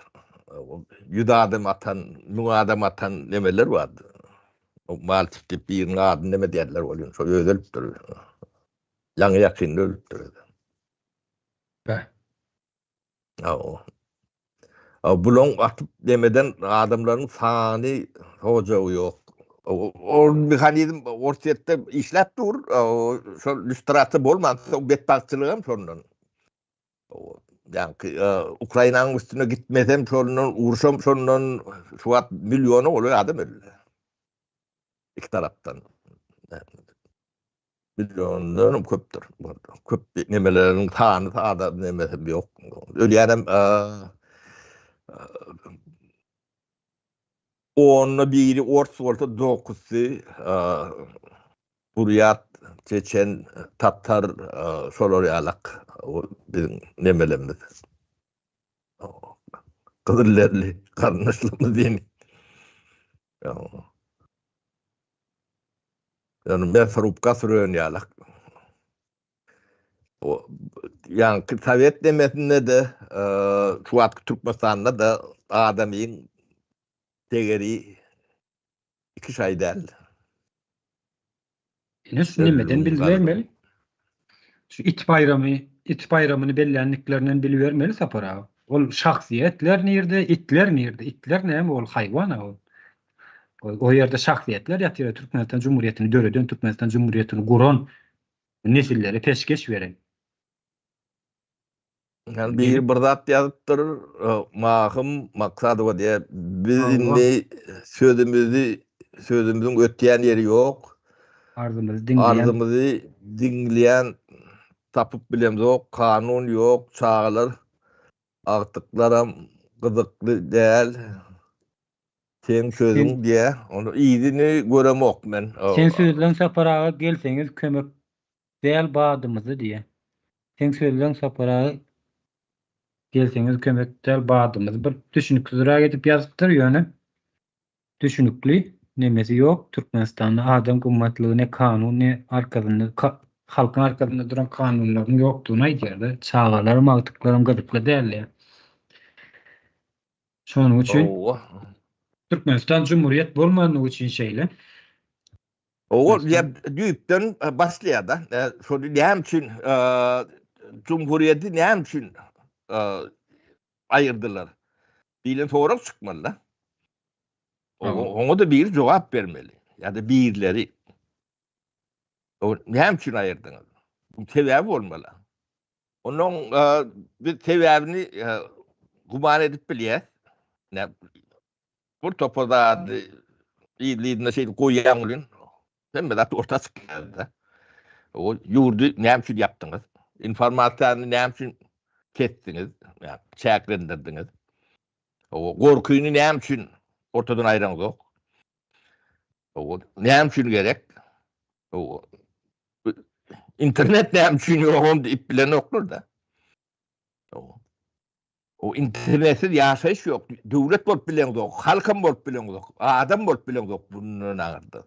B: 100 adam atan, 1000 adam atan nemeler bardy. Malçik diýip biriniň adyny neme diýerler welin, şo özi ölüpdir. Ýaňy ýakynda ölüpdir.
A: Beh.
B: Hawa. Bulaň atyp demeden adamlaryň sany hojagy ýok. Ol mehanizm Orsýetde işläp dur. Şol lýustrasiýa bolmansoň betbagtçylygam şondan. Ýaňky Ukrainanyň üstüne gitmesem şondan, urşam şondan şu wagt milliona golaý adam öldi. Iki tarapdan. Milliondan köpdür. Köp nemeleriň sany adam nemesi ýok. Ölýänem onda biri ors bolsa dokuzsy. Burýat, çeçen, tatar şolar ýalak biziň nemelerimiz. Gyzylderli garyndaşlarymyz diýen. Ýöne men srubka süren ýalak. O ýaňky sowet demesinde-de, şu wagtky Türkmenistanda-da adamyň degeri iki şaý däl.
A: Ine şu nemeden bilibermeli. Şu it baýramy, it baýramyny belländiklerinden bilibermeli Sapar aga. Ol şahsyýetler nirde, itler nirde? Itler näme ol haýwan a ol. O ýerde şahsyýetler ýatyr, Türkmenistan Cumhuriyetini döreden, Türkmenistan Cumhuriyetini guran nesillere peşgeş beren.
B: Yani biri bir zat ýazypdyr, Mahym Maksadowa diýýär, biz indi sözümizi, sözümiziň ötýän ýeri ýok.
A: Arzymyzy diňleýän.
B: Arzymyzy diňleýän tapyp bilemzok, kanun ýok, çagalar, agtyklaram gyzykly däl. Seň sözüň diýýär, ony yzyny göremok men.
A: Sen sözleň Sapar aga gelseňiz kömek däl badymyzy diýýär. Seň sözleň Sapar aga gelseňiz kömek däl badymyzy bir düşüniksizräk edip ýazypdyr ýöne düşünikli nemesi ýok Türkmenistanda adam gymmatlygy ne kanun ne arkasynda halkyň arkasynda duran kanunlaryň ýokdugyny aýdýarda çagalaram agtyklaram gyzykly däl diýýär. Şonuň üçin
B: Hawa.
A: Türkmenistan Cumhuriyet bolmanlygy üçin şeýle.
B: Hawa, ýa düýpden başlaýar-da. Şony näme üçin Cumhuriyeti näme üçin aýyrdylar diýlen sorag çykmaly-da. Oňa-da biri jogap bermeli ýa-da birleri. Näme üçin aýyrdyňyz? Bu sebäbi bolmaly. Onuň biz sebäbini güman edip bilýäs. Bir topar zady yzly-yzyna şeýdip goýýaň welin, hemme zat orta çykýar-da. O ýurdy näme üçin ýapdyňyz? Informasiýany näme üçin kesdiňiz? Çäklendirdiňiz? O gorkyny näme üçin ortadan aýraňzok? O näme üçin gerek? O Internet näme üçin ýok ony diýip bilenoklar-da. O internetsiz ýaşaýyş ýok. Döwlet bolup bileňzok, halkam bolup bileňzok, adam bolup bileňzok bundan aňyrda.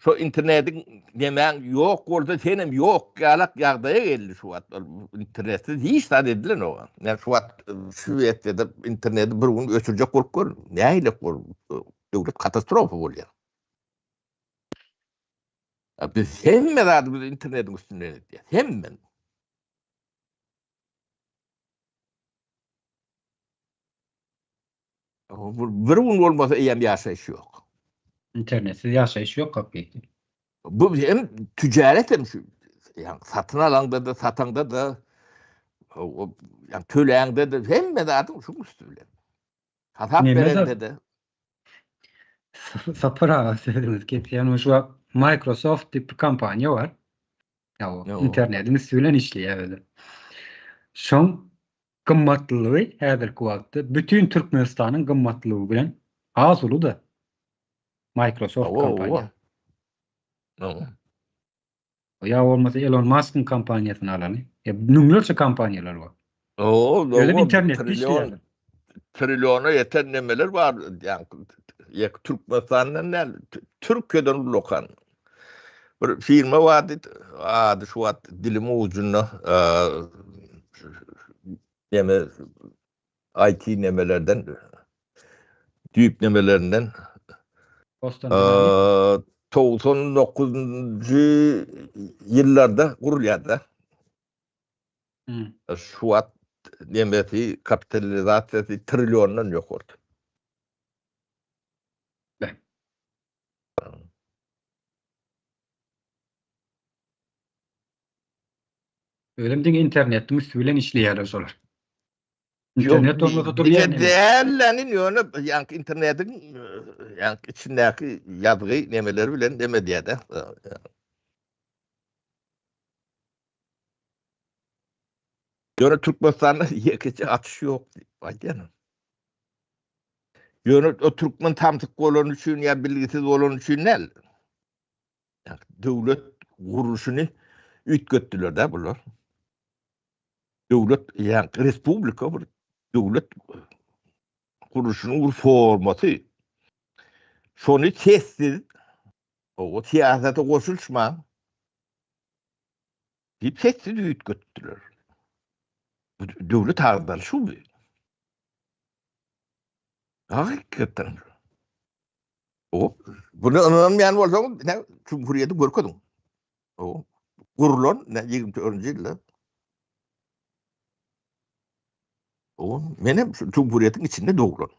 B: Şo internetiň nemäň ýok bolsa senem ýok ýalak ýagdaýa geldi şu wagt. Internetsiz hiç zat edilenok. Men şu wagt Şwesiýada interneti bir gün öçürjek bolup gör, nähili bol döwlet katastrofa bolýar. Biz hemme zady biz internetiň üstünden edýäs. Hemme. Bir gün bolmasa eýýäm ýaşaýyş ýok.
A: Internetsiz ýaşaýyş ýok hakyky.
B: Bu hem ticaret hem şu. Ýa satyn alaňda-da, sataňda-da, ýa töläňde-de hemme zadyň şu üstü bilen. Hasap berende-de.
A: Sapar aga sözüňizi kesýän. Şu wagt Microsoft diýip bir kompaniýa bar. Ýa internetiň üsti bilen işleýär özi. Şoň gymmatlylygy häzirki wagtda bütin Türkmenistanyň gymmatlylygy bilen az uly-da. Microsoft kompaniýa. Ýa bolmasa Elon Muskyň kompaniýasyny alaly. Ýa müňlerçe kompaniýalar bar.
B: Oo,
A: Özem internetde işleýärler.
B: Trilliona ýeten nemeler bar. Ýa Türkmenistandan däl, Türkiýeden ullakan. Bir firma bardy, ady şu wagt dilimiň ujunda. Neme IT nemelerden düýp nemelerinden 99-njy ýyllarda gurulýar-da. Şu wagt nemesi kapitalizasiýasy trilliondan ýokarda.
A: Özem diňe internetiň üsti bilen işleýärler şolar. Internet bolmasa durýar.
B: Diňe dälläni ýöne ýaňky internetiň ýaňky içindäki ýazgy nemeleri bilen neme edýär-de. Ýöne Türkmenistanda ýekeje açyş ýok diýip aýdýan. Ýöne o türkmen samsyk bolany üçin ýa bilgisiz bolany üçin däl. Döwlet. gurluşyny üýtgetdiler-dä bular. Döwlet, ýa respublika bir döwlet gurluşynyň bir formasy. Şony sessiz, o syýasata goşulyşman diýip sessiz üýtgetdiler. Bu döwlet agdaryşy bu. Hakykatdan. O, bunu ynanmaýan bolsaňyz, ne, Cumhuriyeti görkeziň. O, gurulan ne 24-nji ýylda. O, men hem şu Cumhuriyetiň içinde doglan.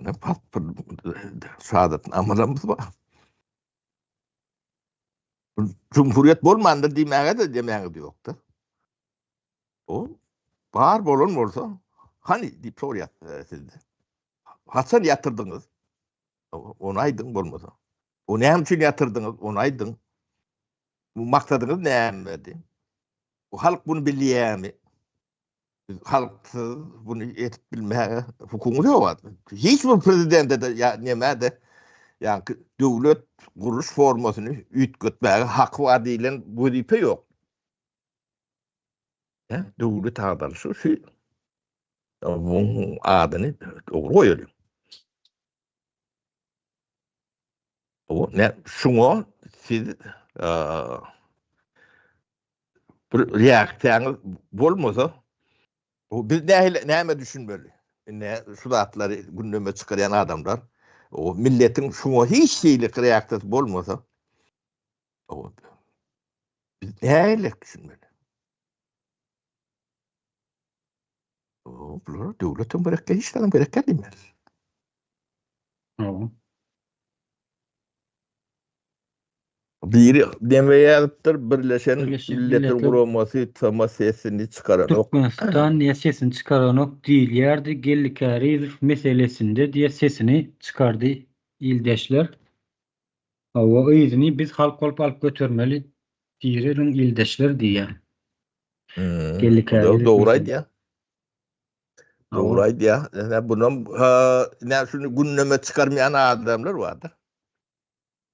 B: Ne pasport şahadatnamalarymyz bar. Cumhuriyet bolmandyr diýmäge-de demäňiz ýokdy. O bar bolan bolsa, hany diýip sorýar sizde. Haçan ýatyrdyňyz? Ony aýdyň bolmasa. O näme üçin ýatyrdyňyz? Ony aýdyň. Bu maksadyňyz nämedi? Bu halk bunu bilýärmi? Halksyz bunu etip bilmäge hukugyňyz ýok. Hiç bir prezidente-de ýa nämä-de ýa döwlet gurluş formasyny üýtgetmäge haky bar diýlen wezipe ýok. Hä, döwlet agdaryşy şu. Buň adyny dogry goýalyň. O ne şuňa siz bir reaksiýaňyz bolmasa, bu biz nähili näme düşünmeli? Indi şu zatlary gündeme çykarýan adamlar, o milletiň şuňa hiç hili reaksiýasy bolmasa, o biz nähili düşünmeli? O bular döwletem gerek, hiç zadyň gerek diýmez.
A: Hawa.
B: Biri deme ýazypdyr, Birleşen Milletler Guramasy TM sesini çykaranok.
A: Türkmenistan niýe sesini çykaranok diýilýärdi, Geldi Kärizow meselesinde diýe sesini çykardy ildeşler. Hawa yzyny biz halk bolup alyp götermeli direliň ildeşler diýýän. Geldi Kärizow.
B: Dogry aýdýar. Dogry aýdýar. Ine bunam ine şuny gündeme çykarmaýan adamlar bardyr.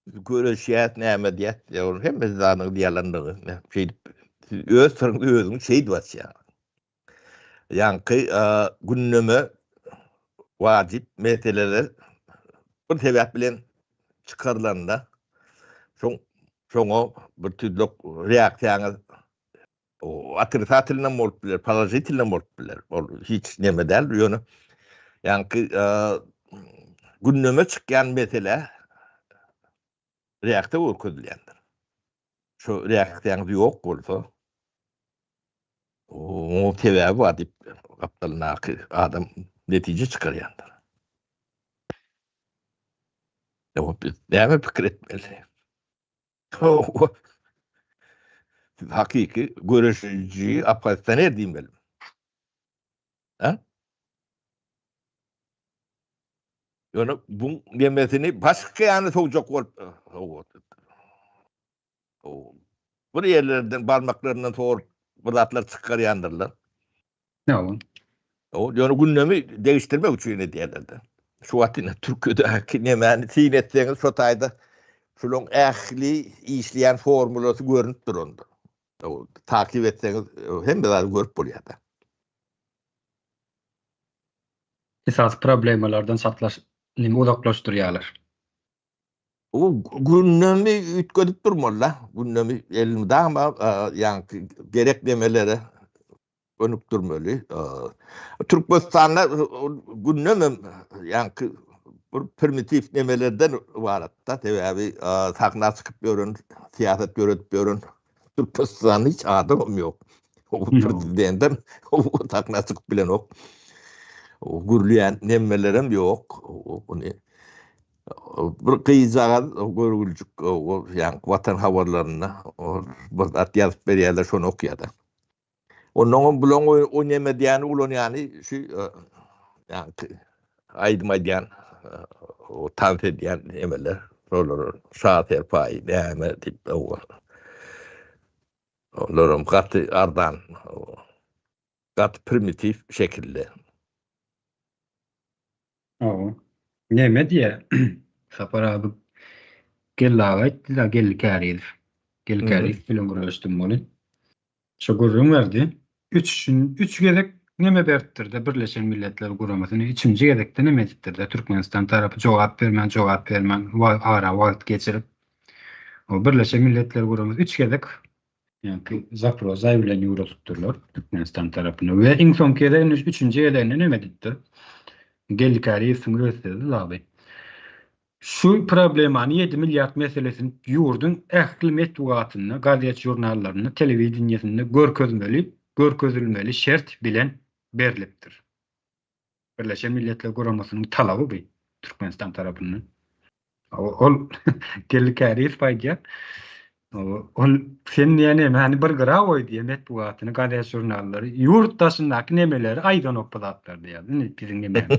B: Göreşýär, näme diýýär. Ýa ol hemme zadyň ýalandygy. Şeýdip öz syryňy özüň şeýdip açýar. Ýaňky gündeme wajyp meseleler bir sebäp bilen çykarylanda şoň şoňa bir tüýdük reaksiýaňyz otrisatilnyý bolup biler, položitilnyý bolup biler. Ol hiç neme däl, ýöne ýaňky gündeme çykýan mesele reaksiýa görkezilýändir. Şu reaksiýaňyz ýok bolsa, onuň sebäbi bar diýip gapdalyndaky adam netije çykarýandyr. Ýok, biz näme pikir etmeli? Siz hakyky göreşiji oppozisioner diýmeli. Ha? Ýöne bu nemesini başga ýana sowjak bolup bir ýerlerden barmaklaryndan sorup bir zatlar çykarýandyrlar.
A: Ýa.
B: O ýöne gündemi degişdirmek üçin edýärler-de. Şu wagt ine Türkiýedäki nemäni syn etseňiz şo taýda şularyň ähli işleýän formulasy görünip durandyr. Takyp etseňiz hemme zady görüp bolýar-da.
A: Esasy problemalardan çatlaş neme uzaklaşdyrýarlar.
B: O gündemi üýtgedip durmaly-da. Gündemi elmydama ýaňky gerek nemelere gönükdirmeli. Türkmenistanda gündemem ýaňky bir primitiw nemelerden ybarat-da. Sebäbi sahna çykyp ýören, syýasat ýöredip ýören Türkmenistanda hiç adamam ýok. O prezidentem sahna çykyp bilenok. Gürleýän nemelerem ýok. Ony bir gyzjagaz görgüljik ýaňky Watan habarlarynda bir zat ýazyp berýärler, şony okýar-da. Onnoňam bulaň o neme diýýäni ulanýany şu ýaňky aýdym aýdýan o tans edýän nemeler şolar şa serpaýy näme diýip olaram gaty arzan gaty primitiw şekilde.
A: Hawa. Neme diýýär? Sapar abi Geldi aga aýtdy-da, Geldi Kärizow. Geldi Käriýew bilen gürleşdim welin. Şo gürrüň berdi. Üç üç gezek neme beripdir-de Birleşen Milletler Guramasyna üçünji gezekde neme edipdir-de Türkmenistan tarapy jogap bermän jogap bermän ara wagt geçirip o Birleşen Milletler Guramasy üç gezek ýaňky zapros bilen ýugradypdyrlar Türkmenistan tarapyna we iň soňky gezeginde üçünji gezeginde neme edipdir? Geldi Käriýewiň öz sözi laby. Şu problemany ýedi milliard meselesini ýurduň ähli metbugatynda, gazet-žurnallarynda, telewideniýesinde görkezmeli, görkezilmeli şert bilen berlipdir. Birleşen Milletler Guramasynyň talaby bu Türkmenistan tarapyndan. Ol Geldi Käriýew aýdýar. Ol sen diýen nemäni bir gyra goý diýýär metbugatyny, gazet-žurnallary, ýurt daşyndaky nemeleri aýdanok bu zatlar diýýär. Indi biziň nemämiz.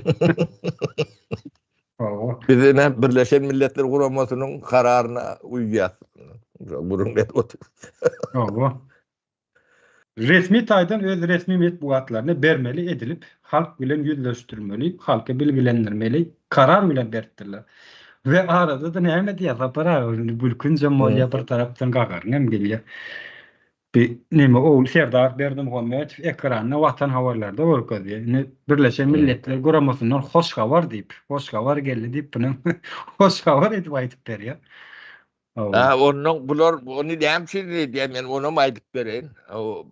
B: Hawa. Biz ine Birleşen Milletler Guramasynyň kararyna uýýas. Gürrüň edip otyrys.
A: Hawa. Resmi taýdan öz resmi metbugatlaryna bermeli edilip, halk bilen ýüzleşdirmeli, halky bilgilendirmeli karar bilen beripdirler. We arada-da näme diýýär Sapar aga, indi gülkünjem bolýar, bir tarapdan gagaryňam gelýär. Bir neme ogly Serdar Berdimuhamedow ekranda Watan habarlarda görkezýär. Indi Birleşen Milletler Guramasyndan hoş habar diýip, hoş habar geldi diýip, buny hoş habar edip aýdyp berýär.
B: Ha, ondan bular ony näme üçin edýär, men onam aýdyp bereýin.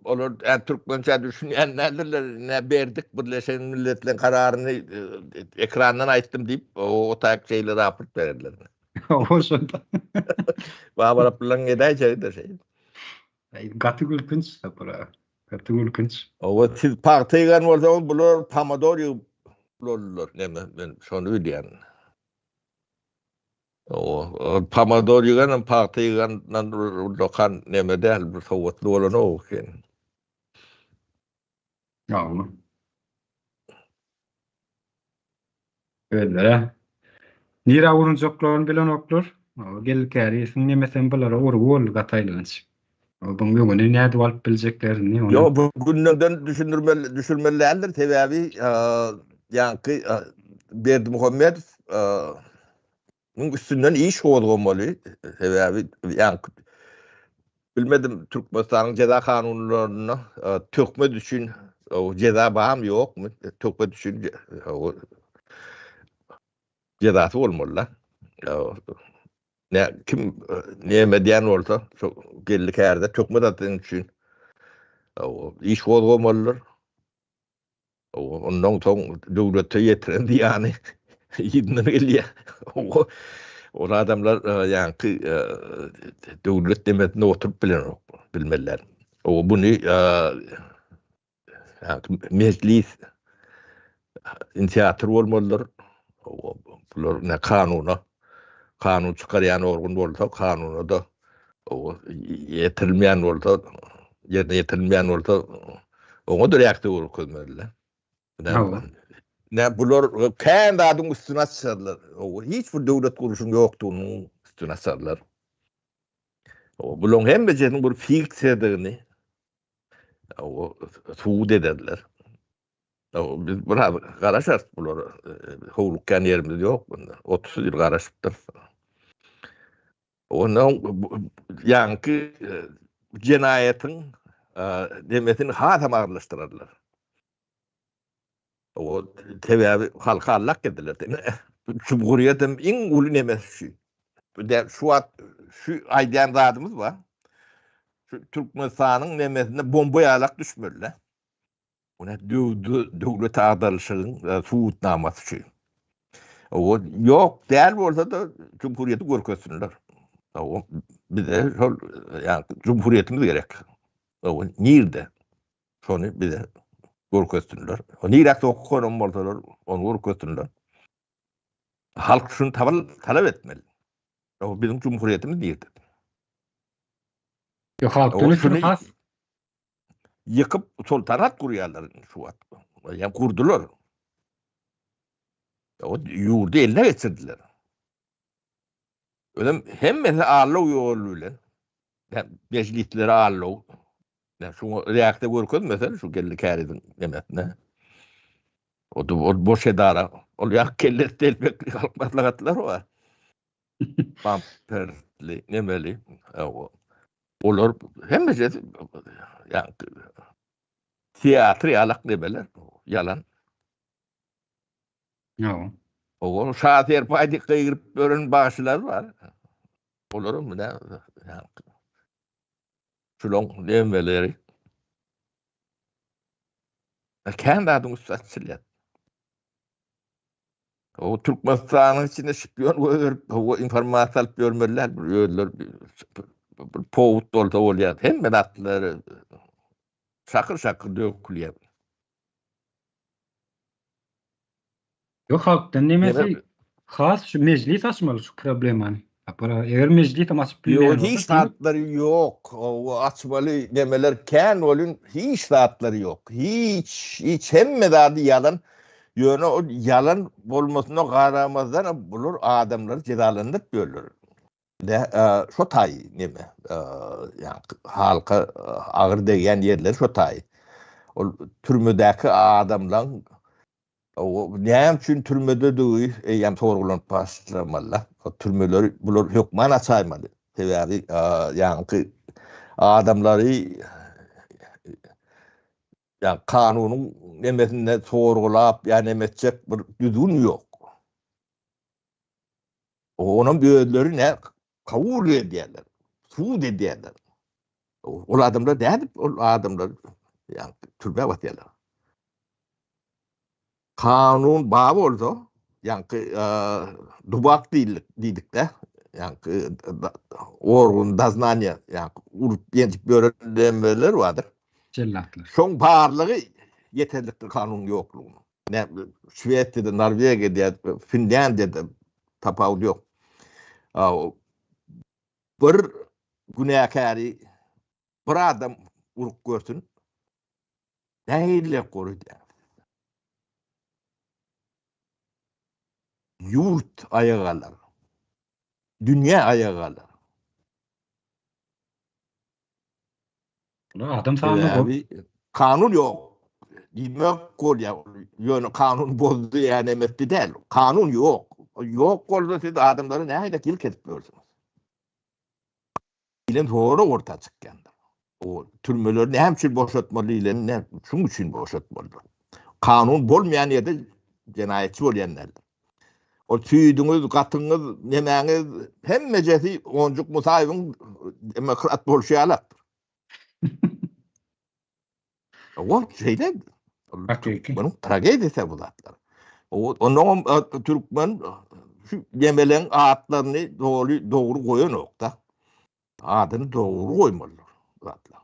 B: Olar ä, türkmençä düşünýän däldirler. Ne berdik Birleşen Milletler kararyny e, ekrandan aýtdym diýip, o tak şeýle raport bererler.
A: Hawa şonda.
B: Babar Abdyllaň edäýjegi-de şeý.
A: Gaty gülkünç Sapar aga. Gaty gülkünç.
B: Owa siz pagta ýygan bolsaňyz bular pomidor ýygyp boldular. Neme men şony bilýän. Owa pomidor ýygan hem pagta ýygandan ullakan neme däl bir sowatly bolanok eken.
A: Hawa. Özlere nirä urunjaklaryny bilenoklar. Geldi Käriýewiň nemesem bulara urgy boldy gaty aýylganç. Buň öňüni nädip alyp biljeklerini
B: ony. Ýok, bu gündenden düşündirmeli, düşürmeli däldir. Sebäbi ýaňky Berdimuhamedow Muň üstünden iş gozgamaly. Sebäbi ýaňky bilmedim Türkmenistanyň jeza kanunlarynda töhmet üçin jeza barmy ýokmy? Töhmet üçin jezasy bolmaly-da. Ne kim näme diýen bolsa, şo geldi kärde töhmet atan üçin iş gozgamalydyr. Ondan soň döwlete ýetiren zyýany yzyndan gelýär. Ol adamlar ýaňky döwlet demesinde oturyp bilenok, bilmeliler. O buny ýaňky mejlis inisiator bolmalydyr. Bular ne kanuna, kanun çykarýan organ bolsa, kanuna-da ýetirilmeýän bolsa, ýerine ýetirilmeýän bolsa, oňa-da reaksiýa görkezmeliler. Ne bular kän zadyň üstüni açarlar. Hiç bir döwlet gurluşynyň ýokdugynyň üstüni açarlar. Bularyň hemmesiniň bir fiksiýadygyny subut ederler. Biz biraz garaşarys bulara. Howlukýan ýerimiz ýok bunda. 30 ýyl garaşypdyrys. Ondan ýaňky jenaýatyň demesini hasam agyrlaşdyrarlar. O sebäbi halka allak ediler. Cumhuriýetiň iň uly nemesi şu. Şu wagt şu aýdýan zadymyz bar. Şu Türkmenistanyň nemesinde bomba ýalak düşmeli. Bu ne döwlet agdarylyşygyň subutnamasy üçin. O ýok däl bolsa-da cumhuriýeti görkezsinler. O bize şol ýa cumhuriýetimiz gerek. O nirde? Şony bize görkezsinler. O nirä sokanam bolsalar, ony görkezsinler. Halk şuny talap etmeli. O biziň cumhuriýetimiz nirde?
A: Ýok, halkdan ötri has
B: ýykyp soltanat gurýarlar indi şu wagt. Ýa gurdular. O ýurdy eline geçirdiler. Özem hemmesi allow ýoly bilen. Mejlisleri allow. Ýa şuňa reaksiýa görkezmese şu geldi käriziň nemesine. O da boş edara. Ol ýa kellesi telpekli halk maslahatlary bar. Pamperli, nemeli. Olar hemmesi ýa teatr ýalak nemeler, ýalan.
A: Ýa.
B: O şa serpaý diýip gygyryp ýören bagşylar bar. Olaryň mine şulaň nemeleri. Kän zadyň üsti açylýar. O Türkmenistanyň içinde şpion goýberip, o informasiýa alyp ýörmeliler, bir özleri bir powut bolsa bolýar. Hemme zatlary şakyr-şakyr dökülýär.
A: Ýok halkdan nemesi has şu mejlis açmaly şu problemany. Apara eger mejlis hem açyp
B: bilmeýän bolsa. Hiç zatlary ýok. O açmaly nemeler kän bolun hiç zatlary ýok. Hiç hiç hemme zady ýalan. Ýöne ol ýalan bolmasyna garamazdan bular adamlary jezalandyryp ýörler. Şo taý neme ýa halka agyr degýän ýerleri şo taý. Ol türmedäki adamlaň näme üçin türmededigi eýýäm sorgulanyp başlamaly. O türmeleri bular hökman açaýmaly. Sebäbi ýaňky adamlary ýa kanunyň nemesinde sorgulap ýa neme etjek bir düzgün ýok. Onam özleri ne kabul edýärler, sud edýärler. Ol adamlar nädip ol adamlar ýa türmä basýarlar. Kanun bar bolsa, ýaňky dubak diýdik diýdik-de, ýaňky organ doznaniýa, ýaňky urup ýenjip ýören nemeler bardyr.
A: Jellatlar.
B: Şoň barlygy ýeterlikdir kanunyň ýoklugyna. Ne Şwesiýada, Norwegiýada, Finlýandiýada tapawut ýok. Bir günäkäri bir adam urup görsün, nähili goraýar? Ýurt aýaga galar. Dünýä aýaga galar.
A: Adam sany
B: köp. Kanun ýok diýmek bolýar. Ýöne kanun bozdy ýa näme etdi däl. Kanun ýok. Ýok bolsa siz adamlary nähili ýyl kesip ýörsüňiz? Diýlen sorag orta çykýandyr. O türmeleri näme üçin boşatmaly diýlen ne şuň üçin boşatmalydyr. Kanun bolmaýan ýerde jenaýatçy bolýan däldir. O süýdüňiz, gatyňyz, nemäňiz hemmejesi Onjuk Musaýewiň demokrat bolşy ýalakdyr. O şeýle.
A: Hakyky.
B: Munuň tragediýasy bu zatlar. Ondan hem türkmen şu nemeleň atlaryny doly dogry goýanok-da. Adyny dogry goýmalydyr zatlar.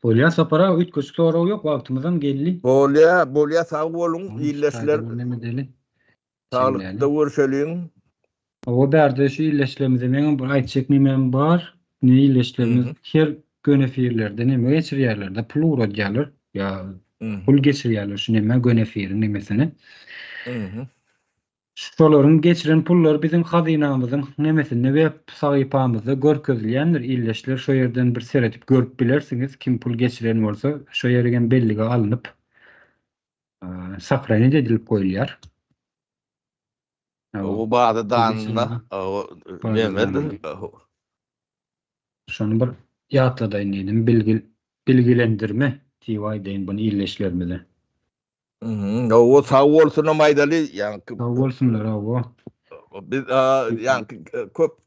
A: Bolýa Sapar aga üýtgeşik sorag ýok wagtymyzam geldi.
B: Bolýa bolýa sag boluň ildeşler. Saglykda görşeliň.
A: Hawa bärde şu ildeşlerimize meňem bir aýtjak nemem bar. Ne ildeşlerimiz her göni efirlerde neme geçirýärlerde pul ugradýarlar ýa pul geçirýärler şu neme göni efiriň nemesine. Şolaryň geçiren pullary biziň hazynamyzyň nemesinde web sahypamyzda görkezilýändir ildeşler şo ýerden bir seredip görüp bilersiňiz kim pul geçiren bolsa şo ýerigem bellige alnyp sahranit edilip goýulýar.
B: O baza danynda nemedir?
A: Şony bir ýatladaýyn diýdim bilgi bilgilendirme diýip aýdaýyn buny ildeşlerimize.
B: Hawa, sag bolsunam aýdaly, ýaňky.
A: Sag bolsunlar, hawa.
B: Biz ýaňky köp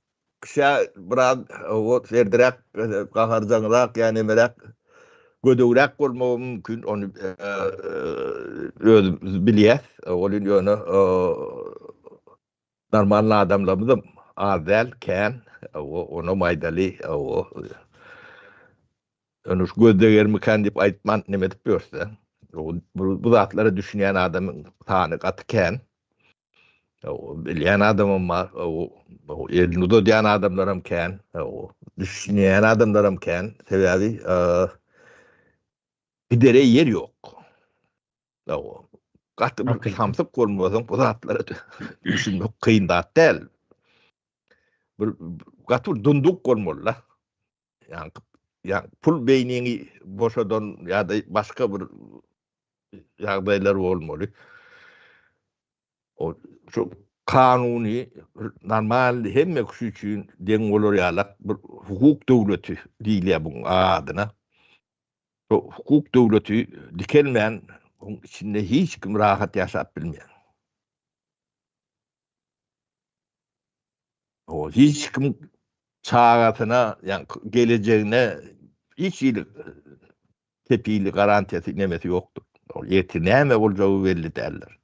B: kişä biraz hawa serdiräk, gaharjaňrak ýa nemeräk, gödegräk bolmagy mümkin, ony özümiz bilýäs. Ol ýöne normalny adamlarymyzam az däl, kän. Hawa, onam aýdaly, hawa. Ýöne şu göz degermikän diýip aýtman neme edip ýörse. Bu zatlara düşünýän adamyň sany gaty kän. Bilýän adamam bar. Elini uzadýan adamlaram kän. Düşünýän adamlaram kän. Sebäbi gidere ýer ýok. Gaty bir samsyk bolmasaň bu zatlara düşünmek kyn zat däl. Bir gaty bir dunduk bolmaly-da. Ýaňky ýa pul beýniňi boşadan ýa-da başga bir ýagdaýlar bolmaly. O şu kanuny normal hemme kişi üçin deň bolar ýalak bir hukuk döwleti diýilýär buň adyna. Şu hukuk döwleti dikelmän oň içinde hiç kim rahat ýaşap bilmeýär. O hiç kim çagasyna, ýa gelejegine hiç hili kepili, garantiýasy nemesi ýokdur. Ol ertir näme boljagy belli däldir.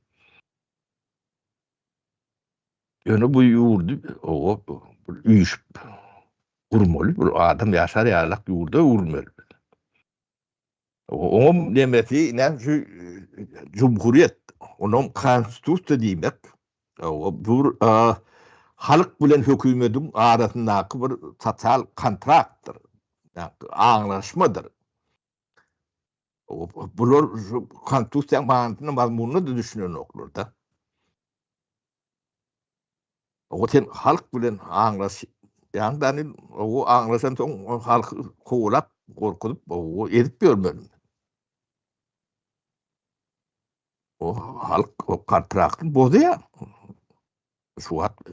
B: Ýöne bu ýurdy owa bir üýşüp gurmaly, bir adam ýaşar ýalak ýurda öwürmeli. Oňam nemesi näme şu cumhuriyet, onam konstitusiýa diýmek. Bu bir halk bilen hökümetiň arasyndaky bir sosial kontraktdyr. Aňlaşmadyr. Bular şu konstitusiýanyň manysyna, mazmunyna-da düşünenoklar-da. O sen halk bilen aňlaşýaň da, o aňlaşan soň halky kowalap, gorkuzyp, o ezip ýörmeli. O halk o kontrakty bozýar. Şu wagt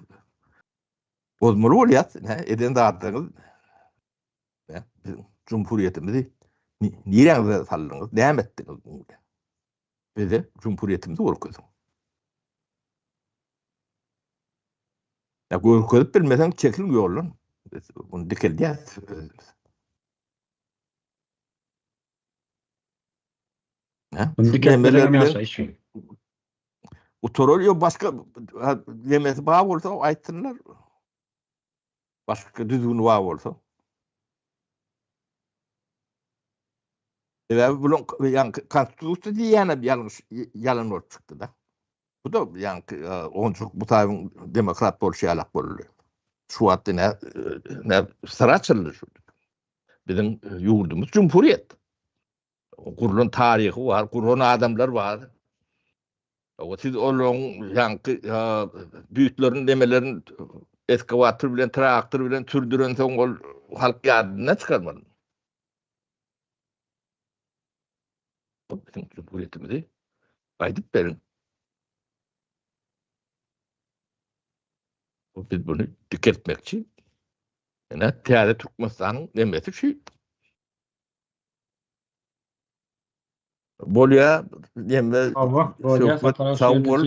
B: bozmaly bolýar, eden zatlaryňyz biziň cumhuriyetimizi niräňize saldyňyz, näme etdiňiz muň bilen? Bize cumhuriyetimizi görkeziň. Ya görkezip bilmeseň çekil ýoldan. Biz bunu dikeldýäs özümiz.
A: Bunu dikeltmeseň ýaşaýyş ýok.
B: Utarar ýok başga nemesi bar bolsa aýtsynlar. Başga düzgüni bar bolsa. Sebäbi bulan ýaňky konstitusiýa diýýänem ýalňyş ýalan bolup çykdy-da. Bu da ýaňky onçuk bu taýyň demokrat bolşy ýalak boldy. Şu wagt ine ne syr açyldy şu. Biziň ýurdumyz cumhuriyet. Gurlan taryhy bar, guran adamlar bar. O siz olaryň ýaňky büyüklerini demelerini eskawator bilen, traktor bilen sürdüren soň ol halk ýadyndan çykarmaly. Biziň cumhuriyetimizi gaýdyp beriň. Biz bunu dikeltmekçi. Ine täze Türkmenistanyň nemesi şu. Bolýa, ýene
A: Hawa, bolýa,
B: söhbet sag bol.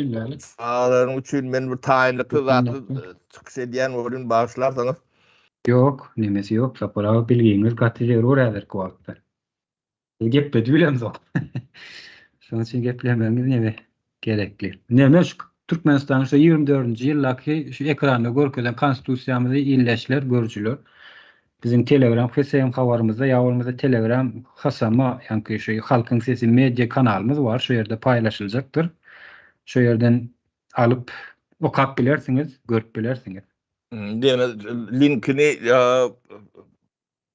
B: Çagalaryň üçin men bir taýynlykly zatly çykyş edýän bolýan, bagyşlarsyňyz.
A: Ýok, nemesi ýok, Sapar aga bilgiňiz gaty zerur häzirki wagtda. Siz gepledi bilemzok. Şonuň üçin geplemegiňiz neme gerekli. Neme şu Türkmenistanyň şu 24-nji ýyldaky şu ekranda görkezen konstitusiýamyzy ildeşler, görüjiler biziň Telegram HSM habarymyzda ýa bolmasa Telegram HSM ýaňky şu Halkyň Sesi media kanalymyz bar, şu ýerde paýlaşyljakdyr. Şu ýerden alyp okap bilersiňiz, görüp bilersiňiz.
B: Diýene linkini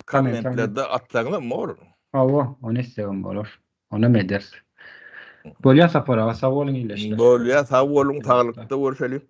B: kommentlerde atsaňyzam bor.
A: Hawa, ony etsegem bolar. Onam ederis. Bolýar Sapar aga, sag boluň ildeşler.
B: Bolýar, sag boluň, saglykda görşeliň.